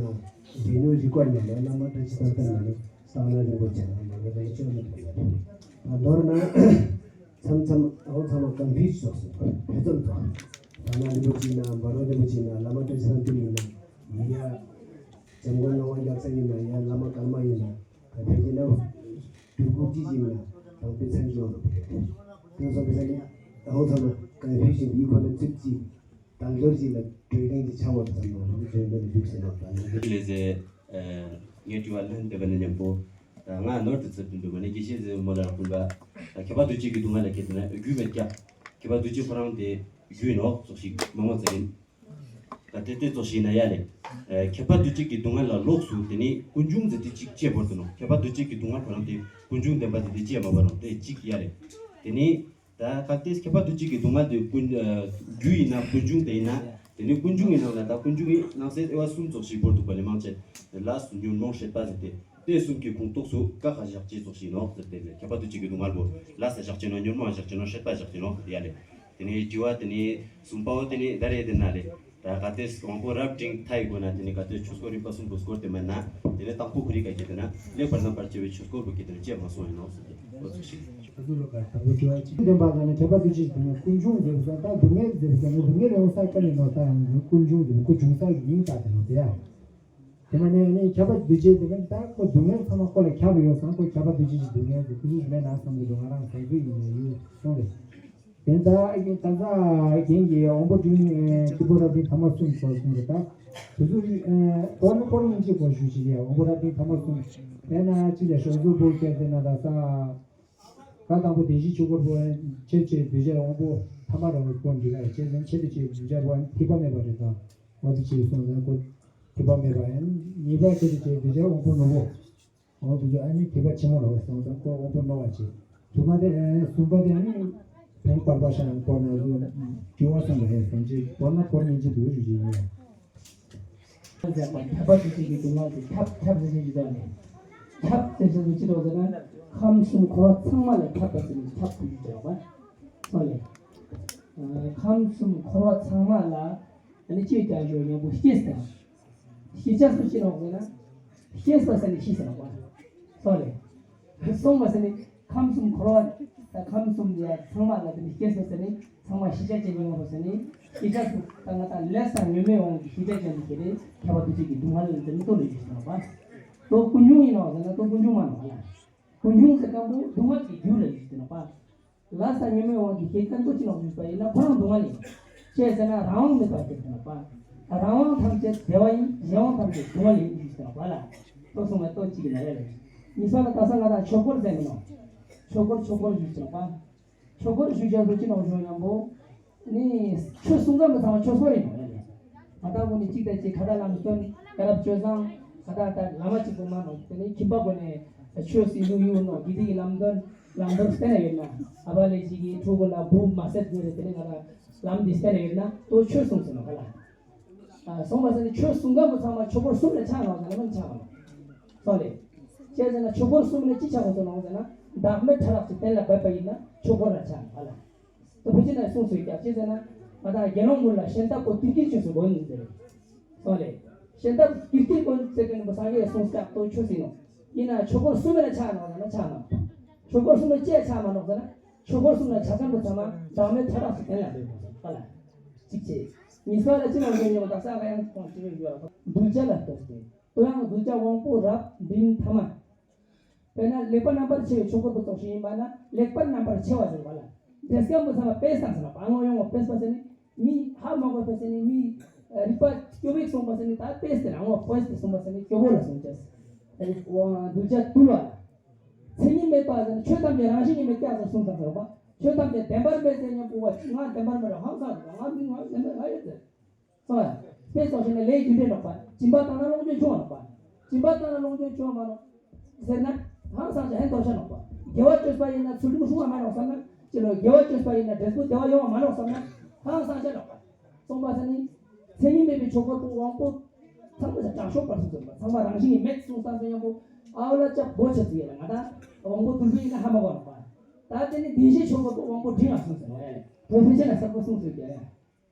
རི་ནོ་རི་ཀོར་ནས་ལ་བླ་མ་བཀྲ་ཤིས་རྟག་བརྟན་ནས་ཟམ་གདོང་རིན་པོ་ཆེ་ལ་ལ་ལ་ལ་ཡིན་ཆོག་ནས་དེ་ཡ། ད་མདོར་ན། མཚམས་མཚམས་ཨའོ་ཚང་མ་ཀོན་ཕིའུ་སི་སོགས་སུ་དཔེ་མཚོན་ཐོག་ཟམ་གདོང་རིན་པོ་ཆེ་ཡིན་ན་འབར་བ་རིན་པོ་ཆེ་ཡིན་ན་བླ་མ་བཀྲ་ཤིས་རྟག་བརྟན་ཡིན་ན་ཡིན་ཡ། འཇམ་མགོན་ངག་དབང་རྒྱལ་མཚན་ཡིན་ན་ཡ་བླ་མ་ཀརྨ་ཡིན་ན་ད་ཕལ་ཆེར་ན་སྤྲུལ་སྐུ་ཅི་ཡིན་ན་དང་པོའི་མཚན་གཞི་ཡོད་པ་རེད། དེ་སོགས་པའི་ས་ནས་ཨའོ་ཚང་མ་ཀོན་ཕིའུ་ཤན་ཡིད་ཁོ་ན་ཚིག་ཅིག་དང་འདོར་ཅིག་ལ་གྲོས་མཁན་གྱི་ཆ་བོ་དང་ལ་རིག་གྲོས་མཁན་བཞུགས་ཟིན་ནོ་དང་། ལས་ཟེར། ངས་དྲི་བ་ལན་འདེབས་པ་ནི་མཉམ་པོ། ད་ང་ནོར་དུ་ཚུད་དུ་འདུག་པ་ནི་དགེ་བཤེས་ཟེར་མོ་ལ་ཀུན་དགའ། ད་མཁས་པ་རྡོ་རྗེ་གི་སྡུག་བསྔལ་ལ་སྐད་དུ་ན་རྒྱུས་མེད་ཀྱང་། མཁས་པ་རྡོ་རྗེ་ཁོ་རང་དེ་རྒྱུ་ཡིན་ནོ་ཙོགས་ཤིག་མང་མང་ཙམ་ཡིན། ད་དེ་ལྟའི་ཙོགས་ཤིག་ཡིན་ན་ཡ་ལེ། མཁས་པ་རྡོ་རྗེ་གི་སྡུག་བསྔལ་ལ་ལོགས་སུ་དེ་ནི་ཀུན་འབྱུང་ཟེར་དེ་གཅིག་བཅད་བོར་དུ་ནོ། མཁས་པ་རྡོ་རྗེ་གི་སྡུག་བསྔལ་ཁོ་རང་དེ་ཀུན་འབྱུང་བདེན་པ་དེ་དེ་བཅད་མ་བར་ནོ་དེ་གཅིག་ཡ་ལེ། དེ་ནི། ད་གལ་ཏེ་མཁས་པ་རྡོ་རྗེ་གི་སྡུག་བསྔལ་དེ་ཀུན་རྒྱུ་ཡིན་ན་ཀུན་འབྱུང་དེ་ཡིན་ན། དེ་ནི་ཀུན་འབྱུང་གི་ནང་ལ་ད་ཀུན་འབྱུང་གི་སྣང་སྲིད་དབྱེ་བ་གསུམ་ཙོགས་ཤིག་བོར་འདུག་པ་ལས་མང་ཆེ། ལས་ཉོན་མོངས་སྲེད་པ་ཟེར་ཏེ། དེ་གསུམ་གྱི་ཁོངས་གཏོགས་སུ་ཀ་ཁ་བཞག་ཅེས་ཙོགས་ཤིག་ནོ་ཟེར་ཏེ་ལས་མཁས་པ་རྡོ་རྗེ་གི་སྡུག་བསྔལ་བོ་ལས་བཞག་ཅེ་ནོ། ཉོན་མོངས་བཞག་ཅེ་ནོ། སྲེད་པ་བཞག་ཅེ་ནོ་ཟེར་ཏེ་ཡ་ལེ། དེ་ནི་དྲི་བ་དེ་ནི་གསུམ་པའོ་དེ་ནི་ད་རེད་དེ་ན་ལེ། ད་ག་དེ་དབང་པོ་རབ་འབྲིང་མཐའ་ཡི་སྒོ་ན་དེ་ནི་ག་དེ་ཆོས་སྐོར་རིམ་པ་གསུམ་དུ་སྐོར་དེ་མེད་ན། དེ་ནི་དང་པོ་ཁོ་རིག་ག་གེ་དེ་ན་ལེགས་པར་རྣམ་པར་ཕྱེ་བའི་ཆོས་སྐོར་བུ་གེ་དེ་ནི་ཅེས་མ་གསུངས་ཡིན་ནོ་ཟེར་ཏེ་འོ་ཚོ་ཞིག་ལྡན་པ་ལ་ནི་ཁྱད་པར་དུ་ཅི་ཞིག་དུ་ནི་ཀུན་འབྱུང་འདེབས་ཀྱང་ད་སྡུག་བསྔལ་འདེབས་ཀྱང་ནི་སྡུག་བསྔལ་ཡོང་ས་ཀ་ནས་ནོ་ད་ཡང་ནི་ཀུན་འབྱུང་འདེབས་ཀུན་འབྱུང་ས་ཡིན་ད་དེ་ནོ་དེ་ཡ། དེ་མ་ནས་ནི་ཁྱད་པར་དུ་ཅི་དེ་ནི་ད་ཁོ་སྡུག་བསྔལ་ཚང་མ་ཁོ་ལ་ཁྱབ་ཡོད་ཙང་ཁོ་ཁྱད་པར་དུ་ཅི་ཞིག་སྡུག་བསྔལ་དེ་ཀུན་འབྱུང་མེད་ན་བསམ་གྱི་འདུག་ང་རང་བཟང་ཚུལ་ཡིན་ནས་ཡུལ་སོང་རེད། དེ་ལྟར་ཨ་ཀྱིན་ད་ལྟ་རྒན་གྱིས་དབང་པོ་འབྲིང་སྐྱེས་བུ་རབ་འབྲིང་ཐ་མ་གསུམ་སོགས་གསུངས་རེད་ད། དེ་ཚོ་སྐོར་ནི་སྐོར་སྙིང་རྗེ་སྐོར་ཞུ་ཞིག་ཡ་དབང་པོ་རབ་འབྲིང་ཐ་མ་གསུམ། དེ་ན་ཅི་ལས་ཞོགས་ཟུར་པོ་སྐྱེས་ཟེར་ན་ད་ས། ད་དང་པོ་བདེན་བཞིའི་ཆོས་སྐོར་པོ་ཆེ་ཆེ་གདུལ་བྱ་དབང་པོ་ཐ་མ་ར་བའི་སྐོར་འདི་ག་ཡ་ཆེ་ཟེར་ཆེ་དུ་ཆེ་གདུལ་བྱ་པོ་ཐིགས་པ་མེད་པ་རེད་ད། འོ་དེ་ཆེ་སོང་ཟེར་ཁོ་ཐིགས་པ་མེད་པ་ཡང་གཉིས་པ་ཆེ་དུ་ཆེ་གདུལ་བྱ་དབང་པོ་ནོར་བུ། འོ་དེ་ཚོ་ཨ་ནི་ཐིགས་པ་ཆེན་མོ་ར་བ་སོང་ཙང་ཁོ་དབང་པོ་རྣོ་བ་བྱེད། དུ་མ་དེ་ཨ་ནི་གསུམ་པ་དེ་ཨ་ནི་བོན་པར་པ་ཤ་ཡང་སྐོར་ནས་བཟོ་དྲི་བ་གསུམ་རེད་སོང་ཅིག་སྐོར་ན་སྐོར་སྙིང་རྗེ་འདུག་ཞུ་ཅིག་ཡིན། ཁྱད་པར་དུ་ཅིག་གི་སྡུག་བསྔལ་དེ་ཁྱབ་ཁྱབ་ཟེར་ཅིག་ཡོད་ནས། ཁྱབ་ཟེར་ཅིག་ཅི་རོགས་ཟེར་ན་ཁམས་གསུམ་འཁོར་བ་ཚང་མ་ལ་ཁྱབ་པ་ཟེར་ནས་ཁྱབ་ཏུ་ཡོད་ཀྱང་བ། སོང་ལས། ཁམས་གསུམ་འཁོར་བ་ཚང་མ་ལ་ཨ་ནི་ཅིག་ཀྱང་ཡོད་ཉམ་པོ་སྐྱེས་ཟེར། ཤེས་བྱ་སུ་ཤེས་རོགས་ཟེར་ན། ཤེས་པ་ཟེར་ནས་ཤེས་ཟེར་རོགས་པ། སོང་ལས། གསུངས་པ་ཟེར་ནས་ཁམས་གསུམ་འཁོར་བ་དང་ཁམས་གསུམ་ཡ་ཚང་མ་ལ་དེ་ནི་སྐྱེས་སོ་ཟེར་ནས་ཚང་མ་ཤེས་བྱ་ཅན་ཡོང་བ་ཟེར་ནས་ཤེས་བྱ་སུ་ད་ང་དང་ལས་དང་ཉོན་མོངས་དབང་གིས་ཤེས་བྱ་ཅན་དུ་སྐྱེས་ཏེ་ཁྱབ་པ་དུ་གཅིག་གི་སྡུག་བསྔལ་ལ་དེ་ནི་ལྟོ་ལ་ཡོད་ཟེར་རོགས་པ། ལྟོ་ཀུན་འབྱུང་ཡིན་ནོ་ཟེར་ན་ལྟོ་ཀུན་འབྱུང་མ་ནོ་ལ། ཀུན་འབྱུང་ཟེར་སྐབས་སུ་སྡུག་བསྔལ་གྱི་རྒྱུ་ལ་ཡོད་ཟེར་རོགས་པ། ལས་དང་ཉོན་མོངས་དབང་གིས་ཤེས་ཀྱང་ལྟོ་ཅི་ནོག་ཞུས་པ་ཡིན་ན་ཁོ་རང་སྡུག་བསྔལ་ཡིན། ཅི་ཟེར་ན་རང་དབང་མེད་པར་གྱུར་ཟེར་རོགས་པ། རང་དབང་ཐམས་ཅད་བདེ་བ་ཡིན། གཞན་དབང་ཐམས་ཅད་སྡུག་བསྔལ་ཡིན་ཞུས་ཟེར་རོགས་པ་ལ། ལྟོ་གསུངས་པ་ལྟོ་གཅིག་གི་ནང་ལ་ལས། མི་སོགས་ལ་དག་ས་ང་དང་ཆོས་སྐོར་ཟེར་མི་ནོ། ཆོས་སྐོར་ཆོས་སྐོར་ཞུས་ཟེར་རོགས་པ། ཆོས་སྐོར་ཞུས་བྱས་སུ་ཅི་ནོག་ཞུ་སྙམ་པོ། ནི་ཆོས་གསུང་མཁན་པོ་ཚང་མ་ཆོས་སྐོར་ཡིན་ནོ་ལས། ང་དང་པོ་ནི་གཅིག་དང་གཅིག་ཁ་ཏ་ལམ་སྟོན་ཡ་རབས་སྤྱོད་བཟང་ཁ་ཏ་ད་བླ་མ་གཅིག་པོ་མ་ནོ་དེ་ནི་ཁྱིམ་པ་པོ་ནས་ཆོས་སྲིད་ལུགས་ཡུལ་ནོ་དགེ་སྡིག་གི་ལམ་སྟོན་ལམ་སྟོན་བསྟན་ན་ཡོད་ན་ཨ་བ་ལས་ཞིག་གིས་ཕྲུ་གུ་ལ་བུ་མ་སད་དགོས་རེད་དེ་ནི་ང་དང་ལམ་འདི་བསྟན་ན་ཡོད་ན་ཏོ་ཆོས་གསུངས་ཟེར་ནོ་ག་ལ། སོང་པ་ཟེར་ནི་ཆོས་གསུང་མཁན་པོ་ཚང་མ་ཆོས་སྐོར་གསུམ་ལ་ཆགས་ནོ་ཟེར་ན་མིན་ཆགས་ནོ། སོང་ལས། ཅི་ཟེར་ན་ཆོས་སྐོར་གསུམ་ལ་ཅི་ཆགས་དགོས་ཟེར་ནོ་ཟེར་ན་བདག་མེད་ཕྲ་རགས་ཀྱི་རྟེན་ལ་འབད་པ་ཡིན་ན་ཆོས་སྐོར་ལ་ཆགས་ནོ་ག་ལ། ད་བུ་ཅི་ན་གསུངས་སོ་ཀྱག་ཅི་ཟེར་ན་ང་དང་དགེ་སློང་མུར་ལ་ཤན་སྟག་པོ་ཏིར་ཀིར་ཆོས་སུ་དགོན་ཟེར། སོང་ལས། ཤན་སྟག་ཏིར་ཀིར་དགོན་ཟེར་གི་ནི་པོ་སངས་རྒྱས་གསུངས་ཀྱག་ཏོ་ཆོས་ཟེར་ནོ། ཡིན་ན་ཆོས་སྐོར་གསུམ་ལ་ཆགས་ནོ་ཟེར་ན་ཆགས་ནོ། ཆོས་སྐོར་གསུམ་ལ་ཅི་ཆགས་མ་ནོ་ཟེར་ན་ཆོས་སྐོར་གསུམ་ལ་ཆགས་མཁན་པོ་ཚང་མ་བདག་མེད་ཕྲ་རགས་སུ་བསྟན་ལ་འདོད་དགོས་ཟེར་ག་ལ། གཅིག་བྱས། གཉིས་པ་ལ་ཅི་ནང་བཞིན་ཡོད་པ་དག་ས་ལ་ཡང་གང་ཅི་རེ་ཡོད་ལ་གདུལ་བྱ་ལ་ལྟོས་ཏེ་ཏོ་ཡང་གདུལ་བྱ་དབང་པོ་རབ་འབྲིང་ཐ་མ། དཔེར་ན་ལེགས་པར་རྣམ་པར་ཕྱེ་བའི་ཆོས་སྐོར་པོ་ཙོགས་ཤིག་ཡིན་པ་ན་ལེགས་པར་རྣམ་པར་ཕྱེ་བ་ཟེར་བ་ལ། འདྲེས་སྐམ་པོ་ཚང་མ་པེས་དང་ཟེར་ན་བ་ངོ་ཡོང་བ་པེས་པ་ཟེར་ནི་མི་ཧ་མ་གོ་པེས་ཟེར་ནི་མི་རིག་པ་སྐྱོ་བས་གསུངས་པ་ཟེར་ནི་ད་པེས་ཟེར་ཨང་བ་པེས་ཏེ་གསུངས་པ་ཟེར་ནི་སྐྱོ་བོ་ལ་གསུངས་ཅེས། གདུལ་བྱ་དུལ་བ་ལ། མཚན་ཉིད་མེད་པ་ཟེར་ནི་ཆོས་ཐམས་ཅད་རང་བཞིན་གྱིས་མེད་ཀྱང་ཟེར་གསུངས་དང་ཟེར་བ། ཆོས་ཐམས་ཅད་བདེན་པར་མེད་ཟེར་མཁན་པོ་བ་ང་བདེན་པར་མེད་ར་ཧང་སང་ར་ང་མི་ང་བདེན་པར་ང་ཡོད་ཟེར། སོང་ཡ། དཔེ་སོགས་ཤིག་ན་ལས་རྒྱུ་འབྲས་ལོག་པ། སྦྱིན་པ་བཏང་ན་ལོངས་སྤྱོད་འབྱུང་བ་ལོག་པ། སྦྱིན་པ་བཏང་ན་ལོངས་སྤྱོད་འབྱུང་བ་མ་ལོག་ཟེར་ན་ཧང་སང་ཆ་ཧན་དོར་ཆ་ལོག་པ། དགེ་བ་བཅོས་པ་ཡིན་ན་ཚུལ་ཁྲིམས་སྲུང་བ་མ་ལོག་བསམ་ན་ཅི་ལོ། དགེ་བ་བཅོས་པ་ཡིན་ན་འབྲས་བུ་བདེ་བ་ཡོང་བ་མ་ལོག་བསམ་ན་ཧང་སང་ཆ་ལོག་པ། སོང་པ་ས་ནི། མཚན་ཉིད་མེད་པའི་ཆོས་འཁོར་པོ་དབང་པོ། ཚང་མ་དྲག་ཤོས་པར་གསུངས་ཟེར་བ་ཚང་མ་རང་བཞིན་གྱིས་མེད་གསུངས་ས་སོ་ཡང་པོ། ཨའོ་ལ་ཅག་བོ་ཆ་ཚིག་ཡ་ལ་ང་ད། དབང་པོ་དུལ་བུ་ཡིན་ན་ཧ་མ་གོ་ལོག་པ། ད་དེ་ནི་བདེན་བཞིའི་ཆོས་འཁོར་པོ་དབང་པོ་འབྲིང་ལ་གསུངས་ཟེར་བ་ཡ་ལ། དོན་ཕལ་ཆེར་ལ་གསལ་པོ་གསུངས་ཟེར་གྱི་ཡ།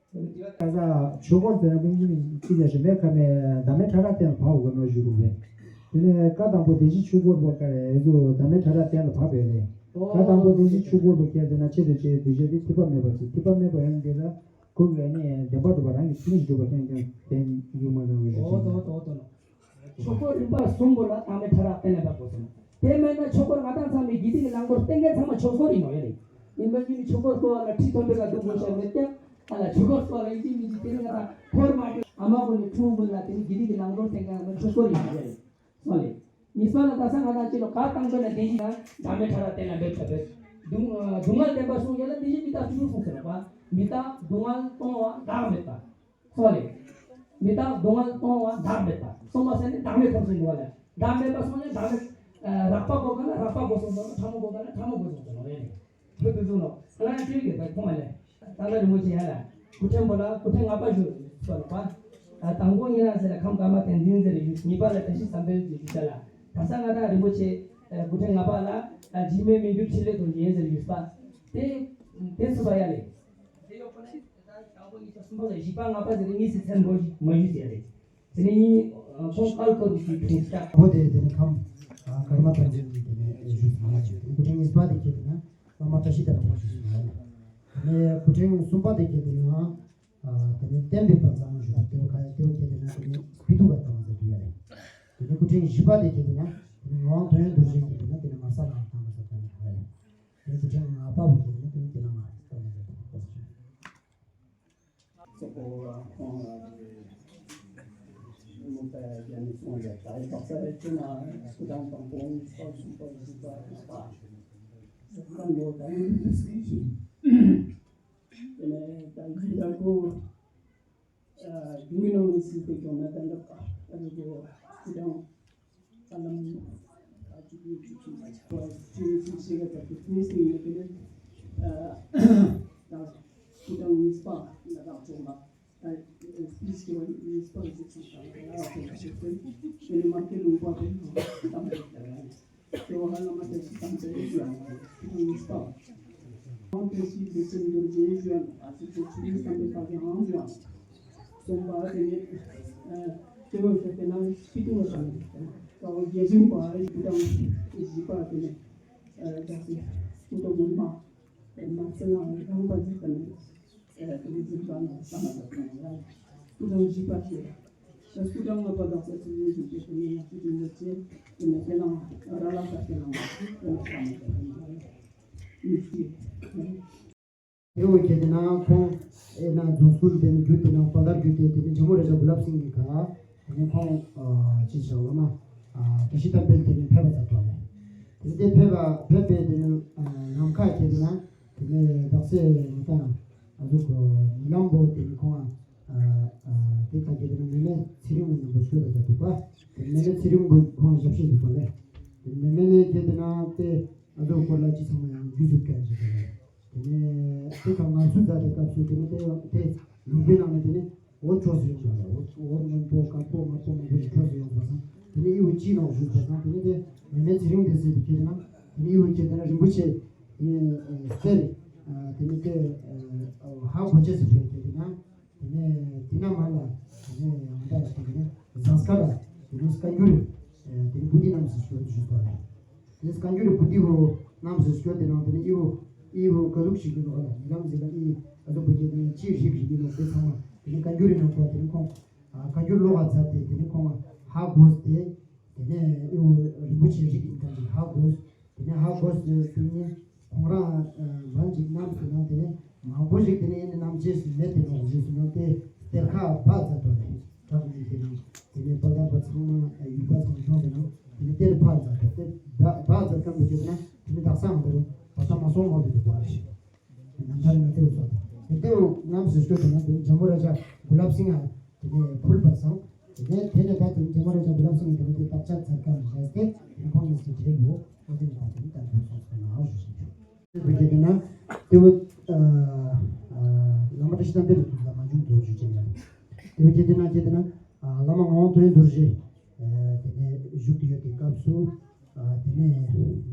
ཁ་ས་ཆོས་འཁོར་དེ་རིང་ཅི་ལས་ཞེ་མེད་ཁ་མེད་བདག་མེད་ཕྲ་རགས་གཏན་ལ་ཕབ་དགོས་ནོ་ཞུ་དགོས་པས། དེ་ནས་བཀའ་དང་པོ་བདེན་བཞིའི་ཆོས་འཁོར་པོ་ཀ་རེ་ཟུ་བདག་མེད་ཕྲ་རགས་གཏན་ལ་ཕབ་པས་ལས། བཀའ་དང་པོ་བདེན་བཞིའི་ཆོས་འཁོར་པོ་ཁྱེར་ཏེ་ན་ཆེད་དུ་བྱས་གདུལ་བྱ་དེ་ཐིགས་པ་མེད་པར་བྱེད། ཐིགས་པ་མེད་པ་ཡང་འདི་ལ་ཁོ་གི་ནི་བདེན་པར་གྲུབ་པ་རང་གི་ཚུལ་གྱིས་གྲུབ་པ་ཁེངས་ཀྱང་བསྟན་ཡུལ་མ་ལང་བའི་རེ་ཞིག་ཆོས་འཁོར་རིམ་པ་གསུམ་པོ་ལ་བདག་མེད་ཕྲ་རགས་གཏན་ལ་ཕབ་དགོས་སོ། དེ་མེད་ན་ཆོས་འཁོར་ང་དང་ཚང་མའི་དགེ་སྡིག་གི་བླང་དོར་བསྟན་མཁན་ཚང་མ་ཆོས་སྐོར་ཡིན་ནོ་ཡ་རེད། ཡིན་པ་ཅི་ནི་ཆོས་འཁོར་སྐོར་བ་ལ་ཁྲི་མཐོན་པོའི་ཁ་དུ་འགོད་བྱ་མེད་ཀྱང་ཨ་ལ་ཆོས་འཁོར་སྐོར་བ་ཡིན་གཅིག་མིན་གཅིག་དེ་རིང་ང་དང་འཁོར་མ་ཐུབ་ཨ་མ་ཀུན་ནི་ཁྲུང་ཀུན་ལ་དེ་ནི་དགེ་སྡིག་གི་བླང་དོར་བསྟན་མཁན་ང་ཆོས་སྐོར་ཡིན་ནོ་ཡ་རེད། སོང་ལེ། གཉིས་པ་ལ་ད་ས་ང་དང་ཅི་ལོ་ཁ་བཏང་དགོས་ན་བདེན་བཞི་དང་བདག་མེད་ཕྲ་རགས་གཏན་ལ་འབེབས་ཐུབ་པས། སྡུག་སྡུག་བསྔལ་བདེན་པ་གསུངས་ཡ་ལ་བདེན་བཞི་མི་རྟག་ཚུལ་ཁྲིམས་གསུངས་ཟེར་བ། མི་རྟག་སྡུག་བསྔལ་གཏོང་བ་བདག་མེད་པ། སོང་ལེ། མི་རྟག་སྡུག་བསྔལ་གཏོང་བ་བདག་མེད་པ། སོང་བ་ཟེར་ནི་བདག་མེད་ཁོ་ཚོའི་འདུག་བ་ལེ། བདག་མེད་པ་སོང་ནས་བདག་མེད། རགས་པ་དགོས་ག་ན་རགས་པ་དགོས་སོང་ཙང་ཕྲ་མོ་དགོས་ག་ན་ཕྲ་མོ་དགོས་སོང་ཙང་ལེ། ཁོ་དེ་ཚོ་ནོ། ང་རང་ཅིའི་གེ་ད་ཁོང་མ་ལེ། ད་ལྟ་རིན་པོ་ཆེ་ཡ་ལ། སྐུ་ཕྲེང་པོ་ལ་སྐུ་ཕྲེང་ལྔ་པ་བཞུགས་སོ་ལ་པ། དང་པོ་ཉི་ན་ཟེར་ལ་ཁམས་ཀ་མ་དན་འཛིན་ཟེར་ལ་བཞུགས། གཉིས་པ་ལ་བཀྲ་ཤིས་བསམ་འཕེལ་ཟེར་བཞུགས་ས་ལ། ད་ས་ང་དང་རིན་པོ་ཆེ། སྐུ་ཕྲེང་ལྔ་པ་ལ། འཇིགས་མེད་སྨིན་གྱུར་ཕྲིན་ལས་དང་རྒྱན་ཟེར་བཞུགས་པ། དེ། དེ་ཚུ་པ་ཡ་ལེ། དེ་ཡོད་པ་ནི། ད་དང་པོ་གཉིས་ཆ་གསུམ་པ་ལ་བཞི་པ་ལྔ་པ་ཟེར་ཏེ་གཉིས་སུ་མཚན་མ་བཞུགས་ཟེར་ཏེ། དེ་ནས་གཉིས་ཁོང་ཀལ་ཀོར་གྱི་ཁྲིམས་ལྟར། བོ་དེ་དེ་ནས་ཁམས་ཀརྨ་བསྟན་འཛིན་གྱི་དེ་ནས་བཞུགས་སོང་ལ་བྱས་ཏེ་སྐུ་ཕྲེང་གཉིས་པ་དེ་ཁྱེད་དེ་ན་བླ་མ་བཀྲ་ཤིས་དང་བླ་མ་བཞུགས་སོང་ལ། དེ་ནས་སྐུ་ཕྲེང་གསུམ་པ་དེ་ཁྱེད་དེ་ན་དེ་ནས་བསྟན་པའི་དཔལ་བཟང་བཞུགས་དེ་བ་ཁ་དེ་བ་ཁྱེད་དེ་ན་དེ་ནས་སྤི་ཏུ་བ་དང་ཟེར་དུ་ཡ་རེད། དེ་ནས་སྐུ་ཕྲེང་བཞི་པ་དེ་ཁྱེད་དེ་ན་དེ་ནས་ངག་དབང་དོན་ཡོད་རྡོ་རྗེ་ཁྱེད་དེ་ན་དེ་ནས་མར་ས་ལ་དང་མ་ས་དང་ཡ་རེད། དེ་ཚོ་ཅང་ང་པ་བུ་དེ་ནི་དེ་ནི་དེ་ན་ང་ཏང་མི་དེ་ཁོ་ཚོ་ཅི། སོག་པོ་ཁོང་ལ་དེ་མུ་ཏ་ཡ་ནི་སོང་ཡ་ད་ཡི་པག་ས་རེ་ཅི་ན་སྐུ་དང་དང་པོ་ནི་སོག་སུ་པོ་ཞིག་པ་ཡ་པ་སོག་པོ་ད་ཡི་སི་ཞིག་དེ་ནས་ད་གི་ད་ཁོ། ཡུལ་ནང་གི་སྲིད་དེ་ཀྱང་ན་ད་འདྲ་ཨ་ནི་གོ་སྲིད་དང་ས་ལམ་ཨ་ཅིག་ཡོད་ཅིག་ཅིག་ཅིག་ཅིག་ཅིག་ཅིག་ཅིག་ཅིག་ད་སྲིད་དང་གཉིས་པ་ལ་རག་ཚོགས་ལ་ད་སྲིད་དང་གཉིས་པ་ཅིག་ཅིག་ད་རག་ཚོགས་ལ་ཅིག་ཅིག་དེ་ནི་མ་སྐྱེས་ལུང་པ་དེ་དང་ད་མ་རེད་ད་ར། ཏེ་བ་ཧ་ལ་མ་ཏེ་སི་ཏམ་ཏེ་རེ་ཞུ་ཡང་ཏེ་ནི་སྤ་ཏེ་སི་ཏེ་སི་འདུར་རྗེས་ཞུ་ཡང་ཨ་ཏེ་ཏེ་སི་ཏམ་ཏེ་ཏ་ཏེ་ཧང་ཞུ་ཡང་སོང་པ་ཏེ་ནི་ཏེ་བ་ཏེ་ཏེ་ན་སྤི་ཏུ་བ་ཏེ་ནི་ཏེ་བ་རྒྱལ་ཆེན་པ་རེ་ཞུ་དང་ཞི་པ་ཏེ་ནི་ཏ་ཏེ་སྤུ་ཏོ་མུན་མ་ཏེ་མ་ཚེ་ན་རང་པ་ཏེ་ཏེ་ནི། ཨེ་དེ་ནས་འཛིན་པ་ན་ས་མ་ད་ཐོང་ལ་སྐུ་དྲང་བཞི་པ་ཞེས། ད་སྐུ་དྲང་ལྔ་པ་དག་ས་ཚུལ་ཡོན་ཞུ་རྒྱུ་དེ་ནས་ཡང་སྲིད་ཀྱི་མི་ཚེ་དེ་ནས་ཁས་བླངས་ར་ལ་ས་ཁས་བླངས་པ་དེ་ནས་ས་མ་ད་ཐོང་ལ་མི་ཤེས། དེ་འོ་ཁྱེད་དེ་ན་ཁོང་ཨེ་ན་རྫོང་སྐུལ་དེ་ནས་རྒྱུད་དེ་ན་དཔལ་ལྡན་རྒྱུད་དེ་དེ་ནས་ཇོ་མོ་རེ་ཞ་གུ་ལབ་སིང་གི་ག་དེ་ནས་ཁོང་ཅི་བྱ་བ་ན་བཀྲ་ཤིས་རྟ་འཕེལ་དེ་ནས་ཕེབས་པ་ཚ་ཐོག་ནས་དེ་ནས་དེ་ཕེབས་པ་ཕེབས་པའི་དེ་ནས་ནམ་མཁའ་ཁྱེད་དེ་ན། དེ་ནས་དག་ས་ང་དང་ཨ་ཟུག་ཉི་ལམ་བོ་དེ་ནི་ཁོང་ཨ་དེ་ག་གེ་དེ་ན་མེ་མེ་ཚེ་རིང་གི་ནང་དུ་ཤོད་ད་ད་འདུག་པ། དེ་མེ་མེ་ཚེ་རིང་གི་ཁོང་ཞབས་ཕྱི་འདུག་པ་ལས། དེ་མེ་མེ་ལས་གེ་དེ་ན་དེ་ཨ་ཟུག་སྐོར་ལ་ཅི་ཚང་མ་ཡང་རྒྱུས་ཟུག་ག་ཞིག་དེ་ནས་དེ་ག་ང་ཚོ་ད་དེ་སྐབས་སུ་དེ་ནི་དེ་དེ་ལུང་པའི་ནང་ནས་དེ་ནི་འོ་ཅོག་སུ་ཡོང་པ་ལ་འོ་འོ་སྔོན་པོ་དཀར་པོ་དམར་པོ་མང་པོ་ཞིག་ཅོག་སུ་ཡོང་པ་སང་དེ་ནི་ཨི་བོ་ཅི་ནང་བཞུགས་པ་སང་དེ་ནི་དེ་མེ་མེ་ཚེ་རིང་དེ་ཟེར་དེ་གེ་དེ་ན་དེ་ནི་ཨི་བོ་ཅི་དེ་ན་རིན་པོ་ཆེ། ཨེ་ཨེ་སྟེར། ཨ་དེ་ནས་དེ་ཨེ་ཧ་གོ་ཅེས་སུ་བྱས་ཏེ་དེ་ན་དེ་ནས་དེ་ན་མ་ལ་དེ་ནས་ང་ད་དེ་ནས་ཟངས་དཀར་ལ་དེ་ནས་བཀའ་འགྱུར་ཨེ་དེ་ནས་པུ་ཏི་རྣམས་སུ་སྐྱོར་དུ་ཞུས་པ་རེད། དེ་ནས་བཀའ་འགྱུར་པུ་ཏི་བོ་རྣམས་སུ་སྐྱོར་ཏེ་ནང་དེ་ནས་ཨི་བོ་ཨི་བོ་ག་ཟུག་ཞིག་གི་ནོ་ལ་ཉི་ལམ་ཟེར་ལ་ཨི་ཨ་ཟུག་པུ་ཏི་དེ་ནས་ཅི་ཞིག་ཞིག་གི་ནོ་དེ་ཚང་མ་དེ་ནས་བཀའ་འགྱུར་རི་ནང་ཁོ་དེ་ནས་ཁོང་ཨ་བཀའ་འགྱུར་ཀློག་པ་མཛད་དེ་དེ་ནས་ཁོང་ཧ་གོ་སྟེ་དེ་ནས་ཨི་བོ་རིན་པོ་ཆེ་རིགས་ཀྱི་ཁ་ཅིག་ཧ་གོ། དེ་ནས་ཧ་གོ་ཟེར་དུས་ནི་ཁོང་རང་འབངས་ཅིག་རྣམས་སུ་ན་དེ་ནས་མང་པོ་ཞིག་དེ་ནས་ཨེ་ནི་རྣམ་འབྱེད་སུ་མེད་དེ་ནོ་རྗེས་སུ་ན་དེ་གཏེར་ཁ་སྦ་མཛད་དོ་ནས་གྲགས་ནས་དེ་ནང་དེ་ནས་དཔལ་ལྡན་པ་ཚང་མ་ཡུལ་པ་ཚང་མ་ཤོང་དེ་ནང་དེ་ནས་གཏེར་སྦ་མཛད་དོ་དེ་སྦ་མཛད་ཀྱང་མི་བྱེད་ན་དེ་ནས་དག་ས་འང་དེ་རུ་བ་ས་མ་སོང་མོ་དེ་འདུག་པ་རེད། སོ་སོ་དེ་ནས་དེ་ནས་ཇོ་མོ་ར་ཇ་གུ་ལབ་སིང་ང་དེ་ནས་ཕུལ་བར་སོང་། དེ་ནས་དེ་ནས་ད་དེ་ནས་ཇོ་མོ་ར་ཇ་གུ་ལབ་སིང་ང་དེ་ནས་དེ་བརྟག་དཔྱད་མཛད་ཁན་རེད་དེ། དེ་ཁོང་གཉིས་ཀྱི་གྲས་ལོ་ཨོ་དེ་ནས་ད་དེ་ནས་ད་དེ་སོང་སོང་ན་ཨ་ཞུ་ཞུ་ཞུ། དེ་བོ་དེ་ན་དེ་བོ་ཨ་ཨ་བླ་མ་བཀྲ་ཤིས་བསྟན་འཕེལ་གྱི་ལ་མ་འཇུག་འདུག་ཞུ་ཅེ་ཡ། དེ་བོ་དེ་ན་དེ་ན་ཨ་བླ་མ་ངག་དབང་དོན་རྡོ་རྗེ་ཨ་དེ་ནས་བཞུགས་ཏེ་ཡོད་པའི་སྐབས་སུ། ཨ་དེ་ནས་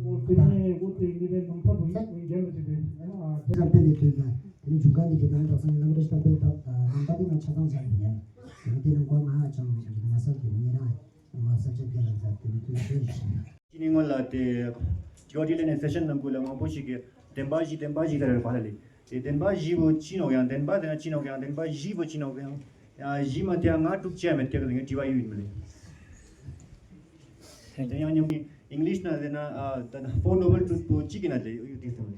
ཨོ་དེ་ནས་ཨོ་དེ་ནས་དེ་ནང་ཕ་བུ་ཡིན་རྒན་པ་ཅིག་དེ་ཨ་དེ་ཙམ་དཔེ་ལས་དུས་ན་དེ་ནས་འཇུག་ག་འདི་གི་ནང་དག་སང་བླ་མ་རེ་ཞིག་དཔེ་ལས་ད་ནང་པ་དེ་ང་ཆ་ཚང་ཚང་ཡིན། དེ་ནས་དེ་ནས་མགོ་ང་ཧ་ཅང་མ་ས་དེ་ནས་ང་ས་ཆ་རྒྱ་ལ་ཛ་དེ་ནས་དུས་ཚོད་ཡིན། ཅི་ནི་སྔོན་ལ་དེ་ཇོ་ཏི་ལེ་ནས་སེ་ཤན་ནང་ཁུལ་ལ་མང་པོ་ཞིག་གིས་བདེན་པ་བཞི་བདེན་པ་བཞི་ལྟར་བ་ལ་ལས། དེ་བདེན་པ་བཞི་བོ་ཅི་ནོག་ཡང་བདེན་པ་དེ་ན་ཅི་ནོག་ཡང་བདེན་པ་བཞི་བོ་ཅི་ནོག་ཡང་ཡང་བཞི་མ་དེ་ང་དྲུག་བྱས་མེད་དེ་ག་དེ་ངས་དྲི་བ་ཡོད་མི་ལེ། དེ་ཡང་ཉམས་ཀྱི་ཨིང་ལིཤ་ན་དེ་ན་ཨ་ད་ན་Four Noble Truth པོ་གཅིག་གི་ན་དེ་ཡོད་དེ་སེམས་ལེ།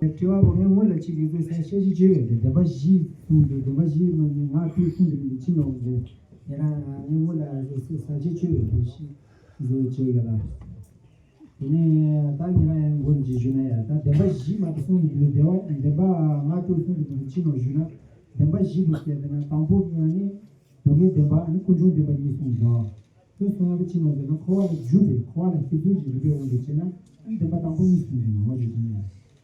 དྲི་བ་པོ་ངས་སྔོན་ལ་གཅིག་ཡིག་ཚོད་ས་ཤེས་ཀྱི་བརྗོད་ཡོད་དེ་བདེན་པ་བཞི་གསུངས་དེ་བདེན་པ་བཞི་མ་ནི་ང་དྲུག་གསུངས་དེ་ནི་ཅི་ནོག་དེ་ཡང་ན་ངས་སྔོན་ལ་ཡིག་ཚོད་ས་ཤེས་བརྗོད་ཡོད་དེ་ཤི་བཟོ་བྱས་ཡོད་ལ། དེ་ནས་ད་ཉེ་རང་ཡང་མགོ་འཇི་ཞུ་ན་ཡ་ད་བདེན་པ་བཞི་མ་གཏོགས་གསུངས་ཡོད་དུས་བདེན་པ་བདེན་པ་ང་དྲུག་གསུངས་ཡོད་དུས་ཅི་ནོག་ཞུ་ན། བདེན་པ་བཞི་དུ་སྐྱེས་ཏེ་ན་དང་པོ་ང་ནི་སྡུག་བསྔལ་བདེན་པ་ཨ་ནི་ཀུན་འབྱུང་བདེན་པ་གཉིས་གསུངས་སོ། དེ་གསུངས་ཡ་ཅི་ནོག་ཟེར་ན་འཁོར་བ་ལ་འཇུག་པའི་འཁོར་བ་ལ་སྐྱེ་ཚུལ་གྱི་རིགས་པའི་དབང་དུ་བྱས་ན་ཨ་ནི་བདེན་པ་དང་པོ་གཉིས་གསུངས་ཡོད་ནོག་ཞུ་དུས་ཡ།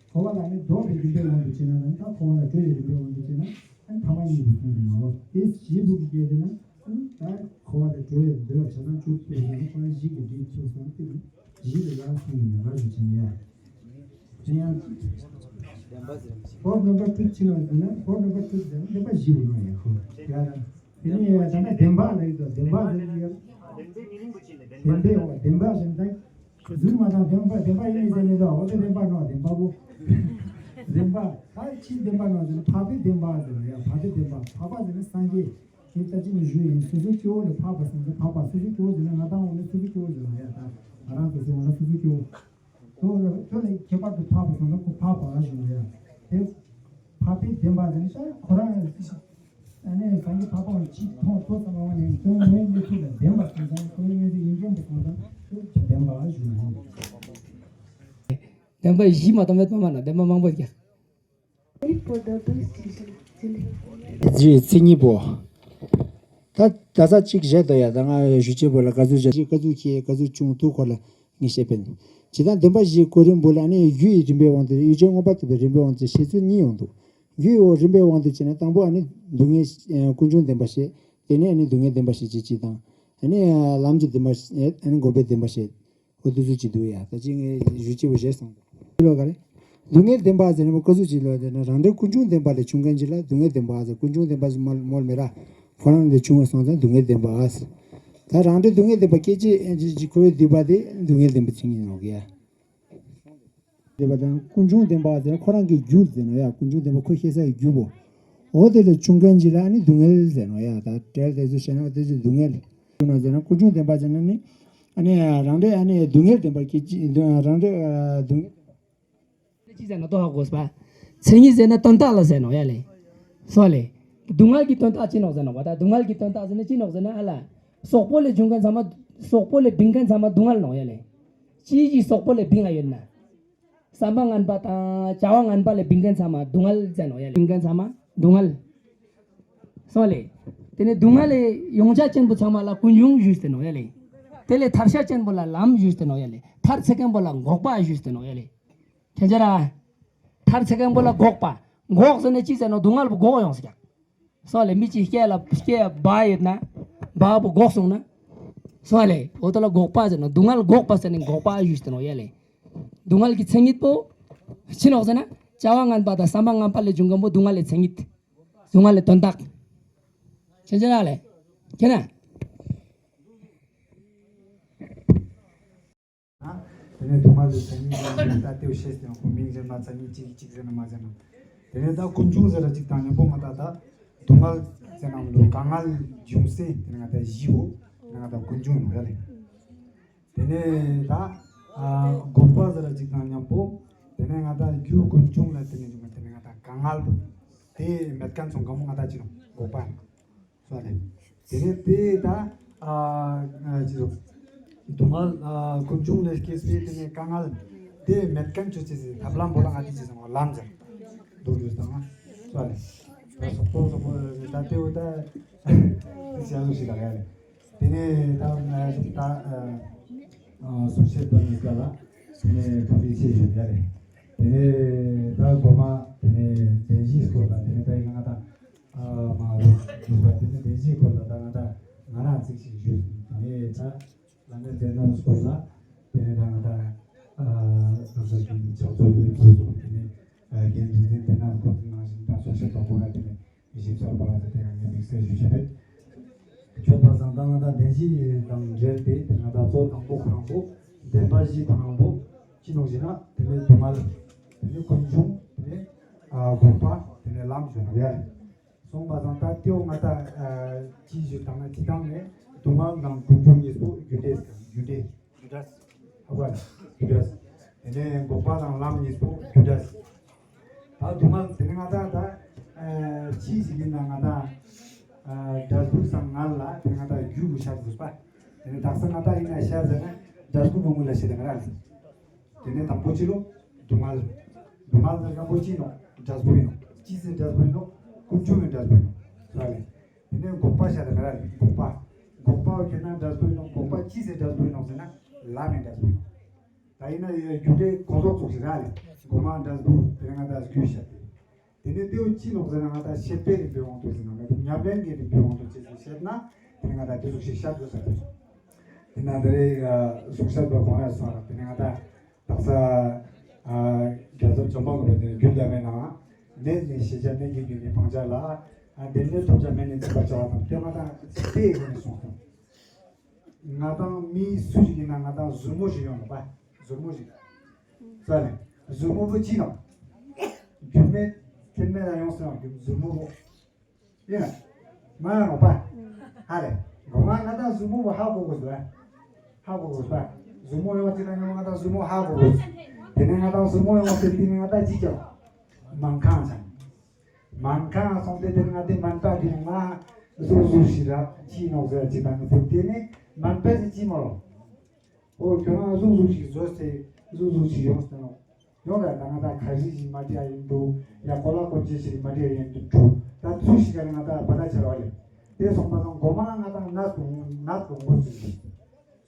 འཁོར་བ་ལ་ནི་ལྡོག་པའི་རིགས་པའི་དབང་དུ་བྱས་ན་ད་འཁོར་བ་ལ་གྲོལ་བའི་རིགས་པའི་དབང་དུ་བྱས་ན་ཨ་ནི་ཐ་མ་གཉིས་སུ་གསུངས་ཡོད་ནོག་དེ་བཞི་པོ་གི་སྐྱེས་ཏེ་ན། ད་འཁོར་བ་ལས་གྲོལ་བའི་འདོད་པ་བྱ་བཏང་བཅུ་པོ་ཡང་འཁོར་བ་བཞི་གི་སྒྲིབ་ཚུལ་སོང་སྟེ་བཞི་ལས་ལ་སོང་ཡིན་ལ་ཞུ་ཅིང་ཡ། དེ་ཡང་བོར་ནམ་པར་གྲུབ་ཕྱིན་ལ་ཟེར་ན་བོར་ནམ་པར་གྲུབ་ཟེར་ན་བདེན་པ་བཞི་པོ་ནང་ཡང་ཁོ་ཡ། དེ་ནས་ཡ་ད་ནི་བདེན་པ་ལ་ཡོད་དོ་བདེན་པ་ཟེར་ན་ཡ། བདེན་པའི་བདེན་པ་ཟེར་ན་ད་རྫུན་མ་དང་བདེན་པ་བདེན་པ་ཡིན་མིན་ཟེར་ནས་ད་འོ་དེ་བདེན་པ་ནོ་བདེན་པ་པོ། བདེན་པ་ད་ཅི་བདེན་པ་ནོ་ཟེར་ན་འཕགས་པའི་བདེན་པ་ཟེར་ན་ཡ་འཕགས་པའི་བདེན་པ་འཕགས་པ་ཟེར་ན་སངས་རྒྱས། དེ་ལྟ་ཅི་ནས་ཞུ་ཡིན་སོ་སོའི་སྐྱེ་བོ་ལས་འཕགས་པ་སོང་ཙང་འཕགས་པ་སོ་སོའི་སྐྱེ་བོ་ཟེར་ན་ང་དང་འོ་ནི་སོ་སོའི་སྐྱེ་བོ་ཟེར་ན་ཡ་ད་ང་རང་སོ་སོའི་འོ་ན་སོ་སོའི་སྐྱེ་བོ། དོ་ལ་དོ་ལས་ཁྱད་པར་དུ་འཕགས་པ་སོང་ཙང་ཁོ་འཕགས་པ་ཞུ་ཡ། དེ་འཕགས་པའི་བདེན་པ་ཟེར་ན་ད་ཁོ་རང་ཡང་ཨ་ནི་སངས་རྒྱས་འཕགས་པ་ཅིག་མཐོང་ཐོས་ཙམ་པ་ནས་དོན་དངོས་གནས་ཚུལ་ལ་བདེན་པ་སོང་ཙང་དོན་དངོས་གནས་ཚུལ་ཡིན་སྐྱོན་པ་སོང་ཙང་དེ་བདེན་པ་ཞུ་ཡ། བདེན་པ་བཞི་མ་གཏོགས་མེད་པ་མ་ན་བདེན་པ་མང་པོ་ཀྱང་། རྗེས་མཚན་ཉིད་པོ། ད་ད་ས་གཅིག་བཞག་ད་ཡ་ད་ང་ཞུ་བྱེད་པོ་ལ་ག་ཚོད་བཞག་ག་ཚོད་ཁྱེད་ག་ཚོད་བྱུང་ཐུག་ཁོ་ལ་ངས་བཤད་པས། ཇི་ལྟར་བདེན་པ་བཞིའི་གོ་རིམ་པོ་ལ་ནི་རྒྱུ་ཡི་རིམ་པའི་དབང་དུ་ཡུལ་ཅན་མངོན་པར་རྟོགས་པའི་རིམ་པའི་དབང་དུ་བཤད་ཚུལ་གཉིས་ཡོང་འདུག་རྒྱུ་ཡི་རིམ་པའི་དབང་དུ་བྱས་ན་དང་པོ་ཨ་ནི་སྡུག་བསྔལ་ཀུན་འབྱུང་བདེན་པ་བཤད། དེ་ནས་ཨ་ནི་སྡུག་བསྔལ་བདེན་པ་བཤད་ཅེས་གཅིག་དང་། ཨ་ནི་ལམ་གྱི་བདེན་པ་བཤད། ཨ་ནི་འགོག་པའི་བདེན་པ་བཤད། འོ་དུས་ཚོད་ཅིག་འདུག་ཡ། ད་ཅི་ངས་ཞུ་ཅི་བོ་བཞེས་སོང་། ལོ་ག་རེ། སྡུག་བསྔལ་བདེན་པ་ཟེར་ན་མོ་ཀ་ཟུ་ཅི་ལོ་ཟེར་ན་རང་འབྲས་ཀུན་འབྱུང་བདེན་པ་ལས་བྱུང་མཁན་ཅིག་ལ་སྡུག་བསྔལ་བདེན་པ་ཟེར། ཀུན་འབྱུང་བདེན་པ་ཟེར་མོལ་མོལ་མེད་ར། ཁོ་རང་ལས་བྱུང་བ་སོང་ཙང་སྡུག་བསྔལ་བདེན་པ་ཟེར། ད་རང་འབྲས་སྡུག་བསྔལ་བདེན་པ་སྐད་ཅིག་ཅིག་ཁོ་བོའི་བསྡུས་པ་དེ་སྡུག་བསྔལ་བདེན་པ་ཚིག་ཡིན་ནོག་ཡ། བདེན་པ་དང་ཀུན་འབྱུང་བདེན་པ་ཟེར་ན་ཁོ་རང་གི་རྒྱུ་ཟེར་ནོག་ཡ། ཀུན་འབྱུང་བདེན་པ་ཁོ་ཤེས་ས་ཡི་རྒྱུ་བོ། འོ་དེ་ལས་བྱུང་མཁན་ཅིག་ལ་ཨ་ནི་སྡུག་བསྔལ་ཟེར་ནོག་ཡ། ད་འབྲེལ་དེ་ཚོ་བཤད་ན་དེ་ཚོ་སྡུག་བསྔལ། ཀུན་ནོ་ཟེར་ན་ཀུན་འབྱུང་བདེན་པ་ཟེར་ན་ནི། ཨ་ནི་རང་འབྲས་ཨ་ནི་སྡུག་བསྔལ་བདེན་པ་སྐད་ཅིག་རང་འབྲས་སྡུག་བསྔལ། ཅི་ཟེར་ན་ལྟོ་ཧ་གོ་སོང་པ། མཚན་ཉིད་ཟེར་ན་དོན་དག་ལ་ཟེར་ནོག་ཡ་ལེ། སོ་ལེ། སྡུག་བསྔལ་གྱི་དོན་དག་ཅི་ནོག་ཟེར་ནོག་པ། ད་སྡུག་བསྔལ་གྱི་དོན་དག་ཟེར་ན་ཅི་ནོག་ཟེར་ན་ཨ་ལ། སོག་པོ་ལས་བྱུང་མཁན་ཚང་མ་སོག་པོ་ལས་བིང་མཁན་ཚང་མ་སྡུག་བསྔལ་ནོག་ཡ་ལེ། ཅི་ཞིག་སོག་པོ་ལས་བིང་ང་ཡོད་ན། བསམ་པ་ངན་པ་དང་བྱ་བ་ངན་པ་ལས་བིང་མཁན་ཚང་མ་སྡུག་བསྔལ་ཟེར་ནོག་ཡ་ལེ། བིང་མཁན་ཚང་མ་སྡུག་བསྔལ། སོ་ལེ། དེ་ནས་སྡུག་བསྔལ་ལས་ཡོངས་གྲགས་ཅན་པོ་ཚང་མ་ལ་ཀུན་འབྱུང་ཞུས་ཏེ་ནོག་ཡ་ལེ། དེ་ལས་ཐར་ཤེས་ཅན་པོ་ལ་ལམ་ཞུས་ཏེ་ནོག་ཡ་ལེ། ཐར་ཚེ་མཁན་པོ་ལ་འགོག་པ་ཞུས་ཏེ་ནོག་ཡ་ལེ། ཁྱེད་ཅག་ར། ཐར་ཚེ་མཁན་པོ་ལ་འགོག་པ། འགོག་ཟེར་ནས་ཅི་ཟེར་ནོག་སྡུག་བསྔལ་པོ་འགོག་ཡོང་ཟེར་ཀྱང་། སོ་ལེ་མི་ཅིག་སྐེ་ལ་སྐེ་ལ་སྦ་ཡོད་ན། སྦ་པོ་འགོག་སོང་ན། སོ་ལེ་འོ་དེ་ལ་འགོག་པ་ཟེར་ནོག་སྡུག་བསྔལ་འགོག་པ་ཟེར་ནས་འགོག་པ་ཞུས་ཏེ་ནོག་ཡ་ལེ། སྡུག་བསྔལ་གྱི་མཚན་ཉིད་པོ། ཅི་ནོག་ཟེར་ན། བྱ་བ་ངན་པ་དང་བསམ་པ་ངན་པ་ལས་བྱུང་མཁན་པོ་སྡུག་བསྔལ་ལས་མཚན་ཉིད། སྡུག་བསྔལ་ལས་དོན་དག་ཁྱེད་ཅག་ར་ལེ། ཁྱེད་ན། དེ་ནས་སྡུག་བསྔལ་གྱི་མཚན་ཉིད་ཀྱི་ནང་ནས་ད་དེའུ་ཤེས་ཏེ་ཁོ་མིང་ཟེར་མ་ཚ་ཉིད་གཅིག་གཅིག་ཟེར་ན་མ་ཟེར་ན། དེ་ནས་ད་ཀུན་འབྱུང་ཟེར་ར་གཅིག་དང་མཉམ་པོ་ང་ད་ད་སྡུག་བསྔལ་ཟེར་ན་མི་འདུག་དཀའ་ངལ་འབྱུང་སའི་དེ་ནས་ང་ད་གཞི་བོ་དེ་ནས་ང་ད་ཀུན་འབྱུང་ཡིན་ནོག་ཡ་ལེ། དེ་ནས་ད་ཨ་འགོག་པ་ཟེར་ར་གཅིག་དང་མཉམ་པོ་དེ་ནས་ང་ད་རྒྱུ་ཀུན་འབྱུང་ལ་དེ་ནས་འབྱུང་བ་དེ་ནས་ང་ད་དཀའ་ངལ་བོ་དེ་མེད་མཁན་སོང་ག་མོ་ང་ད་ཅི་ནོག་འགོག་པ་ཡིན། སོ་ལེ། དེ་ནས་དེ་ད་ཨ་ཨ་ཅི་རུ་སྡུག་བསྔལ་ཨ་ཀུན་འབྱུང་ལས་སྐྱེས་པའི་དེ་ནས་དཀའ་ངལ་དེ་མེད་མཁན་ཆོས་ཅི་ཟེར་ཐབས་ལམ་པོ་ལ་ང་དེ་ཅི་ཟེར་ལམ་ཟེར་མདོར་བསྡུས་དང་། ས་ལས། ད་སོག་པོ་སོག་པོ་ད་ལྟེའུ་ད་ཤ་ཟུག་ཞིག་ལ་ཡ་རེད། དེ་ནས་ད་ང་ད་སུ་ཆེད་པ་ནི་ཀ་ལ་དེ་ནས་ཐུགས་རྗེ་ཆེ་ཞུ་ཡ་རེད། དེ་ནས་ད་སྒོ་མ་དེ་ནས་བདེན་བཞིའི་སྐོར་ལ་དེ་ནས་ད་ཡིན་ང་ད་མ་རུ་ཡིན་པ་དེ་ནས་བདེན་བཞིའི་སྐོར་ལ་ད་ང་ད་ང་རང་ཚིག་ཞིག་ཞུ། དེ་ནས་ད། བླ་མའི་མཛད་རྣམ་སྐོར་ལ་དེ་ནས་ད་ང་ད་ཨ་ང་ཚོ་གི་ཕྱག་མཛོད་པའི་ཚོགས་གཙོ་དེ་ནས་ཨ་རྒན་རིག་འཛིན་དེ་ན་སྐོར་གྱི་ནང་བཞིན་ད་གསུང་བཤད་དང་པོ་ལ་དེ་ནས་མི་ཞིབ་ཚགས་པ་ལ་དེ་ནས་ངས་དམིགས་བསལ་ཞུ་བྱ་རེད། ཆོས་པ་ཚང་ད་ང་ད་བདེན་བཞི་དང་འབྲེལ་ཏེ་དེ་ང་ད་གཙོ་དང་པོ་ཁོ་རང་པོ་བདེན་པ་བཞི་ཁོ་རང་པོ་ཅི་ནོག་ཞེ་ན་དེ་ནས་སྡུག་བསྔལ། དེ་ནས་ཀུན་འབྱུང་། དེ་ནས་ཨ་འགོག་པ། དེ་ནས་ལམ་ཞུ་ན་ཡ་རེད། སོང་པ་སང་ད་ལྟེའུ་ང་ད་ཅི་ཞུ་དང་ན་ཅི་དང་ནས་སྡུག་བསྔལ་དང་ཀུན་འབྱུང་གཉིས་པོ་རྒྱུ་འབྲས་དང་རྒྱུ་འབྲས། རྒྱུ་འབྲས། ཧ་གོ་རྒྱུ་འབྲས། དེ་ནས་འགོག་པ་དང་ལམ་གཉིས་པོ་རྒྱུ་འབྲས། ད་སྡུག་བསྔལ་དེ་ནས་ང་ད་ད་ཅི་ཞིག་ཡིན་ན་ང་ད་འབྲས་བུ་སང་ང་ལ་དེ་ང་ད་རྒྱུ་བོ་ཤར་དགོས་པ། དེ་ནས་དག་ས་ང་ད་ཡིན་ན་ཤར་ཟེར་ན་འབྲས་བུ་མང་པོ་ལ་ཤེས་དང་ར། དེ་ནས་དང་པོ་ཅི་ལོ། སྡུག་བསྔལ། སྡུག་བསྔལ་ཟེར་དང་པོ་ཅི་ནོ། འབྲས་བུ་ཡིན་ནོ། ཅི་ཟེར་འབྲས་བུ་ཡིན་ནོ། ཀུན་འབྱུང་གི་འབྲས་བུ་ཡིན་ནོ། ས་ལས། དེ་ནས་འགོག་པ་ཤ་དང་མེ་ར་ལས་འགོག་པ། འགོག་པ་བོ་ཁྱེད་ན་འབྲས་བུ་ཡིན་ནོ། འགོག་པ་ཅི་ཟེར་འབྲས་བུ་ཡིན་ནོ་ཟེར་ན་ལམ་མི་འབྲས་བུ་ཡིན་ནོ། ད་ཡིན་ན་ཡོད་རྒྱུ་འབྲས་གོ་ཟོག་ཚོགས་ཤིག་ར་ལས་འགོག་མ་འབྲས་བུ་དེ་ང་ད་རྒྱུ་ཤ་དེ། དེ་ནས་དེའུ་ཅི་ནོག་ཟེར་ན་ང་ད་ཤེས་པའི་རིག་པའི་དབང་དུ་ཟེར་ན་ང་ད་ཉམས་ལེན་གྱི་རིག་པའི་དབང་དུ་ཅི་ཟེར་བཤད་ན་དེ་ནས་ང་ད་དེ་ཟུག་ཤིག་ཤར་དགོས་ས་རེད། དེ་ན་དེ་རེ་གཟུགས་ཤར་དུ་གོང་ལ་སོང་ར་དེ་ནས་ང་ད་དག་ས་རྒྱ་མཚོ་ལྗོན་པ་གོ་བའི་དེ་རྒྱུད་བླ་མའི་ནང་ནད་ནི་ཤེས་བྱ་ནད་ཀྱི་རྒྱུ་ནི་སྤང་བྱ་ལ་བདེན་གནས་ཐོབ་བྱ་མེད་ནི་འཛིན་པར་བྱ་བ་དང་དེ་ང་ད་དེའི་སྒོ་ནས་སོང་སོང་། ང་དང་མི་སུ་ཞིག་ཡིན་ན་ང་དང་ཟུར་མོ་ཞིག་ཡོང་ལ་པ། ཟུར་མོ་ཞིག་ས་ནས་ཟུར་མོ་བུ་ཅི་ནོ། རྒྱུ་མེད་ཁྱེད་མེད་ལ་ཡོང་སོང་རྒྱུ་ཟུར་མོ་བུ། ཡིན་ན། མ་ཡོང་པ། ཧ་ལས། གོ་མ་ང་དང་ཟུར་མོ་བུ་ཧ་གོ་དགོས་སོ། ཧ་གོ་དགོས་པ། ཟུར་མོ་ཡོང་ཅི་ན་ཡོང་ང་དང་ཟུར་མོ་ཧ་གོ་དགོས། དེ་ནས་ང་དང་ཟུར་མོ་ཡོང་སྟེ་དེ་ནས་ང་དང་ཅི་ཀྱང་། མང་ཁང་ཚང་། མང་ཁང་སོང་སྟེ་དེ་ང་དེ་མན་པ་དེ་ང་ཟུར་ཟུར་ཞིག་ར་ཅི་ནོག་ཟེར་ཅི་དང་ཟེར་དེ་ནས་མན་པ་ཟེར་ཅི་མ་རོ། ཨོ་ཁྱོད་རང་ཟུར་ཟུར་ཞིག་བཟོས་ཏེ་ཟུར་ཟུར་ཞིག་ཡོང་སྟེ་ནོ། ཡོང་ར་ད་ང་ད་ཁ་ཞིག་ཞིག་མ་བྲིས་ཡིན་འདུག་ཡ་གོ་ལ་གོ་ཅི་ཞིག་མ་བྲིས་ཡིན་འདུག་འགྲོ། ད་ཚུལ་ཞིག་ག་ང་ད་བ་ད་ཆར་བ་རེད། དེ་སོང་པ་སང་གོ་མ་ང་ད་ནག་དུ་ནག་དུ་ངོ་ཟིན་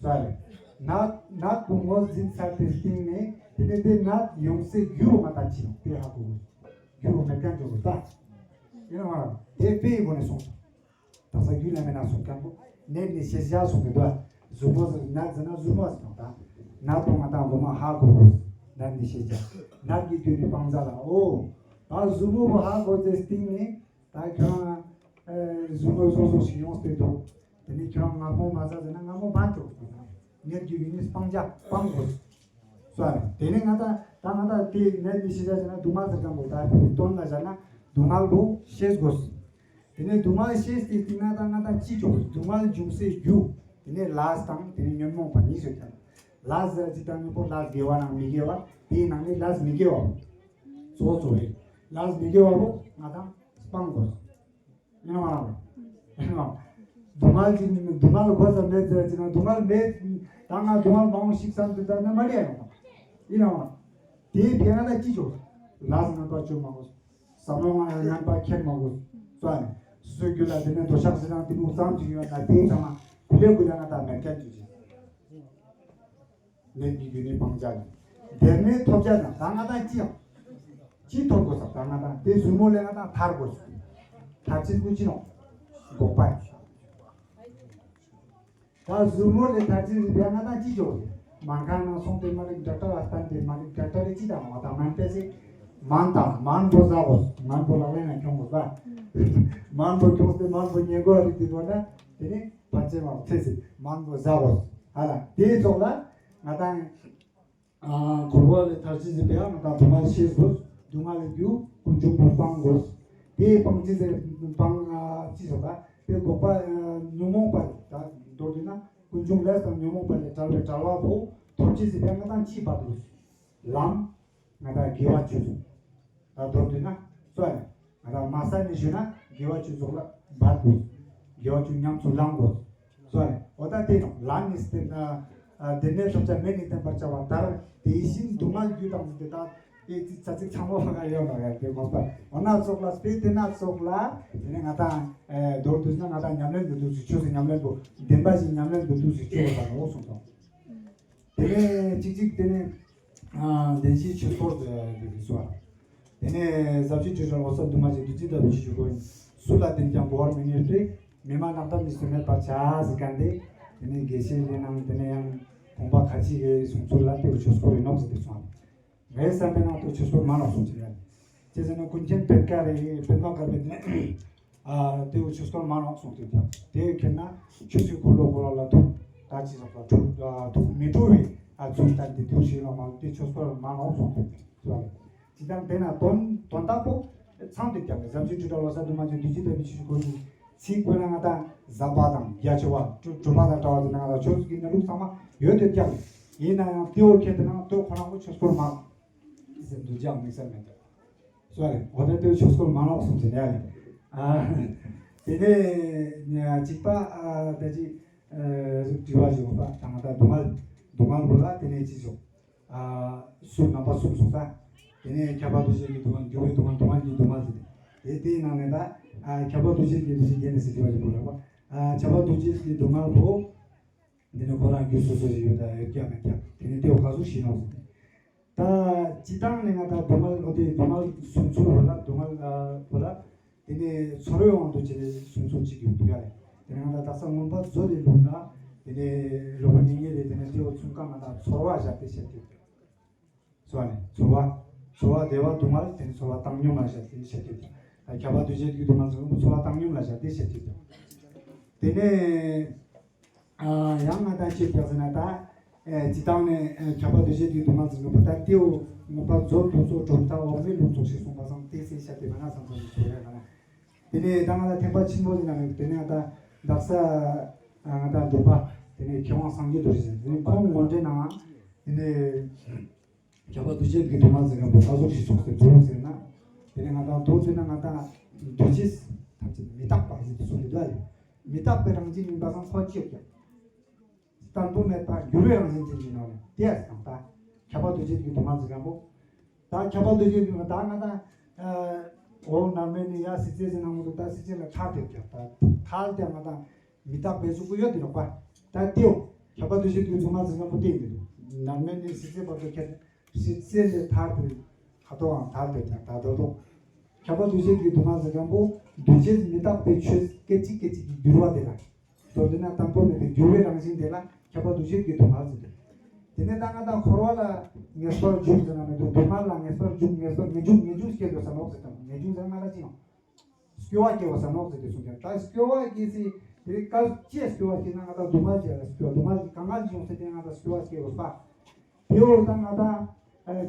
ཟེར་རེད། ནག་ནག་དུ་ངོ་ཟིན་ཚར་ཏེ་སྟེང་ནས་དེ་ནས་དེ་ནག་ཡོང་སའི་རྒྱུ་རུ་ང་ད་ཅི་ཡོང་དེ་ཧ་གོ་དགོས། རྒྱུ་རུ་མེད་མཁན་འཇོག་དགོས་ད། ཡིན་ནོ་མ་རེད་དེ་དཔེའི་སྒོ་ནས་སོང་། དག་ས་རྒྱུད་བླ་མའི་ནང་གསུངས་མཁན་པོ། ནད་ནི་ཤེས་བྱ་གསུངས་མི་འདུག་ཟུར་མོ་ཟེར་ནད་ཟེར་ན་ཟུར་མོ་ཟེར་ནོ་ད། ནད་པོ་ང་དང་ངོ་མ་ཧ་གོ་དགོས། ནད་ནི་ཤེས་བྱ། ནད་ཀྱི་རྒྱུ་ནི་སྤང་བྱ་ལ་ཨོ། ད་ཟུར་མོ་བོ་ཧ་གོ་ཚེ་སྟེང་ནས་ད་ཁྱོད་རང་ཟུར་མོ་སོ་སོ་ཞིག་ཡོང་སྟེ་འདུག་དེ་ནས་ཁྱོད་རང་ངར་མོ་མ་ཟ་ཟེར་ན་ངར་མོ་མ་འཇོག་དགོས། ནད་ཀྱི་རྒྱུ་ནི་སྤང་བྱ་སྤང་དགོས། སོ་རེད། དེ་ནས་ང་ད་ད་ང་ད་དེ་ནད་ནི་ཤེས་བྱ་ཟེར་ན་སྡུག་བསྔལ་ཟེར་མཁན་པོ་ད་དེ་དོན་ལ་བཞག་ན་སྡུག་བསྔལ་པོ་ཤེས་དགོས། དེ་ནས་སྡུག་བསྔལ་ཤེས་ཏེ་སྟེང་ན་ད་ང་ད་ཅི་ཆོག་སྡུག་བསྔལ་འབྱུང་སའི་རྒྱུ། དེ་ནས་ལས་དང་དེ་ནས་ཉོན་མོངས་པ་གཉིས་སུ་ཐལ། ལས་ཟེར་ཅི་དང་ཉོན་པོ་ལས་དགེ་བ་ནང་མི་དགེ་བ་དེའི་ནང་ནས་ལས་མི་དགེ་བ། གཙོ་བོ་གཙོ་བོ་རེད། ལས་མི་དགེ་བ་པོ་ང་དང་སྤང་དགོས། ཡིན་ནོ་མ་རེད། ཡིན་ནོ། སྡུག་བསྔལ་གྱི་སྡུག་བསྔལ་གོ་ས་མེད་ཟེར་ཅི་ན་སྡུག་བསྔལ་མེད། ད་ང་སྡུག་བསྔལ་མང་པོ་ཞིག་བསམ་དུ་ད་ན་མ་རེད་ཡང་། ཡིན་ནོ། དེའི་ཕན་ན་ཅི་ཆོག་ལས་ངན་པ་བཅོས་མ་དགོས། བསམ་བློ་ངན་པ་འཁྱེར་མ་དགོས། སོ་ནས་སོ་སོའི་རྒྱུད་ལ་དེ་ནས་འདོད་ཆགས་ཞེ་སྡང་གཏི་མུག་ཙམ་ཅིག་ཡོད་ན་དེའི་ཚང་མ་ཀུ་ལེ་ཀུ་ལེ་ང་དང་མེད་མཁན་ཅིག་བྱེད། ནད་ཀྱི་རྒྱུ་ནི་སྤང་བྱ་ནི། བདེན་གནས་ཐོབ་བྱ་ན་ད་ང་དང་ཅི་ཡང་། ཅི་ཐོབ་དགོས་ས་ད་ང་དང་དེ་ཟུར་མོ་ལས་ང་དང་ཐར་དགོས་ས། ཐར་ཅི་དགོས་ཅི་ནོ། འགོག་པ་ཡིན། ད་ཟུར་མོ་ལས་ཐར་ཅི་རིག་པའི་ང་དང་ཅི་འཇོག་རེད། མང་ཁང་ནང་སོང་སྟེ་མ་རིག་ཌག་ཊར་ལ་སྟན་ཏེ་མ་རིག་ཌག་ཊར་རེ་ཅི་དང་ང་དང་མན་པས་སི། མན་དང་མན་པོ་ཟ་དགོས། མན་པོ་ལག་ལེན་ན་འཁྱོང་དགོས་ས། མན་པོ་འཁྱོངས་ཏེ་མན་པོ་ཉེན་དགོས་རིག་དེ་དགོས་ན་དེ་ནི། ཕལ་ཆེར་མང་ཚེ་ཚེ་མང་པོ་ཟ་དགོས། ཧ་ལ་དེའི་ཐོག་ལ་ང་དང་ཨ་འཁོར་བ་ལས་ཐར་ཅི་ཟེར་བའི་ང་དང་སྡུག་བསྔལ་ཤེས་དགོས། སྡུག་བསྔལ་ལས་རྒྱུ་ཀུན་འབྱུང་པོ་སྤང་དགོས། དེ་སྤང་ཅི་ཟེར་སྤང་ཅི་ཟེར་བ་དེ་འགོག་པ་ཉོན་མོངས་པ་ལས་ད་མདོར་བསྡུས་ན་ཀུན་འབྱུང་ལས་དང་ཉོན་མོངས་པ་ལས་བྲལ་བའི་བྲལ་བ་པོ་ཐོབ་ཅི་ཟེར་བའི་ང་དང་ཅི་བ་དགོས། ལམ། ང་དང་དགེ་བ་བཅུ་ཚོགས། ད་མདོར་བསྡུས་ན་སོ་ཡ། ང་དང་མ་ས་ནས་ཞུས་ན་དགེ་བ་བཅུ་ཚོགས་ལ་འབད་དགོས། དགེ་བ་བཅུ་ཉམས་སུ་བླང་དགོས། སོ་ཡ། འོ་ད་དེ་ནོ་ལམ་ནི་སྟེ་ན། བདེན་གནས་ཐོབ་བྱ་མེད་ནི་བསྟན་པར་བྱ་བ་ལྟར་དེ་བཞིན་སྡུག་བསྔལ་རྒྱུ་དང་དེ་དག་དེ་ཙི་ཙ་ཙིག་ཚང་མ་ཕ་ག་ཡོད་མ་རེད། དེ་དགོངས་པ་འོ་ན་ཙོག་ལ་སྤེ་དེ་ན་ཙོག་ལ་དེ་ནས་ང་དང་མདོར་བསྡུས་ན་ང་དང་ཉམས་ལེན་དུ་འདུག་ཟེར། ཆོས་སུ་ཉམས་ལེན་དུ་བདེན་པ་ཞིག་ཉམས་ལེན་དུ་འདུག་ཟེར་ཆོས་པ་དང་འོག་སོང་དང་། དེ་ནས་གཅིག་གཅིག་དེ་ནས་བདེན་བཞིའི་ཆོས་སྐོར་དེ་རེད་སོ། དེ་ནས་ཟབ་ཆོས་དྲིལ་བསྒྲགས་འོད་གསལ་འདུས་མ་བྱས་བདུད་རྩི་ལྟ་བུའི་ཆོས་སྐོར་ཡིན། སུ་ལ་བསྟན་ཀྱང་གོ་བར་མི་ནུས་ཏེ། མི་སྨྲ་རྣམ་དག་མི་སུ་མེད་པར་བྱ་ཟེར་མཁན་དེ། དེ་ནས་དགེ་བཤེས་ལྷ་ནང་དེ་ནས་ཡང་དགོངས་པ་ཁ་ཅིག་གི་གསུང་ཚུལ་ལ་དེ་བའི་ཆོས་སྐོར་ཡིན་ནོག་ཟེར་ཏེ་གསུངས། ངའི་བསམ་པའི་ནང་དུ་ཆོས་སྐོར་མ་ནོག་གསུངས་ཀྱི་རེད། ཅེས་ཟེར་ན་ཀུན་མཁྱེན་པད་དཀར་རེད། པད་མ་དཀར་པོའི་དེ་ནས་ཨ་དེ་བའི་ཆོས་སྐོར་མ་ནོག་གསུངས་ཏེ་ཀྱང་དེ་ཁྱེར་ན་ཆོས་ཀྱི་འཁོར་ལོ་བསྐོར་བ་ལ་ཐུག་ད་ཅི་ཟེར་བ་ཐུག་ཐུག་མི་འགྲོ་བའི་ཨ་ཚུལ་བསྟན་ཏེ་དེ་བའི་ཞིག་ལ་མ་ལུས་ཏེ་ཆོས་སྐོར་མ་ནོག་གསུངས་ཏེ་ཀྱང་། ཇི་ལྟར་དེ་ན་དོན་དོན་དག་པོ་ཚང་དུ་ཀྱང་ཟབ་ཆོས་དྲིལ་བསྒྲགས་འོད་གསལ་འདུས་མ་བྱས་བདུད་རྩི་ལྟ་བུའི་ཆོས་སྐོར་གྱི་ཚིག་དགོས་ན་ང་དང་ཟབ་པ་དང་རྒྱ་ཆེ་བ་གྲུབ་པ་དང་འདྲ་བ་དེ་ན་ང་དང་ཆོས་ཀྱི་གནས་ལུགས་ཚང་མ་ཡོད་དེ་ཀྱང་ཡིན་ན་ཡང་དེ་བའི་ཁྱེར་དེ་ན་དེ་ཁོ་རང་གི་ཆོས་སྐོར་མ་ཟེར་འདུག་ཀྱང་དམིགས་བསལ་མེད་དེ། སོ་རེད། འོ་དེ་དེ་ཆོས་སྐོར་མ་ནོག་གསུངས་ཟིན་ཡ་རེད། ཨ་དེ་ནས་གཅིག་པ་ཨ་ད་ཅི་ཨ་དྲི་བ་ཞིག་འོང་པ་དང་ད་སྡུག་བསྔལ་སྡུག་བསྔལ་བོ་ལ་དེ་ནས་ཅི་ཞིག་ཨ་སུ་རྣམ་པ་གསུམ་སོང་ས། དེ་ནས་ཁྱབ་པ་འདུ་བྱེད་ཀྱི་སྡུག་བསྔལ། འགྱུར་བའི་སྡུག་བསྔལ། སྡུག་བསྔལ་གྱི་སྡུག་བསྔལ་ཟེར་ཏེ། དེ་དེའི་ནང་ནས་ད་ཨ་ཁྱབ་པ་འདུ་བྱེད་ཀྱི་འདུ་བྱེད་བརྒྱད་ནས་ཟེར་དྲི་བ་ཞིག་འོང་ལ་བ། ཨ་ཁྱབ་པ་འདུ་བྱེད་ཀྱི་སྡུག་བསྔལ་བོ། འདི་ནི་ཁོ་རང་རྒྱུད་སོ་སོ་ཞིག་ཡོད་ད་ཡོད་ཀྱང་མེད་ཀྱང་དེ་ནི་དེའོ་ག་ཟུག་ཞིག་ནོག་ཟེར་ཏེ། ད་སྤྱི་བཏང་ནས་ང་ད་སྡུག་བསྔལ་འོ་དེ་སྡུག་བསྔལ་གསུམ་ཚུལ་བ་ལ་སྡུག་བསྔལ་བ་ལ་དེ་ནས་ཚོར་བའི་དབང་དུ་བྱས་ནས་གསུམ་ཚུལ་གཅིག་ཡོང་དུས་ཡ་རེད། དེ་ནས་ང་ད་དག་ས་མངོན་པ་མཛོད་དེ་ལུགས་ན་དེ་ནས་ལོ་པོ་ཉིད་ཉིད་རེད། དེ་ནས་དེའོ་ཚུན་ཁ་ང་ད་ཚོར་བ་བཞག་སྟེ་བཤད་དུས། ཚོར་བ་ནི་ཚོར་བ། ཚོར་བ་བདེ་བ་སྡུག་བསྔལ་དེ་ནི་ཚོར་བ་བཏང་སྙོམས་ལ་བཞག་སྟེ་བཤད་དུས། ད་ཁྱབ་པ་འདུ་བྱེད་ཀྱི་སྡུག་བསྔལ་ཚོར་བ་ཚོར་བ་བཏང་སྙོམས་ལ་བཞག་སྟེ་བཤད་དུས། དེ་ནས། ཨ་ཡང་ང་དང་ཅི་ཡག་ཟེར་ན་ད། ཨེ་སྤྱི་བཏང་ནས་ཨེ་ཁྱབ་པ་འདུ་བྱེད་ཀྱི་སྡུག་བསྔལ་ཟེར་ནོ་པ་ད་ལྟེའུ་མངོན་པ་མཛོད་དུ་སོགས་གྲུབ་མཐའ་འོག་མིན་ལུགས་ཚོགས་ཞེས་གསུངས་པ་སང་ཏེ་སེ་ཤ་ཏེ་མ་ན་སང་སང་ཚོ་ཡ་ག་ན། དེ་ནས་ད་ང་ལ་ཐེག་པ་ཆེན་པོ་ཟེར་ན་མེད་དེ་ནས་ད་དག་ས་ང་དང་འགྲོ་པ་དེ་ནས་མཁས་དབང་སངས་རྒྱས་རྡོ་རྗེ་ཟེར་ཁོང་ངོ་འདྲེན་ནའང་དེ་ནས། ཁྱབ་པ་འདུ་བྱེད་ཀྱི་སྡུག་བསྔལ་ཟེར་མཁན་པོ་ད་གཟུགས་ཤིག་ཚོགས་ཏེ་འདུག་ཟེར་ན། དེ་ནས་ང་དང་མདོར་བསྡུས་ན་ང་དང་འདུ་བྱེད་ཐམས་ཅད་མི་རྟག་པ་ཟེར་ཏེ་གསུངས་ཏེ་འདུག་ཨ་ལེ། མི་རྟག་པའི་རང་བཞིན་ཡིན་པ་སང་ཁོ་ཅི་ཡང་། བརྟན་པོ་མེད་པ་འགྱུར་བའི་རང་བཞིན་ཅན་ཡིན་ནོ་ལེ། དེ་ཡང་དང་ད་ཁྱབ་པ་འདུ་བྱེད་ཀྱི་སྡུག་བསྔལ་ཟེར་མཁན་པོ། ད་ཁྱབ་པ་འདུ་བྱེད་ཀྱི་སྡུག་བསྔལ་ད་ང་དང་། འོ་ནར་མེད་ནི་ཡ་སྲིད་རྩེ་ཟེར་ན་མོ་འདུག་ད་སྲིད་རྩེ་ལ་ཐར་ཏེ་ཀྱང་ད་ཐར་ཏེ་ང་དང་། མི་རྟག་པའི་གཟུགས་པོ་ཡོད་དེ་ནོག་པ། ད་དེའོ། ཁྱབ་པ་འདུ་བྱེད་ཀྱི་སྡུག་བསྔལ་ཟེར་མཁན་པོ་བསྟན་གྱི་འདུག་ནར་མེད་ནས་སྲིད་རྩེ་བར་དུ་ཁྱེར། སྲིད་རྩེ་ལས་ཐར་ཏེ། ཁ་དོག་ཨང་ཐར་ཏེ་ཀྱང་ད་དོ་དོ། ཁྱབ་པ་འདུ་བྱེད་ཀྱི་སྡུག་བསྔལ་ཟེར་མཁན་པོ། འདུ་བྱེད་མི་རྟག་པའི་ཆོས་སྐད་ཅིག་སྐད་ཅིག་གི་འགྱུར་བ་དེ་ལ། མདོར་བསྡུས་ན་དང་པོ་མེད་པའི་འགྱུར་བའི་རང་བཞིན་དེ་ལ་ཁྱབ་པ་འདུ་བྱེད་ཀྱི་སྡུག་བསྔལ་ཟེར་ཏེ། དེ་ནས་ད་ང་དང་འཁོར་བ་ལ་ངེས་པར་འཇུག་ཟེར་ན་མི་འདུག་སྡུག་བསྔལ་ལ་ངེས་པར་འཇུག་ངེས་པར་ངེས་འབྱུང་ངེས་འབྱུང་སྐྱེ་དགོས་ས་ནོག་ཟེར་དང་ངེས་འབྱུང་ཟེར་ང་ལ་ཅི་ཡང་། སྐྱོ་བ་སྐྱེ་བ་ཟེར་ནོག་ཟེར་ཏེ་གསུངས་ཀྱང་ད་སྐྱོ་བ་སྐྱེ་སའི་དེ་སྐབས་ཅི་སྐྱོ་བ་སྐྱེ་ན་ང་དང་སྡུག་བསྔལ་ཅི་ལ་སྐྱོ་བ་སྡུག་བསྔལ་གྱི་གང་ང་ཅི་ཡོང་ཟེར་ཏེ་ང་དང་སྐྱོ་བ་སྐྱེ་བ་པ། དེ་འོ་ད་ང་དང་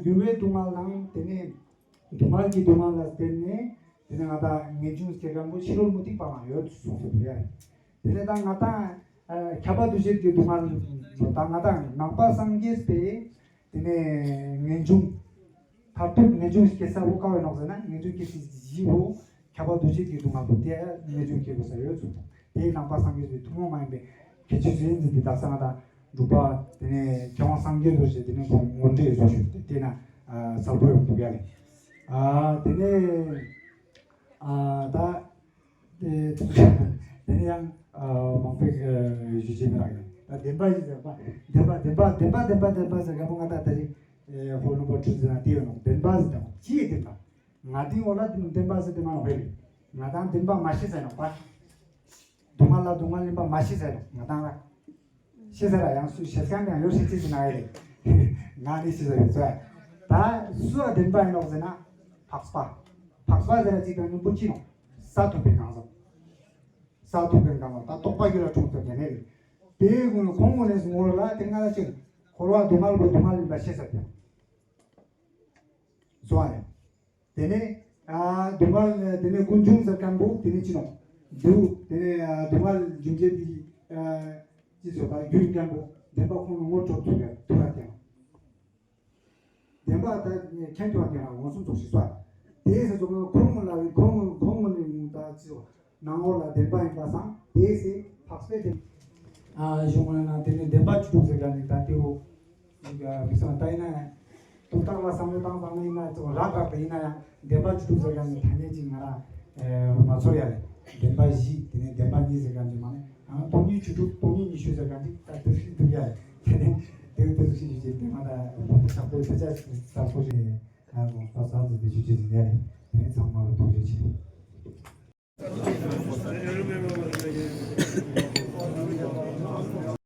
འགྱུར་བའི་སྡུག་བསྔལ་ནང་དེ་ནས་སྡུག་བསྔལ་གྱི་སྡུག་བསྔལ་ལ་བརྟེན་ནས་དེ་ནས་ང་དང་ངེས་འབྱུང་སྐྱེ་གང་པོ་ཕྱི་རོལ་མུ་སྟེགས་པ་ལ་ཡོད་གསུངས་ཟེར་བ་ཡ། དེ་ནས་ད་ང་དང་ཁྱབ་པ་འདུ་བྱེད་ཀྱི་སྡུག་བསྔལ་ད་ང་དང་ནང་པ་སངས་རྒྱས་པས། དེ་ནས་ངེས་འབྱུང་། མཐར་ཐུག་ངེས་འབྱུང་སྐྱེ་ས་བོ་ཀ་བའི་ནོག་ཟེར་ན་ངེས་འབྱུང་སྐྱེ་སའི་གཞི་བོ་ཁྱབ་པ་འདུ་བྱེད་ཀྱི་སྡུག་བསྔལ་དུ་དེ་ངེས་འབྱུང་སྐྱེ་དགོས་ས་ཡོད་ཚུལ་དང་དེའི་ནང་པ་སངས་རྒྱས་པའི་ཐུན་མོང་མ་ཡིན་པའི་ཁྱད་ཆོས་ཟིན་ཟིན་དེ་དག་ས་ང་དང་འབྲུག་པ་དེ་ནས་མཁས་དབང་སངས་རྒྱས་རྡོ་རྗེ་དེ་ནས་ཁོང་ངོ་འདྲེས་བཟོ་ཞུས་ཏེ་དེ་ན་ཟབ་པོ་ཡོང་འདུག་ཡ་ལེ། དེ་ནས་ད། དེ་དེ་ནས་ཡང་མང་པོའི་ཞུ་བྱེད་མི་རག་ཡིན། ད་བདེན་པ་ཡིན་ཟེར་བ། བདེན་པ་བདེན་པ་བདེན་པ་བདེན་པ་བདེན་པ་ཟེར་ག་པོ་ང་ད་ད་རེས་ཧོ་ལུང་པ་ཁྲུ་ཟེར་ན་དེ་ཡོད་ནོ་བདེན་པ་ཟེར་ད་ཅི་ཡི་བདེན་པ། ང་དེའི་འོག་ལ་དེ་ནི་བདེན་པ་ཟེར་དེ་མ་ཡོང་བས་ང་དང་བདེན་པ་མ་ཤེས་ཟེར་ནོ་པ། སྡུག་བསྔལ་ལ་སྡུག་བསྔལ་ཡིན་པ་མ་ཤེས་ཟེར་ནོ་ང་དང་ལ། ཤེས་ས་ར་ཡང་སུ་ཤེས་ས་ཡང་ཡང་ཡོད་ཤེས་ཅི་ཟེར་ན་ཡ་རེད། ང་ནི་ཤེས་ས་ཡོད་ཚོད། ད་སུ་ལ་བདེན་པ་ཡིན་ནོག་ཟེར་ན། འཕགས་པ། འཕགས་པ་ཟེར་ན་གཅིག་དང་གཉིས་པོ་ཅི་ནོག་ས་ཐོབ་པའི་གང་ཟག་ས་ཐོབ་པའི་གང་ཟག་ད་རྟོགས་པ་རྒྱུད་ལ་འཁྲུངས་ཐུབ་མཁན་ནི་རེད། དེའི་ངོས་ནས་ཁོང་ངོས་ནས་ངོ་ལ་དེ་ང་ལ་ཅི། འཁོར་བ་སྡུག་བསྔལ་པོ་སྡུག་བསྔལ་ཡིན་པ་ཤེས་ས་དེ། སོང་བ་རེད། དེ་ནས་ཨ་སྡུག་བསྔལ་དེ་ནས་ཀུན་འབྱུང་ཟེར་མཁན་པོ་དེ་ནས་ཅི་ནོག་སྡུག་དེ་ནས་ཨ་སྡུག་བསྔལ་འབྱུང་བྱེད་དེ་ཨ་ཅི་ཟེར་བ་རྒྱུ་ཡིན་མཁན་པོ་བདེན་པ་ཁོང་ལ་ངོ་སྤྲོད་ཐུབ་ཡ་ཐུབ་ཡ་དེ་ཡང་། བདེན་པ་ད་མཁྱེན་ཐུབ་པ་དེ་ཡང་ངོ་སྲུང་ཚོགས་ཞིག་སོ། དེའི་ཟེར་ཚོ་ཁོང་ལ་ཁོང་ཁོང་ནས་ད་ཅི་ཟེར་ནང་འོག་ལ་བདེན་པ་ཡིན་པ་སང་དེའི་ཟེར་འཕགས་པའི་བདེན། ཨ་གཞུང་ལ་ན་དེ་ནས་བདེན་པ་བཅུ་དྲུག་ཟེར་ག་ནི་ད་དེའོ། མི་སང་ད་ཡིན་ན། དུག་རྟགས་ལ་བསམ་བློ་བཏང་བཏང་ནས་ཡིན་ན་ཅུང་རག་རག་པ་ཡིན་ན་ཡང་བདེན་པ་བཅུ་དྲུག་ཟེར་མཁན་གྱི་ཐ་སྙད་ཅིག་ང་རང་མ་ཚོར་ཡ་རེད། བདེན་པ་བཞི་དེ་ནས་བདེན་པ་གཉིས་ཟེར་མཁན་གྱི་མ་ནས་ཨ་སྟོང་ཉིད་བཅུ་དྲུག་སྟོང་ཉིད་ཉི་ཤུ་ཟེར་མཁན་ཅིག་ད་དེ་ཤི་འདུག་ཡ་རེད། དེ་ནས་དེ་དེ་ཤི་ཞུ་ཅིག་དེ་མ་ད་ཞག་པོའི་དེ་ཆ་ཚ་པོ་ཞིག་ང་ཚོ་ས་ས་ཟིག་དེ་ཞུ་ཅིག་ཟིན་ཡ་རེད། དེ་ནས་ཚང་མ་ལ་ཐུགས་རྗེ་ཆེ།